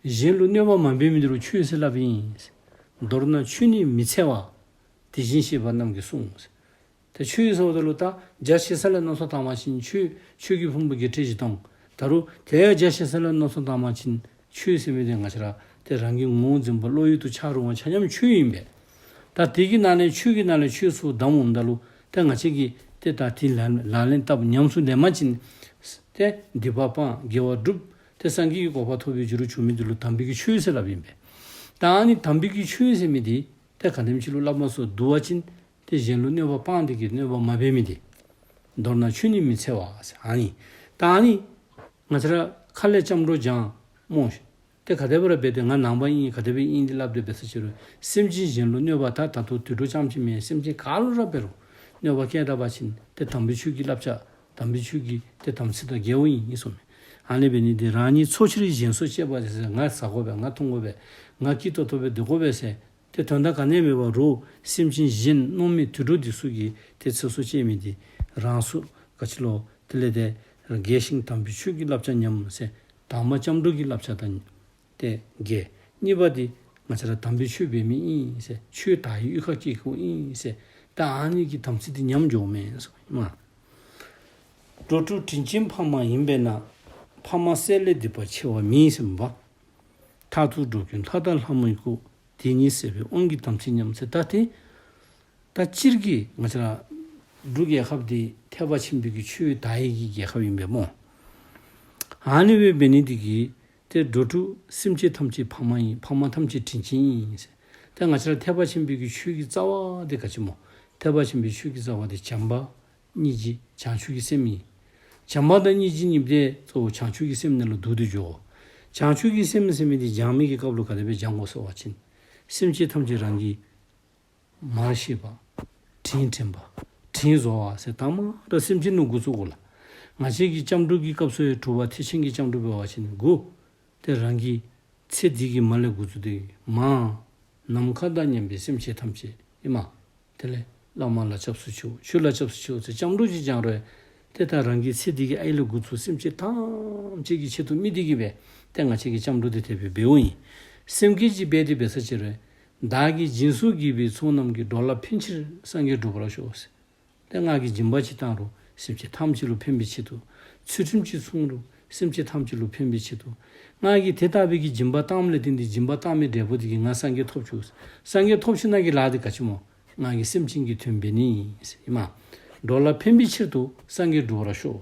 གཞན་ལུ་གནོད་པ་མ་འབད་མི་འདི་ལུ་ཆོས་ཟེར་སླབ་ཨིན། མདོར་ན་ཆོས་ནི་མི་འཚེ་བ། དེ་བཞིན་གཤེགས་པ་རྣམས་ཀྱིས་གསུངས། ཏེ་ཆོས་ཟེརཝ་ད་ལུ་ད་རྒྱ་ཆེ་ས་ལས་མནོ་བསམ་བཏང་བ་ཅིན་ཆོས་ཆོས་ཀྱི་ཕུང་པོ་བརྒྱད་ཁྲི་བཞི་སྟོང་། ད་རུང་དེ་ཡང་རྒྱ་ཆེ་ས་ལས་མནོ་བསམ་བཏང་བ་ཅིན་ཆོས་ཟེར་མི་འདི་ང་བཅས་ར་ཏེ་རང་གི་ངོ་བོ་འཛིན་པ་བློ་ཡུལ་དུ་འཆར་རུང་བ་ཆ་མཉམ་ཆོས་ཨིན་པས། ད་དེ་གི་ནང་ལས་ཆོས་ཀྱི་ནང་ལས་ཆོས་ཚུ་བདམས་འོངམ་ད་ལུ་ཏེ་ང་བཅས་ཀྱིས་ཏེ་ད་དེ་ལག་ལག་ལེན་བསྟར་ཉམས་སུ་ལེན་པ་ཅིན་ཏེ་སྡིག་པ་སྤང་དགེ་བ་སྒྲུབ་ཏེ་སངས་རྒྱས་ཀྱི་གོ་འཕང་ཐོབ་པའི་རྒྱུ་རུ་འགྱུར་མི་འདི་ལུ་དམ་པའི་གི་ཆོས་ཟེར་སླབ་ཨིན་པས། ད་ཨ་ནི་དམ་པའི་གི་ཆོས་ཟེར་མི་འདི་ཏེ་ག་དེམ་ཅིག་ལུ་སླབ་སྨོ་ཟེར་བསྡུ་བ་ཅིན་ཏེ་གཞན་ལུ་གནོད་པ་སྤངས་ཏེ་གིས་གནོད་པ་མ་འབད་མི་འདི། མདོར་ན་ཆོས་ནི་མི་འཚེ་བ་ཟེར་ཨ་ནི། ད་ཨ་ནི་ང་བཅས་ར་ཁ་ལས་སྐྱབས་འགྲོ་སྦྱང་སྨོ་ཤེ། ཏེ་ག་དེ་སྦེ་ར་འབད་དེ་ང་ནང་པ་ཨིན་ག་དེ་སྦེ་ཨིན་འདི་སླབ་སྟེ་འབད་ས་ཅིག་རུང་སེམས་ཅན་གཞན་ལུ་གནོད་པ་ད་ད་ལྟོ་དུད་འགྲོ་རྐྱངམ་ཅིག་མེན་སེམས་ཅན་ག་ལུ་ར་འབད་རུང་གནོད་པ་བཀལ་ད་པ་ཅིན་ཏེ་དམ་པའི་ཆོས་ཀྱི་བསླབ་བྱ་དམ་པའི་ཆོས་ཀྱི་ཏེ་དམ་ཚིག་དང་འགལཝ་ཨིན་གསུངས་མས། ཨ་ནི་འབད་ནི་འདི་རང་ཉིད་འཚོ་ཕྱིར་གཞན་སྲོག་བཅད་པ་ཟེར་ང་ཟ་དགོ་པས་ང་འཐུང་དགོ་པས་ང་སྐྱིད་ཏོག་ཏོ་སྦེ་སྡོད་དགོ་པས་ཟེར་ཏེ་དོན་དག་ག་ནི་མེད་པར་རོགས་སེམས་ཅན་གཞན་མནོ་མེད་དུད་འགྲོ་འདི་ཚུ་གི་ཏེ་ཚེ་སྲོག་བཅད་མི་འདི་རང་སྲོག་ག་ཅི་ལོ་དེ་ལས་ཏེ་རྒས་ཤིང་དམ་པའི་ཆོས་ཀྱི་བསླབ་བྱ་ཉམས་ཟེར་དང་པ་སྐྱབས་འགྲོ་གི་བསླབ་བྱ་དང་ཏེ་འགལ། གཉིས་པ་འདི་ང་བཅས་ར་དམ་པའི་ཆོས་འབད་མི་ཨིན་ཟེར་ཆོས་དར་བའི་གཡུས་ཁར་སྐྱེས་ཁུངས་ཨིན་ཟེར་ད་ཨ་ནི་གི་དམ་ཚིག་འདི་ཉམས་འགྱོཝ་མས་ཟེར་མས། འགྲོ་དྲུག་དྲིན་ཅན་ཕ་མ་ཡིན་པས་ན། ཕ་མ་བསད་ལས་སྡིག་པ་ཆེ་བ་མེད་ཟེར་མས་པ། མཐར་ཐུག་འགྲོ་ཀུན་ལྷ་དང་ལྷ་མོའི་སྐུ། དེ་ཉིད་བསད་པས་དབང་གི་དམ་ཚིག་ཉམས་ཟེར་ད་ཏེ། ད་སྤྱིར་གྱིས་ང་བཅས་ར་འབྲུག་རྒྱལ་ཁབ་འདི་ཐེག་པ་ཆེན་པོའི་གི་ཆོས་དར་བའི་གི་རྒྱལ་ཁབ་ཨིན་པས་སྨོ། ཨ་ནི་སྦེ་འབད་ནི་འདི་གིས་ཏེ་འགྲོ་དྲུག་སེམས་ཅན་ཐམས་ཅད་ཕ་མ་ཡིན། ཕ་མ་ཐམས་ཅད་དྲིན་ཅན་ཡིན་ཟེར། ཏེ་ང་བཅས་ར་ཐེག་པ་ཆེན་པོའི་གི་ཆོས་ཀྱི་རྩ་བ་འདི་ག་ཅི་སྨོ། ཐེག་པ་ཆེན་པོའི་ཆོས་ཀྱི་རྩ་བ་འདི་བྱམས་པ་སྙིང་རྗེ་བྱང་ཆུབ་ཀྱི་སེམས་ཨིན། བྱམས་པ་དང་སྙིང་རྗེ་གཉིས་འདི་གཙོ་བོ་བྱང་ཆུབ་ཀྱི་སེམས་ནང་ལུ་བསྡུ་སྟེ་འགྱོ། བྱང་ཆུབ་ཀྱི་སེམས་ཟེར་མི་འདི་སྦྱང་མི་གི་སྐབས་ལུ་ག་དེ་སྦེ་སྦྱང་དགོ་ཟེར་བ་ཅིན། སེམས་ཅན་ཐམས་ཅད་རང་གི་མར་ཤེས་པ། དྲིན་དྲན་པ། དྲིན་གཟོ་བ་ཟེར་དང་པ་ར་སེམས་ཅན་ལུ་འགོ་བཙུགས་དགོ་ལགས། ང་བཅས་ཀྱི་སྐྱབས་འགྲོ་གི་སྐབས་སུ་ཡང་གྲུབ་པ་ཐེག་ཆེན་གྱི་སྐྱབས་འགྲོ་འབད་བ་ཅིན་དགུ། ཏེ་རང་གི་ཚེ་འདི་གི་མ་ལས་འགོ་བཙུགས་ཏེ་མ་ནམ་མཁའ་དང་མཉམ་པའི་སེམས་ཅན་ཐམས་ཅད་ཨིན་མས། དེ་ལས་བླ་མ་ལ་སྐྱབས་སུ་མཆིའོ། ཆོས་ལ་སྐྱབས་སུ་མཆིའོ་ཟེར་སྐྱབས་འགྲོ་ཅིག་སྦྱང་རུང་ཡང་ཏེ་ད་རང་གི་ཚེ་འདི་གི་ཨའི་ལས་འགོ་བཙུགས་སེམས་ཅན་ཐམས་ཅད་ཀྱི་ཆེད་དུ་དམིགས་ཏེ་གི་སྦེ་ཏེ་ང་བཅས་ཀྱི་སྐྱབས་འགྲོ་འདི་དེ་སྦེ་འབདཝ་ཨིན། སེམས་བསྐྱེད་ཅིག་འབད་དེ་འབད་ས་ཅིག་རུང་བདག་གིས་སྦྱིན་སོགས་བགྱིས་པའི་ཚོགས་རྣམས་ཀྱིས། འགྲོ་ལ་ཕན་ཕྱིར་སངས་རྒྱས་འགྲུབ་པར་ཤོག་ཟེར། ཏེ་ང་གིས་སྦྱིན་པ་ཅིག་བཏང་རུང་སེམས་ཅན་ཐམས་ཅད་ལུ་ཕན་པའི་ཆེད་དུ། ཚུལ་ཁྲིམས་ཅིག་བསྲུང་རུང་སེམས་ཅན་ཐམས་ཅད་ལུ་ཕན་པའི་ཆེད་དུ། ང་གིས་དེ་ལྟ་བུའི་གི་སྦྱིན་པ་བཏངམ་ལས་བརྟེན་ཏེ་སྦྱིན་པ་བཏང་མི་འབྲས་བུ་འདི་གིས་ང་སངས་རྒྱས་ཐོབ་བྱུང་། སངས་རྒྱས་ཐོབ་ཞིནམ་གི་ལཱ་འདི་ག་ཅི་སྨོ། ང་གིས་སེམས་ཅན་གྱི་དོན་འབད་ནི་ཨིན་མས། འགྲོ་ལ་ཕན་པའི་ཕྱིར་དུ་སངས་རྒྱས་འགྲུབ་པར་ཤོག།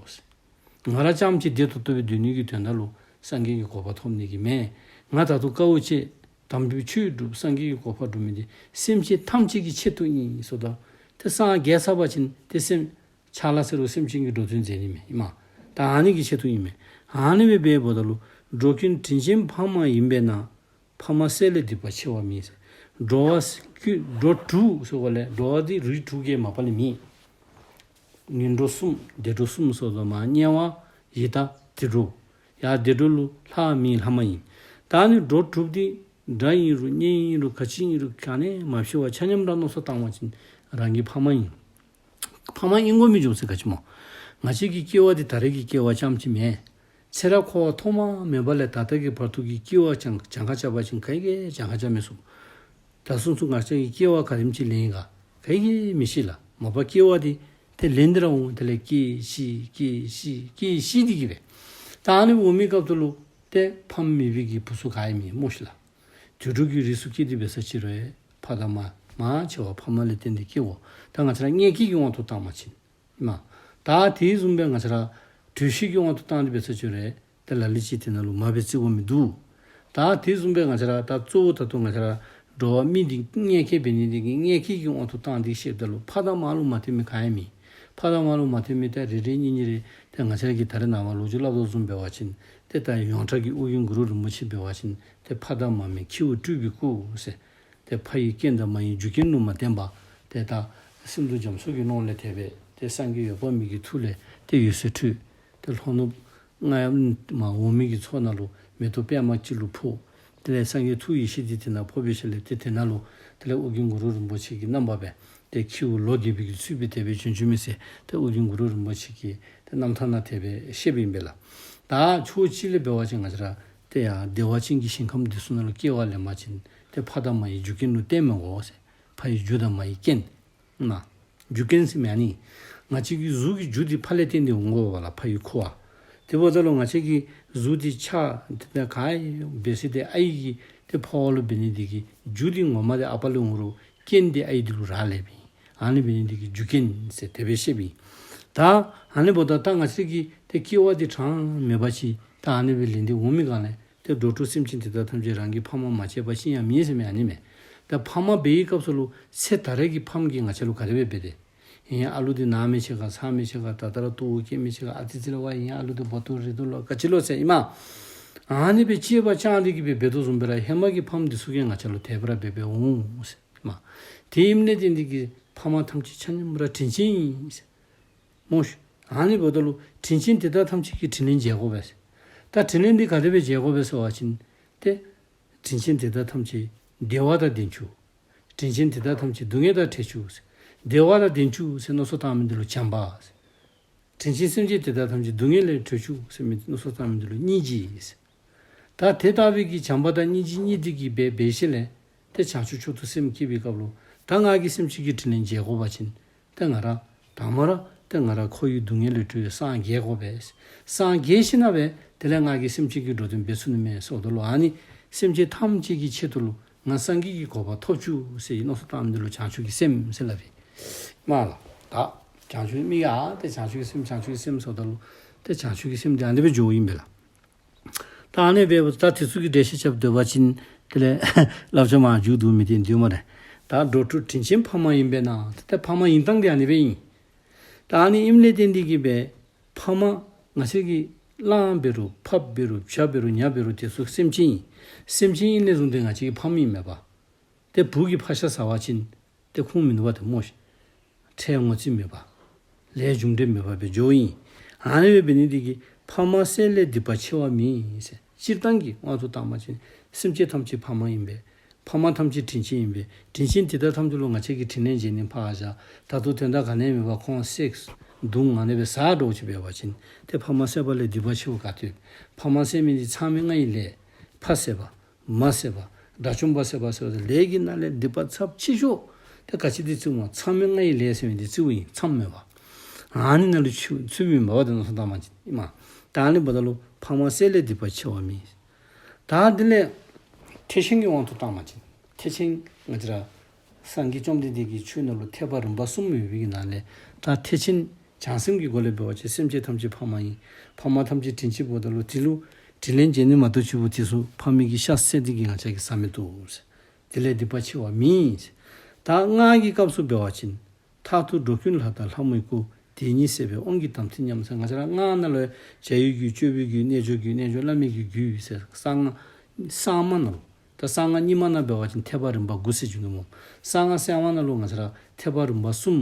ང་ར་རྐྱངམ་གཅིག་བདེ་ཏོག་ཏོ་སྦེ་སྡོད་ནི་གི་དོན་དག་ལུ་སངས་རྒྱས་ཀྱི་གོ་འཕང་ཐོབ་ནི་གི་མེན། ང་ད་ལྟོ་དཀའཝ་སྤྱད་དམ་པའི་ཆོས་སྒྲུབ་སངས་རྒྱས་ཀྱི་གོ་འཕང་སྒྲུབ་མི་འདི་སེམས་ཅན་ཐམས་ཅད་ཀྱི་ཆེད་དུ་ཨིན་ཟེརཝ་ད། ཏེ་སངས་རྒྱས་ཚར་བ་ཅིན་ཏེ་སེམས་ཕྱག་ལཱ་ཟེར་རུང་སེམས་ཅན་གྱི་འགྲོ་དོན་མཛད་ནི་མེན་ཨིན་མས། ད་ཨ་ནི་གི་ཆེད་དུ་ཨིན་མས། ཨ་ནི་སྦེ་འབདཝ་ད་ལུ་འགྲོ་ཀུན་དྲིན་ཅན་ཕ་མ་ཡིན་པས་ན། ཕ་མ་བསད་ལས་སྡིག་པ་ཆེ་བ་མེད་ཟེར། འགྲོ་བ་ཀུན་འགྲོ་དྲུག་ཟེརཝ་ལས་འགྲོ་བ་འདི་རིགས་དྲུག་གི་མ་པ་ལས་མེད། ངན་འགྲོ་གསུམ་བདེ་འགྲོ་གསུམ་སོགས་སུ་མ་དམྱལ་བ་ཡི་དྭགས་དུད་འགྲོ། ཡང་དུད་འགྲོ་ལུ་ལྷ་མི་ལྷ་མ་ཡིན། ད་ནི་འགྲོ་དྲུག་འདི་དགྲ་ཨིན་རུང་གཉེན་ཨིན་རུང་ག་ཅི་ཨིན་རུང་ག་ནི་མ་ཤེས་པར་ཆ་མཉམ་ར་མནོ་བསམ་བཏང་བ་ཅིན་རང་གི་ཕ་མ་ཨིན། ཕ་མ་ཨིན་དགོ་མི་འགྱོ་ཟེར་ག་ཅི་སྨོ། ང་བཅས་ཀྱི་སྐྱེ་བ་འདི་ད་རེས་ཀྱི་སྐྱེ་བ་རྐྱངམ་གཅིག་མེན། ཚེ་རབས་འཁོར་བ་ཐོག་མ་མེད་པ་ལས་ད་ལྟ་གི་བར་དུ་གི་སྐྱེ་བ་གྱངས་གྱངས་ཁ་རྐྱབ་པ་ཅིན་ག་གིས་གྱངས་ཁ་རྐྱབ་མི་ཚུགས། ད་སོ་སོ་ང་བཅས་ཀྱི་སྐྱེ་བ་ག་དེམ་ཅིག་ལེན་ཡི་ག་ག་གིས་མི་ཤེས་ལགས། མ་པ་སྐྱེ་བ་འདི་ཏེ་ལེན་ཏེ་ར་འོང་། དེ་ལས་སྐྱེ་ཤི་སྐྱེ་ཤི་སྐྱེ་ཤི་སྟེ་གི་སྦེ། ད་ཨ་ནི་འོང་མི་སྐབས་སུ་ལུ་ཏེ་ཕམ་མེད་པའི་གི་བུ་ཚུ་ག་ཡང་མེད་སྨོ་ཤིག་ལགས། དུད་འགྲོ་གི་རིགས་སུ་སྐྱེས་ཏེ་འབད་ས་ཅིག་རུང་ཕ་དང་མ་མང་ཆེ་བ་ཕ་མ་ལས་བརྟེན་ཏེ་སྐྱེ་འོང་། ད་ང་བཅས་ར་མངལ་སྐྱེས་ཀྱི་དབང་དུ་བཏང་བ་ཅིན་ཨིན་མས། ད་དེ་བཟུམ་སྦེ་ང་བཅས་ར་དྲོད་གཤེར་གྱི་དབང་དུ་བཏང་སྟེ་འབད་ས་ཅིག་རུང་ཏེ་ལ་ལུ་ཅིག་དེ་ནང་ལུ་མ་འབད་རྩིས་འོང་མི་འདུག། ད་དེ་བཟུམ་སྦེ་ང་བཅས་ར་ད་གཙོ་བོ་ད་ལྟོ་ང་བཅས་ར་འགྲོ་བ་མི་འདི་མངལ་སྐྱེས་འབད་ནི་འདི་གིས་མངལ་སྐྱེས་ཀྱི་དབང་དུ་བཏང་སྟེ་བཤདཔ་ད་ལུ་ཕ་དང་མ་ལུ་མ་བརྟེན་མི་ག་ཡང་མེད། ཕ་དང་མ་ལུ་མ་བརྟེན་མི་ཏེ་རེ་རེ་གཉིས་གཉིས་རེ་ཏེ་ང་བཅས་ར་གིས་ད་རེས་ནངས་པ་ལོ་རྒྱུས་སླབ་དོ་བཟུམ་འབད་བ་ཅིན་ཏེ་ད་ཡོངས་གྲགས་ཀྱི་ཨོ་རྒྱན་གུ་རུ་རིན་པོ་ཆེ་འབད་བ་ཅིན་ཏེ་ཕ་དང་མ་མེད་ཁྱེའུ་སྤྲུལ་པའི་སྐུ་ཟེར། ཏེ་ཕ་ཡི་རྐྱེན་དང་མ་ཡི་རྒྱུ་རྐྱེན་ལུ་མ་བརྟེན་པར་ཏེ་ད་སིནྡྷུ་རྒྱ་མཚོ་གི་ནང་ལས་དེ་སྦེ་ཏེ་སངས་རྒྱས་འོད་དཔག་མེད་ཀྱི་ཐུགས་ལས་ཏེ་འོད་ཟེར་འཕྲོས། ཏེ་ལྷོ་ནུབ་རྔ་ཡབ་མ་འོག་མིན་གྱི་ཕྱོགས་ནང་ལུ་མེ་ཏོག་པདྨ་ཅིག་ལུ་ཕོག། དེ་ལས་སངས་རྒྱས་ཐུགས་ཡེ་ཤེས་འདི་དེ་ནང་ཕོག་པའི་ཤུལ་ལས་ཏེ་དེ་ནང་ལུ་དེ་ལས་ཨོ་རྒྱན་གུ་རུ་རིན་པོ་ཆེ་གི་རྣམ་པ་སྦེ་ཏེ་ཁྱེའུ་ལོ་རྒས་པའི་གི་ཚུལ་སྦེ་དེ་སྦེ་བྱོན་བྱོནམ་མས་ཟེར་ཏེ་ཨོ་རྒྱན་གུ་རུ་རིན་པོ་ཆེ་གི་ཏེ་རྣམ་ཐར་ནང་དེ་སྦེ་བཤདཔ་ཨིན་པས་ལགས། ད་ཕྱོགས་གཅིག་ལས་འབད་བ་ཅིན་ང་བཅས་ར་ཏེ་ཡང་བདེ་བ་ཅན་གྱི་ཞིང་ཁམས་འདི་ཚུ་ནང་ལུ་སྐྱེ་བ་ལེན་པ་ཅིན་ཏེ་ཕ་དང་མ་ཡི་རྒྱུ་རྐྱེན་ལུ་བརྟེན་མི་དགོ་ཟེར། ཕ་ཡི་རྒྱུ་དང་མ་ཡི་རྐྱེན། ན། རྒྱུ་རྐྱེན་ཟེར་མི་ཨ་ནི། ང་བཅས་ཀྱི་གཟུགས་ཀྱི་རྒྱུ་འདི་ཕ་ལས་བརྟེན་ཏེ་འོང་དགོ་པས་ལགས། ཕ་ཡི་ཁུ་བ། དེ་འབདཝ་ད་ལུ་ང་བཅས་ཀྱི་གཟུགས་འདི་ཆགས་ཏེ་ག་ཡང་འབད་ས་འདི་ཨའི་གི་ཏེ་ཕོཝ་ལུ་འབད་ནི་འདི་གིས་རྒྱུ་འདི་ངོ་མ་འདི་ཨ་པ་ལས་འོང་རུང་རྐྱེན་འདི་ཨའི་འདི་ལུ་རག་ལསཔ་ཨིན། ཨ་ནི་འབད་ནི་འདི་གིས་རྒྱུ་རྐྱེན་ཟེར་དེ་སྦེ་བཤདཔ་ཨིན། ད་ཨ་ནི་འབདཝ་ད་ད་ང་བཅས་ཀྱི་ཏེ་སྐྱེ་བ་འདི་གྲངས་མེད་པ་ཅིག་ད་ཨ་ནི་སྦེ་ལེན་ཏེ་འོང་མི་གང་ལས། ཏེ་འགྲོ་དྲུག་སེམས་ཅན་དེ་དག་ཐམས་ཅད་རང་གི་ཕ་མ་མ་བྱས་པ་ཅི་ཡང་མེད་ཟེར་མི་ཨ་ནི་མས། ད་ཕ་མ་འབད་བའི་སྐབས་སུ་ལུ་ཚེ་ད་རེས་ཀྱི་ཕམ་གིས་ང་བཅས་ལུ་ག་དེ་སྦེ་འབད་དེ། ཨིན་ཨ་ལུ་འདི་ན་མི་ཆེ་ག་ཚ་མི་ཆེ་ག་ད་ལྟོ་ར་ལྟོཝ་བཀྱེས་མི་ཆེ་ག་ཨ་ཙི་ཙི་ལུ་བ་ཨིན་ཨ་ལུ་འདི་བ་ཏོ་རི་དོ་ལོ་ག་ཅི་ལོ་ཟེར་ཨིན་མས། ཨ་ནི་སྦེ་གཅེས་པ་བཅངས་ཏེ་གི་སྦེ་འབད་དོ་བཟུམ་སྦེ་ར་ཧེ་མ་གི་ཕམ་འདི་ཚུ་གིས་ང་བཅས་ལུ་དེ་སྦེ་ར་འབད་འབད་འོང་ཟེར་ཨིན་མས། དེ་ཨིནམ་ལས་བརྟེན་ཏེ་གི་ཕ་མ་ཐམས་ཅད་ཆ་མཉམ་ར་དྲིན་ཅན་ཨིན་ཟེར། སྨོ་ཤིག། ཨ་ནི་འབདཝ་ད་ལུ་དྲིན་ཅན་དེ་དག་ཐམས་ཅད་ཀྱི་དྲིན་ལན་འཇལ་དགོ་པས་ཟེར། ད་དྲིན་ལན་འདི་ག་དེ་སྦེ་འཇལ་དགོ་པས་ཟེར་བ་ཅིན་ཏེ་དྲིན་ཅན་དེ་དག་ཐམས་ཅད་བདེ་བ་དང་ལྡན་བཅུག། དྲིན་ཅན་དེ་དག་ཐམས་ཅད་སྡུག་བསྔལ་དང་བྲལ་བཅུག་ཟེར། བདེ་བ་དང་ལྡན་བཅུག་ཟེར་མནོ་བསམ་བཏང་མི་འདི་ལུ་བྱམས་པ་ཟེར། དྲིན་ཅན་སེམས་ཅན་དེ་དག་ཐམས་ཅད་སྡུག་བསྔལ་ལས་གྲོལ་བཅུག་ཟེར་མི་མནོ་བསམ་བཏང་མི་འདི་ལུ་སྙིང་རྗེ་ཟེར། ད་དེ་ལྟ་བུའི་གི་བྱམས་པ་དང་སྙིང་རྗེ་གཉིས་འདི་གིས་འབད་འབད་ཞིནམ་ལས་ཏེ་བྱང་ཆུབ་མཆོག་ཏུ་སེམས་བསྐྱེད་པའི་སྐབས་ལུ་ད་ང་གིས་སེམས་ཅན་གྱི་དྲིན་ལན་འཇལ་དགོ་པ་ཅིན་ཏེ་ང་ར་དང་པ་ར་ཏེ་ང་ར་འཁོར་བའི་སྡུག་བསྔལ་ལས་གྲོལ་སངས་རྒྱས་དགོ་པས། སངས་རྒྱས་ཞིནམ་ལས་དེ་ལས་ང་གིས་སེམས་ཅན་གྱི་འགྲོ་དོན་འབད་ཚུགས་ནི་མས་ཟེརཝ་ད་ལུ་ཨ་ནི་སེམས་ཅན་ཐམས་ཅད་ཀྱི་ཆེད་དུ་ལུ་ང་སངས་རྒྱས་ཀྱི་གོ་འཕང་ཐོབ་བཅུག་ཟེར་མནོ་བསམ་བཏང་མི་འདི་ལུ་བྱང་ཆུབ་ཀྱི་སེམས་ཟེར་སླབ་ཨིན་མས་ལགས། ད་བྱང་ཆུབ་མི་ཡ་ཏེ་བྱང་ཆུབ་ཀྱི་སེམས་བྱང་ཆུབ་ཀྱི་སེམས་ཟེརཝ་ད་ལུ་ཏེ་བྱང་ཆུབ་ཀྱི་སེམས་འདི་ཨ་ནི་སྦེ་འགྱོཝ་ཨིན་པས་ལགས། ད་ཨ་ནི་སྦེ་ད་དེ་ཚུ་གི་འགྲེལ་བཤད་རྐྱབ་སྡོད་པ་ཅིན་ དེ་ལས་བསླབ་བྱ་མར་མཇུག་བསྡུ་མི་དེ་འདུག་སྨ་རེ། ད་འགྲོ་དྲུག་དྲིན་ཆེན་ཕ་མ་ཡིན་པས་ན། ད་ཕ་མ་ཡིན་སྟངས་དེ་ཨ་ནི་སྦེ་ཨིན། ད་ཨ་ནི་ཨིནམ་ལས་བརྟེན་ཏེ་གིས་སྦེ་ཕ་མ་ང་བཅས་ཀྱིས་གླང་འབད་རུང་ཕགཔ་འབད་རུང་བྱ་འབད་རུང་ཉ་འབད་རུང་དེ་ཚུ་སེམས་ཅན་ཨིན། སེམས་ཅན་ཨིན་ལས་བཟུང་སྟེ་ང་བཅས་ཀྱི་ཕམ་ཨིན་མས་པ། ཏེ་བུ་གིས་ཕག་ཤ་ཟ་བ་ཅིན་ཏེ་ཁུངས་མིན་འདུག་པ་ཏེ་སྨོ་ཤིག། ཁྲེལ་ངོ་ཚ་མེད་པ། ལས་རྒྱུ་འབྲས་མེད་པ་སྦེ་འགྱོཝ་ཨིན། ཨ་ནི་སྦེ་འབད་ནི་དེ་གིས་ཕ་མ་བསད་ལས་སྡིག་པ་ཆེ་བ་མེད་ཟེར། སྤྱིར་བཏང་གི་དབང་དུ་བཏང་བ་ཅིན་སེམས་ཅན་ཐམས་ཅད་ཕ་མ་ཨིན་པས། ཕ་མ་ཐམས་ཅད་དྲིན་ཅན་ཨིན་པས། དྲིན་ཅན་དེ་དག་ཐམས་ཅད་ལུ་ང་བཅས་ཀྱིས་དྲིན་ལན་འཇལ་ནི་ཕར་བཞག། ད་དུང་དོན་དག་ག་ནི་ཡང་མེད་པར་ཁོང་བསད་བརྡུང་ཨ་ནི་སྦེ་ཟ་འགྱོ་ཅི་འབད་བ་ཅིན་ཏེ་ཕ་མ་བསད་པ་ལས་སྡིག་པ་ཆེ་བ་ག་ཏེ་ཡོད། ཕ་མ་བསད་མི་འདི་མཚམས་མེད་ལྔ་ཡི་ལས། ཕ་བསད་པ། མ་བསད་པ། དགྲ་བཅོམ་པ་བསད་པ་ཟེར་བ་ལས་ཀྱི་ནང་ལས་སྡིག་པ་ཚབས་ཆེ་ཤོས་དེ་ག་ཅི་འདི་བརྩིཝ་སྨོ། མཚམས་མེད་ལྔ་ཡི་ལས་ཟེར་མི་འདི་བརྩིཝ་ཨིན། མཚམས་མེད་པ། ཨ་ནི་ནང་ལུ་ཚུད་ཚུདཔ་ཨིན་པས་པ། དེ་ནང་སོང་ད་མ་ཅིག་ཨིན་མས། ད་ཨ་ནི་འབདཝ་ད་ལུ་ཕ་མ་བསད་ལས་སྡིག་པ་ཆེ་བ་མེད། ད་དེ་ལས་ཐེག་ཆེན་གྱི་དབང་དུ་བཏང་བ་ཅིན་ཐེག་ཆེན་ང་བཅས་ར་སངས་རྒྱས་བཅོམ་ལྡན་འདས་ཀྱི་ཆོས་ནང་ལུ་ཐེག་པ་རིམ་པ་གསུམ་ཡོད་པའི་ནང་ལས་ད་ཐེག་ཆེན་བྱང་སེམས་ཀྱི་སྒོ་ལས་འབད་བ་ཅིན་སེམས་ཅན་ཐམས་ཅད་ཕ་མ་ཨིན། ཕ་མ་ཐམས་ཅད་དྲིན་ཆེན་འབདཝ་ད་ལུ་དེ་ལུ་དྲིན་ལན་འཇལ་ནི་མ་གཏོགས་ཆུ་བུ་དེ་ཚུ་ཕ་མའི་གི་ཤ་བསད་དེ་གིས་ང་བཅས་ཀྱིས་ཟ་མི་བཏུབ་ཟེར། དེ་ལས་སྡིག་པ་ཆེ་བ་མེད་ཟེར། ད་སྔགས་ཀྱི་སྐབས་སུ་འབད་བ་ཅིན་མཐར་ཐུག་འགྲོ་ཀུན་ལྷ་དང་ལྷ་མོའི་སྐུ། དེ་ཉིད་བསད་པས་དབང་གི་དམ་ཚིག་ཉམས་ཟེར། ང་བཅས་ར་སྔགས་ནང་ལུ་བྱ་བའི་རྒྱུད་སྤྱོད་པའི་རྒྱུད་རྣལ་འབྱོར་རྒྱུད་རྣལ་འབྱོར་བླ་མེད་ཀྱི་རྒྱུད་ཟེར་གསང་སྔགས་གསར་མ་ནང་ལུ། ད་གསང་སྔགས་རྙིང་མ་ནང་འབད་བ་ཅིན་ཐེག་པ་རིམ་པ་དགུ་ཟེར་འགྱོ་ནི་སྨོ། གསང་སྔགས་གསར་མ་ནང་ལུ་ང་བཅས་ར་ཐེག་པ་རིམ་པ་གསུམ།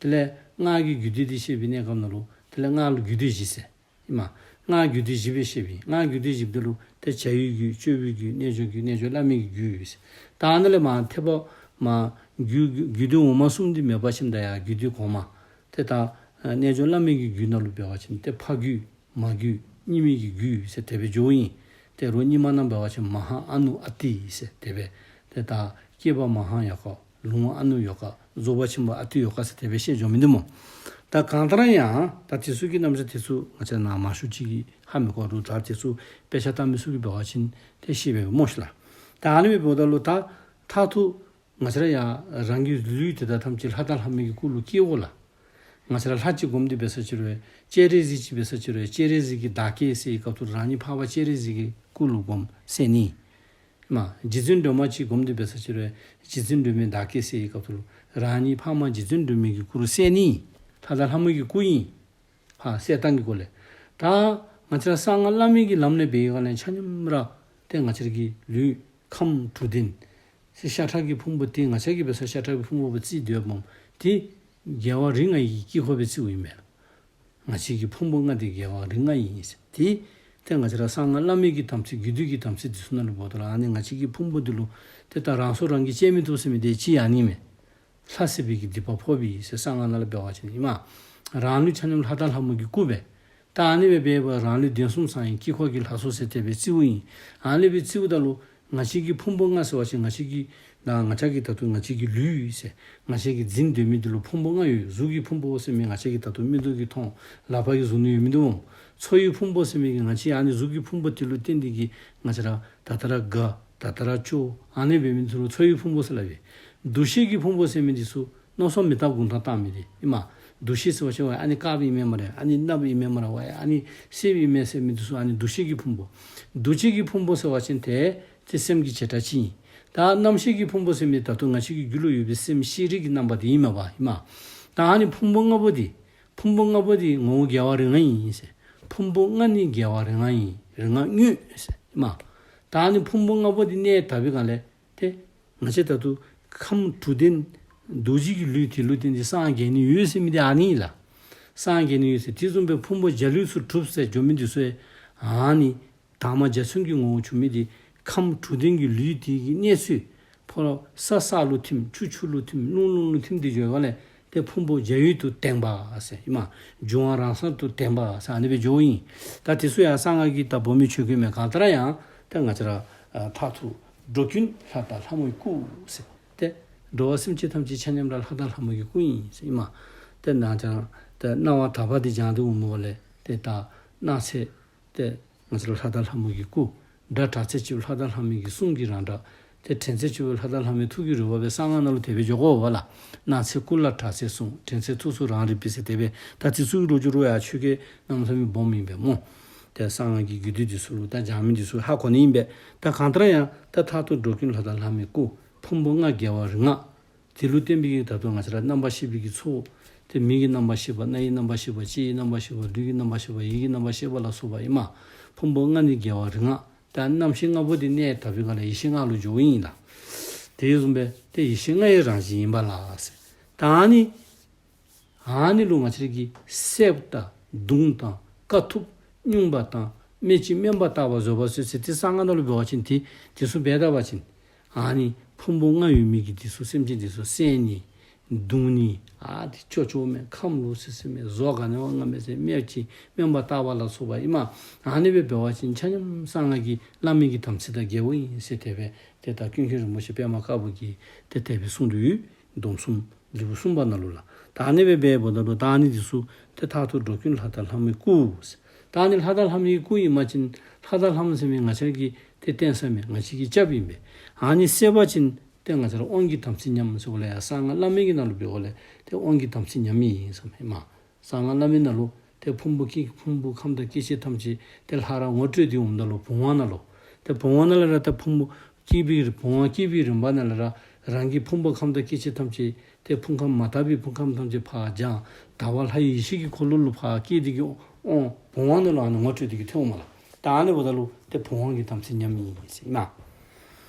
དེ་ལས་སྔགས་ཀྱི་རྒྱུད་སྡེ་འདི་བཤད་པའི་གནས་སྐབས་ནང་ལུ་དེ་ལས་སྔགས་ལུ་རྒྱུད་སྡེ་བཞི་ཟེར་ཨིན་མས། སྔགས་རྒྱུད་སྡེ་བཞི་སྦེ་བཤད་པའི་སྔགས་རྒྱུད་སྡེ་བཞི་འདི་ལུ་ཏེ་བྱ་བའི་རྒྱུད་སྤྱོད་པའི་རྒྱུད་རྣལ་འབྱོར་རྒྱུད་རྣལ་འབྱོར་བླ་མེད་ཀྱི་རྒྱུད་ཟེར། ད་ཨ་ནི་ལས་མར་ཐེག་པ་མར་རྒྱུད་རྒྱུད་སྡེ་འོག་མ་གསུམ་འདི་མེད་པ་ཅིན་ད་ཡར་རྒྱུད་སྡེ་གོང་མ་ཏེ་ད་རྣལ་འབྱོར་བླ་མེད་ཀྱི་རྒྱུད་ནང་ལུ་འབད་བ་ཅིན་ཏེ་ཕ་རྒྱུད་མ་རྒྱུད་གཉིས་མེད་ཀྱི་རྒྱུད་ཟེར་དེ་སྦེ་འགྱོཝ་ཨིན། ཏེ་རོགས་རྙིང་མ་ནང་འབད་བ་ཅིན་མ་ཧཱ་ཨ་ནུ་ཨ་ཏི་ཟེར་དེ་སྦེ་ཏེ་ད་སྐྱེས་པ་མ་ཧཱ་ཡོད་ག། ལུང་ཨ་ནུ་ཡོད་ག། རྫོགས་པ་ཆེན་པོ་ཨ་ཏི་ཡོད་ག་ཟེར་དེ་སྦེ་བཤད་འགྱོ་མི་འདི་སྨོ། ད་གང་ལྟར་ཡང་ད་དེ་ཚུ་གི་རྣམ་གཞག་དེ་ཚུ་ང་བཅས་ནཱ་མང་ཤོས་ཅིག་གིས་ཧ་མི་གོ་རུང་ད་དེ་ཚུ་དཔེ་ཆ་ལྟ་མི་ཚུ་གིས་འབད་བ་ཅིན་ཏེ་ཤེས་པས་སྨོ་ཤིག་ལགས། ད་ཨ་ནི་སྦེ་འབདཝ་ད་ལུ་ད་མཐར་ཐུག་ང་བཅས་ར་ཡང་རང་གི་ལུས་དེ་དག་ཐམས་ཅད་ལྷ་དང་ལྷ་མོའི་གི་སྐུ་ལུ་བསྐྱེད་དགོ་ལགས། ང་བཅས་ར་ལྷ་ཅིག་སྒོམ་སྟེ་འབད་ས་ཅིག་རུང་སྤྱན་རས་གཟིགས་ཅིག་འབད་ས་ཅིག་རུང་སྤྱན་རས་གཟིགས་ཀྱི་བདག་བསྐྱེད་ཟེར་བའི་སྐབས་སུ་རང་ཉིད་འཕགས་པ་སྤྱན་རས་གཟིགས་ཀྱི་སྐུ་ལུ་སྒོམ་ཟེར་ནི། མ་རྗེ་བཙུན་སྒྲོལ་མ་ཅིག་སྒོམ་སྟེ་འབད་ས་ཅིག་རུང་རྗེ་བཙུན་སྒྲོལ་མའི་བདག་བསྐྱེད་ཟེར་བའི་སྐབས་སུ་རང་ཉིད་འཕགས་མ་རྗེ་བཙུན་སྒྲོལ་མའི་གི་སྐུ་རུ་གསལ་ནི། ལྷ་དང་ལྷ་མོའི་གི་སྐུ་ཨིན། ཧ་གསལ་སྟངས་ཀྱི་སྒོ་ལས། ད་ང་བཅས་ར་གསང་སྔགས་བླ་མེད་ཀྱི་ལམ་ལས་འབད་བའི་སྒང་ལས་ཆ་མཉམ་ར་ཏེ་ང་བཅས་ར་གི་ལུས་ཁམས་དྲུག་ལྡན་ཟེར་ཤ་ཁྲག་གི་ཕུང་པོ་འདི་ང་བཅས་ཀྱིས་འབད་ས་ཤ་ཁྲག་གི་ཕུང་པོ་སྦེ་བརྩིས་སྡོདཔ་མས། འདི་རྒྱལ་བ་རིགས་ལྔ་ཡི་དཀྱིལ་འཁོར་སྦེ་བརྩིཝ་ཨིན་མས། ང་བཅས་ཀྱི་ཕུང་པོ་ལྔ་འདི་རྒྱལ་བ་རིགས་ལྔ་ཨིན་ཟེར། ཏེ་ཏེ་ང་བཅས་ར་གསང་སྔགས་བླ་མེད་ཀྱི་དམ་ཚིག་རྒྱུད་སྡེ་གི་དམ་ཚིག་འདི་ཚུ་ནང་ལུ་འབདཝ་ད་ལུ་ཨ་ནི་ང་བཅས་ཀྱི་ཕུང་པོ་འདི་ལུ་ཏེ་ད་རང་སྲོག་རང་གིས་བཅད་མི་བཏུབ་ཟེར་མི་འདི་ཅིག་ཨ་ནི་མས། ལྷ་བསད་པའི་གི་སྡིག་པ་ཕོག་པས་ཟེར་གསང་སྔགས་ནང་ལུ་འབད་བ་ཅིན་ཨིན་མས། རང་ལུས་ཆ་མཉམ་ལྷ་དང་ལྷ་མོ་གི་སྐུ་སྦེ། ད་ཨ་ནི་སྦེ་འབདཝ་རང་ལུས་གདན་གསུམ་བཟང་ཡི། དཀྱིལ་འཁོར་གྱི་ལྷ་ཚོགས་ཟེར་དེ་སྦེ་བརྩིཝ་ཨིན། ཨ་ནི་སྦེ་བརྩིཝ་ད་ལུ་ང་བཅས་ཀྱི་ཕུང་པོ་ལྔ་ཟེར་བ་ཅིན་ང་བཅས་ཀྱི་ད་ང་བཅས་ཀྱི་ད་ལྟོ་ང་བཅས་ཀྱི་ལུས་ཟེར་ང་བཅས་ཀྱིས་འཛིན་སྡོད་མི་འདི་ལུ་ཕུང་པོ་ལྔ་ཡོད། གཟུགས་ཀྱི་ཕུང་པོ་ཟེར་མི་ང་བཅས་ཀྱིས་ད་ལྟོ་མིག་ཏོ་གིས་མཐོང་ལག་པ་གིས་བཟུང་ནི་ཡོད་མི་འདུག་སྨོ། ཚོར་བའི་ཕུང་པོ་ཟེར་མི་གི་ང་བཅས་ཨ་ནི་གཟུགས་ཀྱི་ཕུང་པོ་འདི་ལུ་བརྟེན་ཏེ་གིས་ང་བཅས་ར་ད་ལྟོ་ར་དགའ་ད་ལྟོ་ར་སྐྱོ་ཨ་ནི་འབད་མི་འདི་ཚུ་ལུ་ཚོར་བའི་ཕུང་པོ་ཟེར་སླབ་ཨིན། འདུ་ཤེས་ཀྱི་ཕུང་པོ་ཟེར་མི་འདི་ཚུ་མནོ་བསམ་མེད་ཐབས་གུང་ཐང་བཏང་མི་འདི་ཨིན་མས། འདུ་ཤེས་ཟེར་བ་ཅིན་ཝའི་ཨ་ནི་དཀརཔོ་ཨིན་མས་སྨ་རེ། ཨ་ནི་གནགཔོ་ཨིན་མས་སྨ་རེ། ཝའི་ཨ་ནི་སེརཔོ་ཨིན་མས་ཟེར་མི་འདི་ཚུ་ཨ་ནི་འདུ་ཤེས་ཀྱི་ཕུང་པོ། འདུ་བྱེད་ཀྱི་ཕུང་པོ་ཟེར་བ་ཅིན་ཏེ་ཏེ་སེམས་ཀྱི་བྱེ་བྲག་ཅིག་ཨིན། ད་རྣམ་ཤེས་ཀྱི་ཕུང་པོ་ཟེར་མི་ད་ལྟོ་ང་བཅས་ཀྱི་རྒྱུད་ལུ་ཡོད་པའི་སེམས་ཤེས་རིག་གི་རྣམ་པ་འདི་ཨིན་མས་པ་ཨིན་མས། ད་ཨ་ནི་ཕུང་པོ་ལྔ་པོ་འདི་ཕུང་པོ་ལྔ་པོ་འདི་ངོ་བོ་རྒྱལ་བ་རིགས་ལྔ་ཨིན་ཟེར། ཕུང་པོ་ལྔ་ནི་རྒྱལ་བ་རིགས་ལྔ་ཨིན། རིགས་ལྔ་དངོས་ཟེར་ཨིན་མས། ད་ཨ་ནི་ཕུང་པོ་ལྔ་པོ་འདི་གནས་དག་པའི་སྒང་ལས་ཏེ་ང་བཅས་ད་ལྟོ་ཁམས་དྲུག་ལྡན་རྡོ་རྗེ་གི་ལུས་འདི་ལུ་བརྟེན་ཏེ་སངས་རྒྱས་ནི་ཡོད་ཟེར་མི་འདི་ཨ་ནི་ཨིན་ལགས། སངས་རྒྱས་ནི་ཡོད་ཟེར། དེ་བཟུམ་སྦེ་ཕུང་པོ་འཇའ་ལུས་སུ་གྲུབ་ཟེར་འགྱོ་མི་འདི་ཚུ་ཨ་ནི་དྭངས་མ་འཇའ་ཚོན་གྱི་ངོ་བོ་བྱུང་མི་འདི་ཁམས་དྲུག་ལྡན་གྱི་ལུས་འདི་གི་གནས་ཚུལ་ཕོ་ལོ་ས་ས་ལུ་ཐིམ་ཆུ་ཆུ་ལུ་ཐིམ་རླུང་རླུང་ལུ་ཐིམ་སྟེ་འགྱོ་བའི་སྒང་ལས་ཏེ་ཕུང་པོ་འཇའ་འོད་དུ་ལྡན་པ་ཟེར་ཨིན་མས། འབྱུང་བ་རང་སར་དུ་ལྡན་པ་ཟེར་ཨ་ནི་སྦེ་འགྱོཝ་ཨིན། ད་དེ་ཚུ་ཡང་གསང་སྔགས་ཀྱི་ད་སྦོམ་མི་ཆོས་སྐད་མས། གང་ལྟར་ཡང་ད་ང་བཅས་ར་ཨ་མཐར་ཐུག་འགྲོ་ཀུན་ལྷ་དང་ལྷ་མོའི་སྐུ་ཟེར། ཏེ་འགྲོ་བ་སེམས་ཅན་ཐམས་ཅད་ཆ་མཉམ་ར་ལྷ་དང་ལྷ་མོ་གི་སྐུ་ཨིན་ཟེར་ཨིན་མས། ཏེ་ནང་ཅང་ཏེ་སྣང་བ་དག་པ་འདི་སྦྱང་སྟེ་འོང་མི་འོང་ལས་ཏེ་ད་སྣང་ཚད་ཏེ་ང་བཅས་ར་ལྷ་དང་ལྷ་མོ་གི་སྐུ། སྒྲ་གྲགས་ཚད་ཅིག་ལྷ་དང་ལྷ་མོ་གི་གསུང་གི་རང་སྒྲ། ཏེ་དྲན་ཚད་ཅིག་ལྷ་དང་ལྷ་མོའི་ཐུགས་ཀྱི་རོལ་པ་སྦེ་གསང་སྔགས་ནང་ལུ་དེ་སྦེ་འགྱོ་དགོ་པས་ལགས། སྣང་ཚད་སྐུ་ལ་གྲགས་ཚད་གསུང་། དྲན་ཚད་ཐུགས་སུ་རང་རིག་པའི་ཟེར་དེ་སྦེ་ད་དེ་ཚུ་གི་ལོ་རྒྱུས་རུང་ཡང་ཆོས་སྐད་གནམ་མེད་ས་མེད་སྦོམ་ཨིན་པས་སྨོ། ཏེ་གསང་སྔགས་ཀྱི་རྒྱུད་སྡེ་འདི་ཚུ་ལུ་ད་སྦྱང་མི་འདི་ཚུ་ཧ་གོ་ནི་ཨིན་པས། ད་གང་ལྟར་ཡང་ད་མཐར་ཐུག་འགྲོ་ཀུན་ལྷ་དང་ལྷ་མིའི་སྐུ། ཕུང་པོ་ལྔ་རྒྱལ་བ་རིགས་ལྔ། དེ་ལུ་བརྟེན་པའི་གི་ད་ལྟོ་ང་བཅས་ར་རྣམ་པར་ཤེས་པའི་གི་ཚོགས། ཏེ་མིག་གི་རྣམ་པར་ཤེས་པ། རྣ་ཡི་རྣམ་པར་ཤེས་པ། ལྕེ་ཡི་རྣམ་པར་ཤེས་པ། ལུས་ཀྱི་རྣམ་པར་ཤེས་པ། ཡིད་ཀྱི་རྣམ་པར་ཤེས་པ་ལ་སོགས་པ་ཨིན་མས། ཕུང་པོ་ལྔ་ནི་རྒྱལ་བ་རིགས་ལྔ། ད་རྣམ་ཤེས་ལྔ་པོ་འདི་གནས་དག་པའི་སྒང་ལས་ཡེ་ཤེས་ལྔ་ལུ་འགྱོཝ་ཨིན་ལགས། དེ་བཟུམ་སྦེ་ཏེ་ཡེ་ཤེས་ལྔ་ཡི་རང་བཞིན་ཨིན་པས་ལགས་ཟེར། ད་ཨ་ནི་ཨ་ནི་ལུ་ང་བཅས་ཀྱིས་སྲེད་དང་གདུང་དང་དཀའ་ཐུབ་སྙུང་བ་དང་སྨད་ཅིང་དམན་པ་བརྟག་པ་བཟོད་པ་གསོལ་ཟེར་ཏེ་གསང་སྔགས་ནང་ལུ་འབད་བ་ཅིན་ཏེ་འདི་ཚུ་འབད་ད་པ་ཅིན་ཨ་ནི་ཕུང་པོ་ལྔ་ཡོད་མི་གི་འདི་ཚུ་སེམས་ཅན་འདི་ཚུ་སྲེད་ནི་གདུང་ནི་ཨ་ཏེ་ཅོག་ཅོག་མས། ཁམས་ལོག་སི་སི་མས། བཟོ་ག་ནི་བ་ང་མས་ཟེར་སྨད་ཅིང་དམན་པ་བརྟག་པ་ལ་སོགས་པ་ཨིན་མས། ཨ་ནི་སྦེ་འབད་བ་ཅིན་ཆ་མཉམ་གསང་སྔགས་ཀྱི་བླ་མེད་ཀྱི་དམ་ཚིག་དང་འགལཝ་ཨིན་ཟེར་དེ་སྦེ་ཏེ་ད་ཀུན་མཁྱེན་རིན་པོ་ཆེ་པདྨ་དཀར་པོ་གིས་ཏེ་དེ་སྦེ་གསུངས་ཏེ་ཡོད། སྡོམ་གསུམ་ལེའུ་གསུམ་པ་ནང་ལུ་ལགས། ད་ཨ་ནི་སྦེ་འབདཝ་ད་ལུ་ད་ཨ་ནི་འདི་ཚུ་ཏེ་མཐར་ཐུག་འགྲོ་ཀུན་ལྷ་དང་ལྷ་མོའི་སྐུ་ཟེར། ད་ཨ་ནི་ལྷ་དང་ལྷ་མོའི་སྐུ་ཨིན་པ་ཅིན་ལྷ་དང་ལྷ་མོ་ཟེར་མི་ང་བཅས་ཀྱིས་ཏེ་བསྟེན་ས་མས། ང་བཅས་ཀྱིས་རྐྱབ་ཨིན་པས། ཨ་ནི་བསད་པ་ཅིན་ཏེ་ང་བཅས་ར་དབང་གི་དམ་ཚིག་ཉམས་ཟེརཝ་ལས་ཡང་གསང་སྔགས་བླ་མེད་ཀྱི་ནང་ལུ་འབདཝ་ལས་ཏེ་དབང་གི་དམ་ཚིག་ཉམས་ཨིན་ཟེར་མས། གསང་སྔགས་བླ་མེད་ནང་ལུ་ཏེ་ཕུང་པོ་སྐྱེ་ཕུང་པོ་ཁམས་དང་སྐྱེ་མཆེད་ཐམས་ཅད་ཏེ་ལྷ་ར་ངོ་སྤྲོད་དེ་འོངམ་ད་ལུ་བུམ་དབང་ནང་ལུ་ཏེ་བུམ་དབང་ནང་ལས་ར་ཏེ་ཕུང་པོ་སྐྱེ་བའི་བུམ་དབང་སྐྱེ་བའི་རིམ་པ་ནང་ལས་ར་རང་གི་ཕུང་པོ་ཁམས་དང་སྐྱེ་མཆེད་ཐམས་ཅད་ཏེ་ཕུང་ཁམས་མ་དག་པའི་ཕུང་ཁམས་ཐམས་ཅད་ཕར་སྦྱངས། དག་པ་ལྷ་ཡི་ཡེ་ཤེས་ཀྱི་འཁོར་ལོ་ལུ་ཕར་སྐྱེས་ཏེ་གི་འོང་། བུམ་དབང་ནང་ལུ་ཨ་ནི་ངོ་སྤྲོད་དེ་གི་ཐོནམ་མས་ལགས། ད་ཨ་ནི་འབདཝ་ད་ལུ་ཏེ་བུམ་དབང་གི་དམ་ཚིག་ཉམས་ཨིན་ཟེར་ཨིན་མས།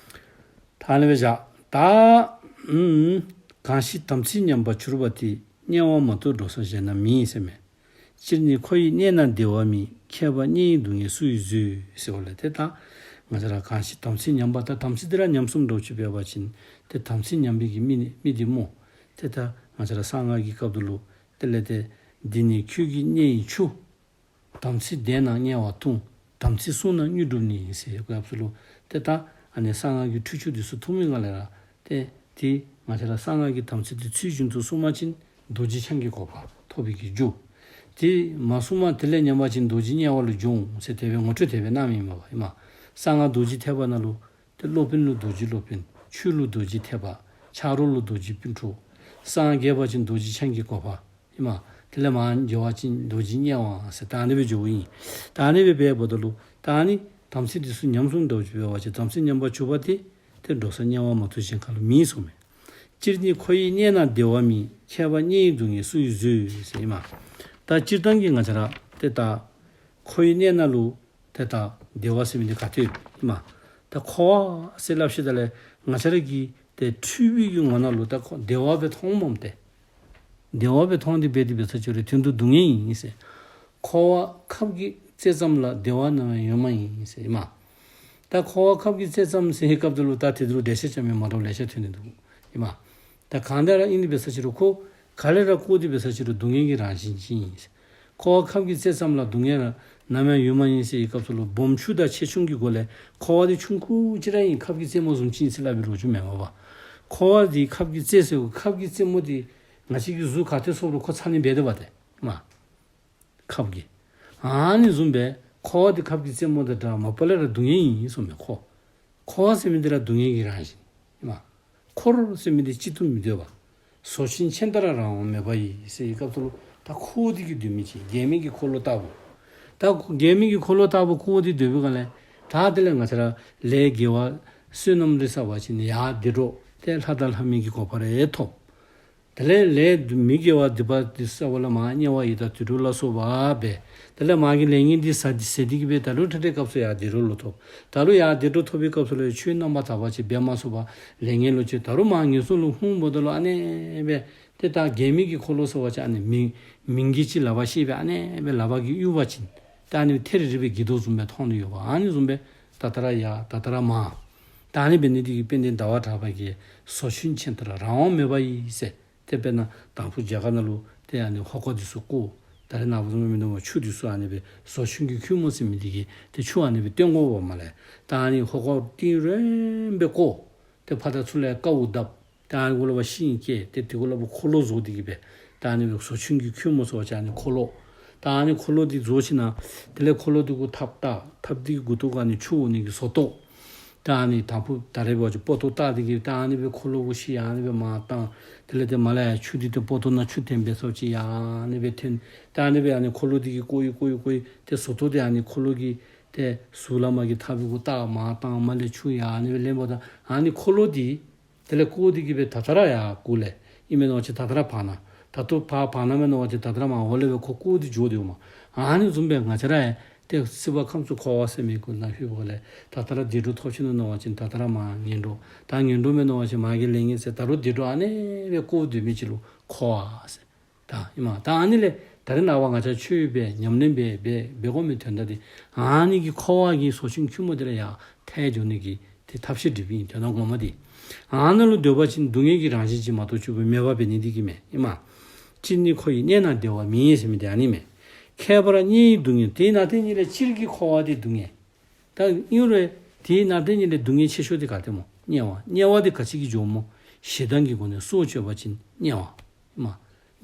ད་ཨ་ནི་སྦེ་བཞག། ད་ཨམ་གང་ཞིག་དམ་ཚིག་ཉམས་པར་གྱུར་པ་དེ། དམྱལ་བ་མ་གཏོགས་འགྲོ་ས་གཞན་ན་མེད་ཟེར་མས། སྤྱིར་ནི་འཁོར་བའི་གནས་ན་བདེ་བ་མེད། ཁྱད་པར་དམྱལ་བའི་སྡུག་བསྔལ་སུ་ཡིས་བཟོད། ཟེརཝ་ལས་ཏེ་ད་ང་བཅས་ར་གང་ཞིག་དམ་ཚིག་ཉམས་པ་ད་དམ་ཚིག་འདི་ར་ཉམས་སོངམ་འདྲཝ་ཅིག་འབད་བ་ཅིན་ཏེ་དམ་ཚིག་ཉམས་པའི་གི་མི་ནི་མི་འདི་སྨོ། ཏེ་ད་ང་བཅས་ར་གསང་སྔགས་ཀྱི་སྐབས་དེ་ལུ་དེ་ལས་ཏེ་འདི་ནི་ཁྱོད་ཀྱི་གནས་ཡི་ཆུ། དམ་ཚིག་ལྡན་ན་དམྱལ་བ་ལྟུང་། དམ་ཚིག་བསྲུང་ན་དངོས་གྲུབ་ནི། ཟེར་སྐབས་སུ་ལུ་ཏེ་ད་ཨ་ནི་གསང་སྔགས་ཀྱི་ཁྲུས་ཆུ་འདི་ཚུ་འཐུང་མི་ག་ལས་ར་ཏེ་ཏེ་ང་བཅས་ར་གསང་སྔགས་ཀྱི་དམ་ཚིག་འདི་ཚུལ་བཞིན་དུ་བསྲུང་པ་ཅིན་རྡོ་རྗེ་འཆང་གི་གོ་འཕང་ཐོབ་པའི་གི་རྒྱུ། ཏེ་མ་བསྲུང་པ་དེ་ལས་ཉམས་པ་ཅིན་རྡོ་རྗེ་དམྱལ་བ་ལུ་འགྱོ་འོང་ཟེར་དེ་སྦེ་ངོ་སྤྲོད་དེ་སྦེ་གནངམ་ཨིན་མས་པ་ཨིན་མས། གསང་སྔགས་རྡོ་རྗེ་ཐེག་པ་ནང་ལུ་ཏེ་སློབ་དཔོན་ལུ་རྡོ་རྗེ་སློབ་དཔོན། ཆོས་ལུ་རྡོ་རྗེ་ཐེག་པ། ཆ་རོགས་ལུ་རྡོ་རྗེ་སྤུན་གྲོགས། གསང་སྔགས་རྒྱས་པ་ཅིན་རྡོ་རྗེ་འཆང་གི་གོ་འཕང་ཨིན་མས། དེ་ལས་མར་འགྱོ་བ་ཅིན་རྡོ་རྗེ་དམྱལ་བ་ཟེར་ད་ཨ་ནི་སྦེ་འགྱོཝ་ཨིན། ད་ཨ་ནི་སྦེ་འབདཝ་ད་ལུ་ད་ཨ་ནི་དམ་ཚིག་འདི་ཚུ་ཉམས་སོངམ་འདྲཝ་ཅིག་འབད་བ་ཅིན་དམ་ཚིག་ཉམས་པར་གྱུར་པ་དེ་ཏེ་འགྲོ་ས་དམྱལ་བ་མ་གཏོགས་གཞན་ག་ལུ་མེད་གསུངམ་མས། སྤྱིར་ནི་འཁོར་བའི་གནས་ན་བདེ་བ་མེད། ཁྱད་པར་དམྱལ་བའི་སྡུག་བསྔལ་སུ་ཡིས་བཟོད། ཟེར་ཨིན་མས། ད་སྤྱིར་བཏང་གི་ང་བཅས་ར་ཏེ་ད་འཁོར་བའི་གནས་ནང་ལུ་ཏེ་ད་བདེ་བ་ཟེར་མི་འདི་ག་ཏེ་ཨིན་མས། ད་འཁོར་བ་ཟེར་སླབ་ཞིནམ་ལས་ང་བཅས་ར་གི་ཏེ་འཁྲུལ་པའི་གི་ངོ་ནང་ལུ་ད་ཁོ་བདེ་བ་སྦེ་མཐོངམ་མས་ཏེ། བདེ་བ་སྦེ་མཐོང་སྟེ་འབད་དེ་འབད་ས་ཅིག་རུང་དོན་དུ་སྡུག་བསྔལ་ཨིན་ཟེར། འཁོར་བ་ཁབ་ཀྱི་རྩེ་ཙམ་ལ། བདེ་བ་ནམ་ཡང་ཡོད་མ་ཡིན་ཟེར་ཨིན་མས། ད་འཁོར་བ་ཁབ་ཀྱི་རྩེ་ཙམ་ཟེར་བའི་སྐབས་དེ་ལུ་ད་དེ་དུས་ལུ་འགྲེལ་བཤད་རྐྱབ་མི་མ་འདྲཝ་ལེ་ཤ་ཐོན་ནི་འདུག་ཨིན་མས། ད་གང་ལྟར་ཨིན་ཏེ་འབད་ས་ཅིག་རུང་ཁོ་ག་ལས་ར་བཀོ་སྟེ་འབད་ས་ཅིག་རུང་སྡུག་བསྔལ་གྱི་རང་བཞིན་ཅིག་ཨིན། འཁོར་བ་ཁབ་ཀྱི་རྩེ་ཙམ་ལ། སྡུག་བསྔལ་ནམ་ཡང་ཡོད་མ་ཡིན་ཟེར་བའི་སྐབས་སུ་ལུ་སྦོམ་ཆུང་དང་ཆེ་ཆུང་གི་སྒོ་ལས་འཁོར་བ་འདི་ཆུང་ཀུ་ཅིག་ར་ཨིན། ཁབ་ཀྱི་རྩེ་མོ་བཟུམ་ཅིག་ཨིན་ཟེར་སླབ་པའི་ལོ་རྒྱུས་མེན་པ། འཁོར་བ་འདི་ཁབ་ཀྱི་རྩེ་ཟེར་ཁབ་ཀྱི་རྩེ་མོ་འདི་ང་བཅས་ཀྱི་གཟུགས་ག་ཏེ་སོང་རུང་ཁོ་ཚ་ནི་འབད་དེ་འབད་དེ་མ་ཁབ་ཀྱི། ཨ་ནི་བཟུམ་སྦེ་འཁོར་བ་འདི་ཁབ་ཀྱི་རྩེ་མོ་དང་འདྲ། མ་པ་ལས་ར་སྡུག་བསྔལ་ཨིན་གསུངམ་མས། འཁོར་འཁོར་བ་ཟེར་མི་འདི་ར་སྡུག་བསྔལ་གྱི་རང་བཞིན་ཨིན་མས། འཁོར་ཟེར་མི་འདི་གཅིག་ཏུ་མི་སྡོད་པ། ཟོ་ཆུན་ཆེན་ལྟར་རང་དབང་མེད་པ་ཡིས་ཟེར་བའི་སྐབས་སུ་ལུ་ད་འཁོར་བ་འདི་གིས་སྡོད་མི་ཅིག་འགལ་མེད་ཀྱི་འཁོར་ལོ་ལྟ་བུ། ད་འགལ་མེད་ཀྱི་འཁོར་ལོ་ལྟ་བུ་འཁོར་བ་འདི་སྡོད་པའི་སྒང་ལས་ད་དེ་ལས་ང་བཅས་ར་ལས་དགེ་བ་བསོད་ནམས་རེ་བསགས་པ་ཅིན་ཡར་བདེ་འགྲོ་ཏེ་ལྷ་དང་ལྷ་མིན་གྱི་གོ་འཕང་རེ་ཐོབ། དེ་ལས་ལས་མི་དགེ་བ་སྡིག་པ་འདི་བསགས་པ་ལས་མར་དམྱལ་བ་ཡི་དྭགས་དུད་འགྲོ་ལ་སོགས་པ་འབད། དེ་ལས་མར་གྱི་ལས་ངན་འདི་ཟ་ཟ་སྟེ་གི་སྦེ་ད་རུང་ཐ་ཐའི་སྐབས་སུ་ཡར་བདེ་འགྲོ་ལུ་ཐོབ། ད་རུང་ཡར་བདེ་འགྲོ་ཐོབ་པའི་སྐབས་སུ་ལུ་ཆོས་རྣམ་པར་དག་པ་ཅིག་འབད་མ་ཚུགས་པར་ལས་ངན་ལུ་སྤྱོད། ད་རུང་མར་ངན་སོང་ལུ་ལྷུང་འབདཝ་ད་ལུ་ཨ་ནེ་སྦེ་ཏེ་ད་འགལ་མེད་ཀྱི་འཁོར་ལོ་ཟེར་བ་ཅིན་ཨ་ནི་མིང་མིང་གི་ཅིག་ལག་པར་བཤེད་སྦེ་ཨ་ནེ་སྦེ་ལག་པ་གིས་གཡུག་པ་ཅིན་ད་ཨ་ནི་ཐེ་རི་རི་སྦེ་འགྱེལ་དོ་བཟུམ་སྦེ་མཐོང་ནི་ཡོདཔ། ཨ་ནི་བཟུམ་སྦེ་ད་ལྟོ་ར་ཡར་ད་ལྟོ་ར་མར། ད་ཨ་ནི་འབད་ནི་འདི་གིས་དཔལ་ལྡན་ཟླ་བ་གྲགས་པ་གིས་ཟོ་ཆུན་ཆེན་ལྟར་རང་དབང་མེད་པ་ཡིས་ཟེར། ཏེ་དཔེར་ན་དང་ཕུ་རྒྱ་གར་ནང་ལུ་ཏེ་ཨ་ནི་ཧོ་ཀ་འདི་ཚུ་བརྐོ། ད་རེས་ནངས་པ་བཟུམ་མིན་འདུག་མ་ཆུ་འདི་ཚུ་ཨ་ནི་སྦེ་ཟོ་ཆུན་གྱི་ཁྱུད་མོ་ཟེར་མི་འདི་གིས་ཏེ་ཆུ་ཨ་ནི་སྦེ་བཏོན་དགོ་པས་མས་ལགས། ད་ཨ་ནི་ཧོ་ཀ་ཏིང་རེམ་སྦེ་བརྐོ། ཏེ་ཕར་དང་ཚུར་ལས་ཀཝ་བརྡབ། ད་ཨ་ནི་གུ་ལུ་ཤིང་བཀལ། ཏེ་དེ་གུ་ལུ་འཁོར་ལོ་བཟོ་སྟེ་གི་སྦེ་ད་ཨ་ནི་སྦེ་ཟོ་ཆུན་གྱི་ཁྱུད་མོ་ཟེར་བ་ཅིན་ཨ་ནི་འཁོར་ལོ། ད་ཨ་ནི་འཁོར་ལོ་འདི་བཟོ་ཞིནམ་ལས་དེ་ལས་འཁོར་ལོ་འདི་གུ་ཐགཔ་བཏགས། ཐགཔ་འདི་གི་མགུ་ཏོ་གུ་ཨ་ནི་ཆུ་འོང་ནི་གི་བཟོ་ལྟོ། ད་ཨ་ནི་དང་ཕུ་ད་རེས་འབད་བ་ཅིན་སྤོ་ཏོ་བཏགས་ཏེ་གི་ད་ཨ་ནི་སྦེ་འཁོར་ལོ་གུ་ཤི་ཡར་ཨ་ནི་སྦེ་མར་བཏང་། དེ་ལས་ཏེ་མར་ལས་ཡར་ཆུ་འདི་ཏེ་སྤོ་ཏོ་ནང་ཆུ་འཐོན་འབད་ས་ཅིག་ཡར་ཨ་ནི་སྦེ་འཐོན། ད་ཨ་ནི་སྦེ་ཨ་ནི་འཁོར་ལོ་འདི་གིས་བསྐོར་ཡི་བསྐོར་ཡི་བསྐོར་ཡི། ཏེ་ཟོ་ཏོ་འདི་ཨ་ནི་འཁོར་ལོ་གི་ཏེ་ཟུར་ལས་མར་གྱི་ཐགཔ་གུ་བཏགས་མར་བཏང་། མར་ལས་ཆུ་ཡར་ཨ་ནི་སྦེ་ལེན་པ་ད་ཨ་ནི་འཁོར་ལོ་འདི་དེ་ལས་བསྐོར་ཏེ་གི་སྦེ་ད་ལྟོ་ར་ཡར་གུ་ལས་ཨིན་མས་མནོ་བ་ཅིན་ད་ལྟོ་ར་བར་ན་ད་ལྟོ་བར་བར་ན་མས་མནོ་བ་ཅིན་ད་ལྟོ་ར་མར་འོག་ལས་སྦེ་ཁོ་བསྐོར་ཏེ་འགྱོ་དོ་མས། ཨ་ནི་བཟུམ་སྦེ་ང་བཅས་ར་ཡང་ཏེ་སྲིད་པ་ཁམས་གསུམ་འཁོར་བ་ཟེར་མི་གུ་ནང་ལྷོད་པ་ལས་ད་ལྟོ་ར་བདེ་འགྲོ་ཐོབ་ཅི་ནུག་མནོ་བ་ཅིན་ད་ལྟོ་ར་མར་ངན་འགྲོ། ད་ངན་འགྲོ་མས་མནོ་བ་ཅིན་མར་གྱི་ལས་ངན་ཟེར། ད་རུང་བདེ་འགྲོ་ཨ་ནི་སྦེ་བསྐོར་སྡོད་མི་ཅིག་ལུ་འཁོར་བ་ཟེར། ད་ཨིན་མས། ད་ཨ་ནི་ལས་ད་རེས་ནངས་པ་ང་བཅས་ཆོས་འབད་ཉམས་ལེན་འབད་འབད་འབད་དགོ་མི་དོན་དག་འདི་ཨ་ནི་གི་འཁོར་བ་གི་ཟོ་ཆུན་ཁྱུད་མོ་འདི་ལས་ཡར་ཐལ་འགྱོ་ནི་གི་ཏེ་ཐབས་ཤེས་སྒྲིག་པའི་དོན་དག་ངོ་མ་འདི། ཨ་ནཱ་ལུ་སྡོད་པ་ཅིན་སྡུག་བསྔལ་གྱི་རང་བཞིན་གྱིས་མ་གཏོགས་སྤྱོད་པ་མེད་པ་འབད་ནི་འདི་གིས་མས། ཨིན་མས། སྤྱིར་ནི་འཁོར་བའི་གནས་ན་བདེ་བ་མེད་ཟེར་མི་འདི་ཨ་ནི་མས། ཁྱད་པར་དམྱལ་བའི་སྡུག་བསྔལ། དེ་ནང་དེ་ཉིད་ལས་སྤྱིར་གྱི་འཁོར་བ་འདི་སྡུག་བསྔལ། ད་ཨིན་རུང་དེ་ནང་དེ་ཉིད་ལས་སྡུག་བསྔལ་ཆེ་ཤོས་དེ་ག་ཏེ་སྨོ། དམྱལ་བ། དམྱལ་བ་དེ་ག་ཅི་གིས་འཇོམས་སྨོ། ཞེ་སྡང་གི་སྒོ་ནས་སྲོག་གཅོད་པ་ཅིན་དམྱལ་བ། མ།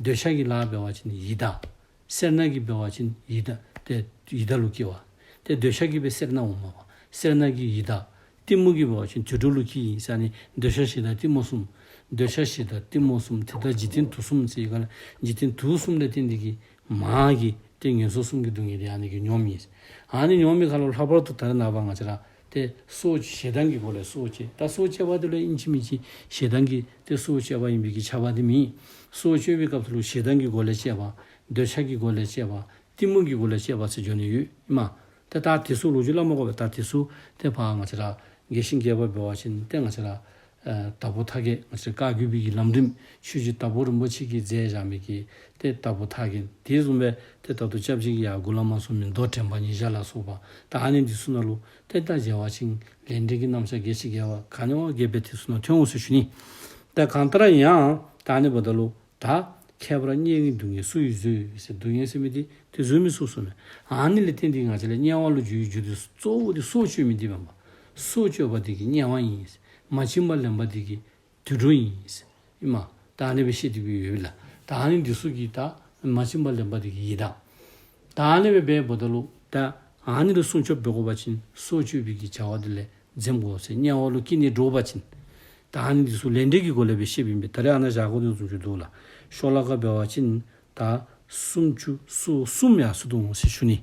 འདོད་ཆགས་ཀྱི་ལཱ་འབད་བ་ཅིན་ཡི་དྭགས། སེར་སྣ་གིས་འབད་བ་ཅིན་ཡི་དྭགས་ཏེ་ཡི་དྭགས་ལུ་སྐྱེ་བ། ཏེ་འདོད་ཆགས་ཀྱིས་འབད་སེར་སྣ་འོང་མ་པ། སེར་སྣ་གིས་ཡི་དྭགས། གཏི་མུག་གིས་འབད་བ་ཅིན་དུད་འགྲོ་ལུ་སྐྱེ་ཡི་ཟེར་ནི། འདོད་ཆགས་ཞེ་སྡང་གཏི་མུག་གསུམ། འདོད་ཆགས་ཞེ་སྡང་གཏི་མུག་གསུམ། དེ་དག་འཇིག་རྟེན་དུག་གསུམ་ཟེར་ག་ལས་འཇིག་རྟེན་དུག་གསུམ་ལས་བརྟེན་ཏེ་གི་མ་གི་ཏེ་ངན་སོང་གསུམ་གྱི་སྡུག་བསྔལ་དེ་ཨ་ནི་གིས་མྱོང་མི་ཨིན། ཨ་ནི་མྱོང་མི་ཁར་ལུ་ལྷག་པར་དུ་ད་རེས་ནངས་པ་ང་བཅས་ར་ཏེ་སྲོག་ཞེ་སྡང་གི་སྒོ་ལས་སྲོག་བཅད། ད་སྲོག་བཅད་པ་དེ་ལུ་ཨིན་ཅི་མིན་ཅི་ཞེ་སྡང་གིས་ཏེ་སྲོག་བཅད་པ་ཨིན་པའི་གི་ཁྱབ་པ་དེ་མེད། སྲོག་གཅོད་པའི་སྐབས་སུ་ལུ་ཞེ་སྡང་གི་སྒོ་ལས་བཅད་པ། འདོད་ཆགས་ཀྱི་སྒོ་ལས་བཅད་པ། གཏི་མུག་གི་སྒོ་ལས་བཅད་པ་ཟེར་འགྱོ་ནི་ཡོད་ཨིན་མས། ཏེ་ད་དེ་ཚུ་ལོ་རྒྱུས་སླབ་མ་དགོ་པས། ད་དེ་ཚུ་ཏེ་ཕར་ང་བཅས་ར་རྒྱས་ཤིང་རྒྱས་པ་འབད་བ་ཅིན་ཏེ་ང་བཅས་ར་ཨ་དྭགས་པོ་ཐར་རྒྱས་ང་བཅས་བཀའ་བརྒྱུད་པའི་གི་ལམ་རིམ་ཆོས་རྗེ་དྭགས་པོ་རིན་པོ་ཆེ་གིས་མཛད་བཞག་མི་གི་ཏེ་དྭགས་པོ་ཐར་རྒྱས། དེ་བཟུམ་སྦེ་ཏེ་ད་ལྟོ་སྐྱབས་རྗེ་གིས་ཡར་འགོ་ལས་མར་གསུངས་མི་མདོ་དྲན་པ་ཉིད་བཞག་ལ་སོགས་པ་ད་ཨ་ནི་འདི་ཚུ་ནང་ལུ་ཏེ་ད་མཇལ་བ་ཅིན་ལས་འབྲས་ཀྱི་རྣམ་གཞག་རྒྱས་ཤིང་རྒྱས་པ་ག་ནི་བ་རྒྱས་པའི་དེ་ཚུ་ནང་ཐོན་འོང་ཟེར་ཞུ་ནི། ད་གང་ལྟར་ཡང་ད་ཨ་ནི་འབདཝ་ད་ལུ་ད་ཁྱད་པར་དམྱལ་བའི་སྡུག་བསྔལ་སུ་ཡིས་བཟོད་ཟེར། སྡུག་བསྔལ་ཟེར་མི་འདི་ཏེ་བཟོད་མི་ཚུགས་གསུངས་མས། ཨ་ནི་ལས་བརྟེན་ཏེ་ང་བཅས་ལུ་དམྱལ་བ་ལུ་འགྱུར་བའི་རྒྱུ་དེ་གཙོ་བོ་དེ་སྲོག་གཅོད་མི་འདི་མས་པ། སྲོག་གཅོད་པ་འདི་གིས་དམྱལ་བ་ཨིན། མ་བྱིན་པར་ལེན་པ་འདི་གིས་དུད་འགྲོ་ཨིན། ཨིན་མས། ད་ཨ་ནི་སྦེ་བཤད་དེ་སྦེ་ཡོད་པས་ལགས། ད་ཨ་ནི་འདི་ཚུ་གིས་ད་མ་བྱིན་པར་ལེན་པ་འདི་གིས་ཡི་དྭགས། ད་ཨ་ནི་སྦེ་འབདཝ་ད་ལུ་ད་ཨ་ནི་ལུ་སྲུང་སྐྱོབ་འབད་དགོ་པ་ཅིན་སྲོག་གཅོད་པའི་གི་བྱ་བ་འདི་ལས་འཛེམ་དགོ་ཟེར། དམྱལ་བ་ལུ་སྐྱེ་ནི་འདྲོག་པ་ཅིན། ད་ཨ་ནི་འདི་ཚུ་ལས་འབྲས་ཀྱི་སྒོ་ལས་སྦེ་བཤདཔ་ཨིན་པས། ད་རེས་ཨ་ནཱ་བཞག་དགོ་དོན་བཟུམ་ཅིག་འདུག་ལགས། ཤོ་ལོ་ཀ་འབད་བ་ཅིན་ད་སུམ་ཅུ་སོ་གསུམ་ཡར་སོ་འདུག་ཟེར་ཞུ་ནི།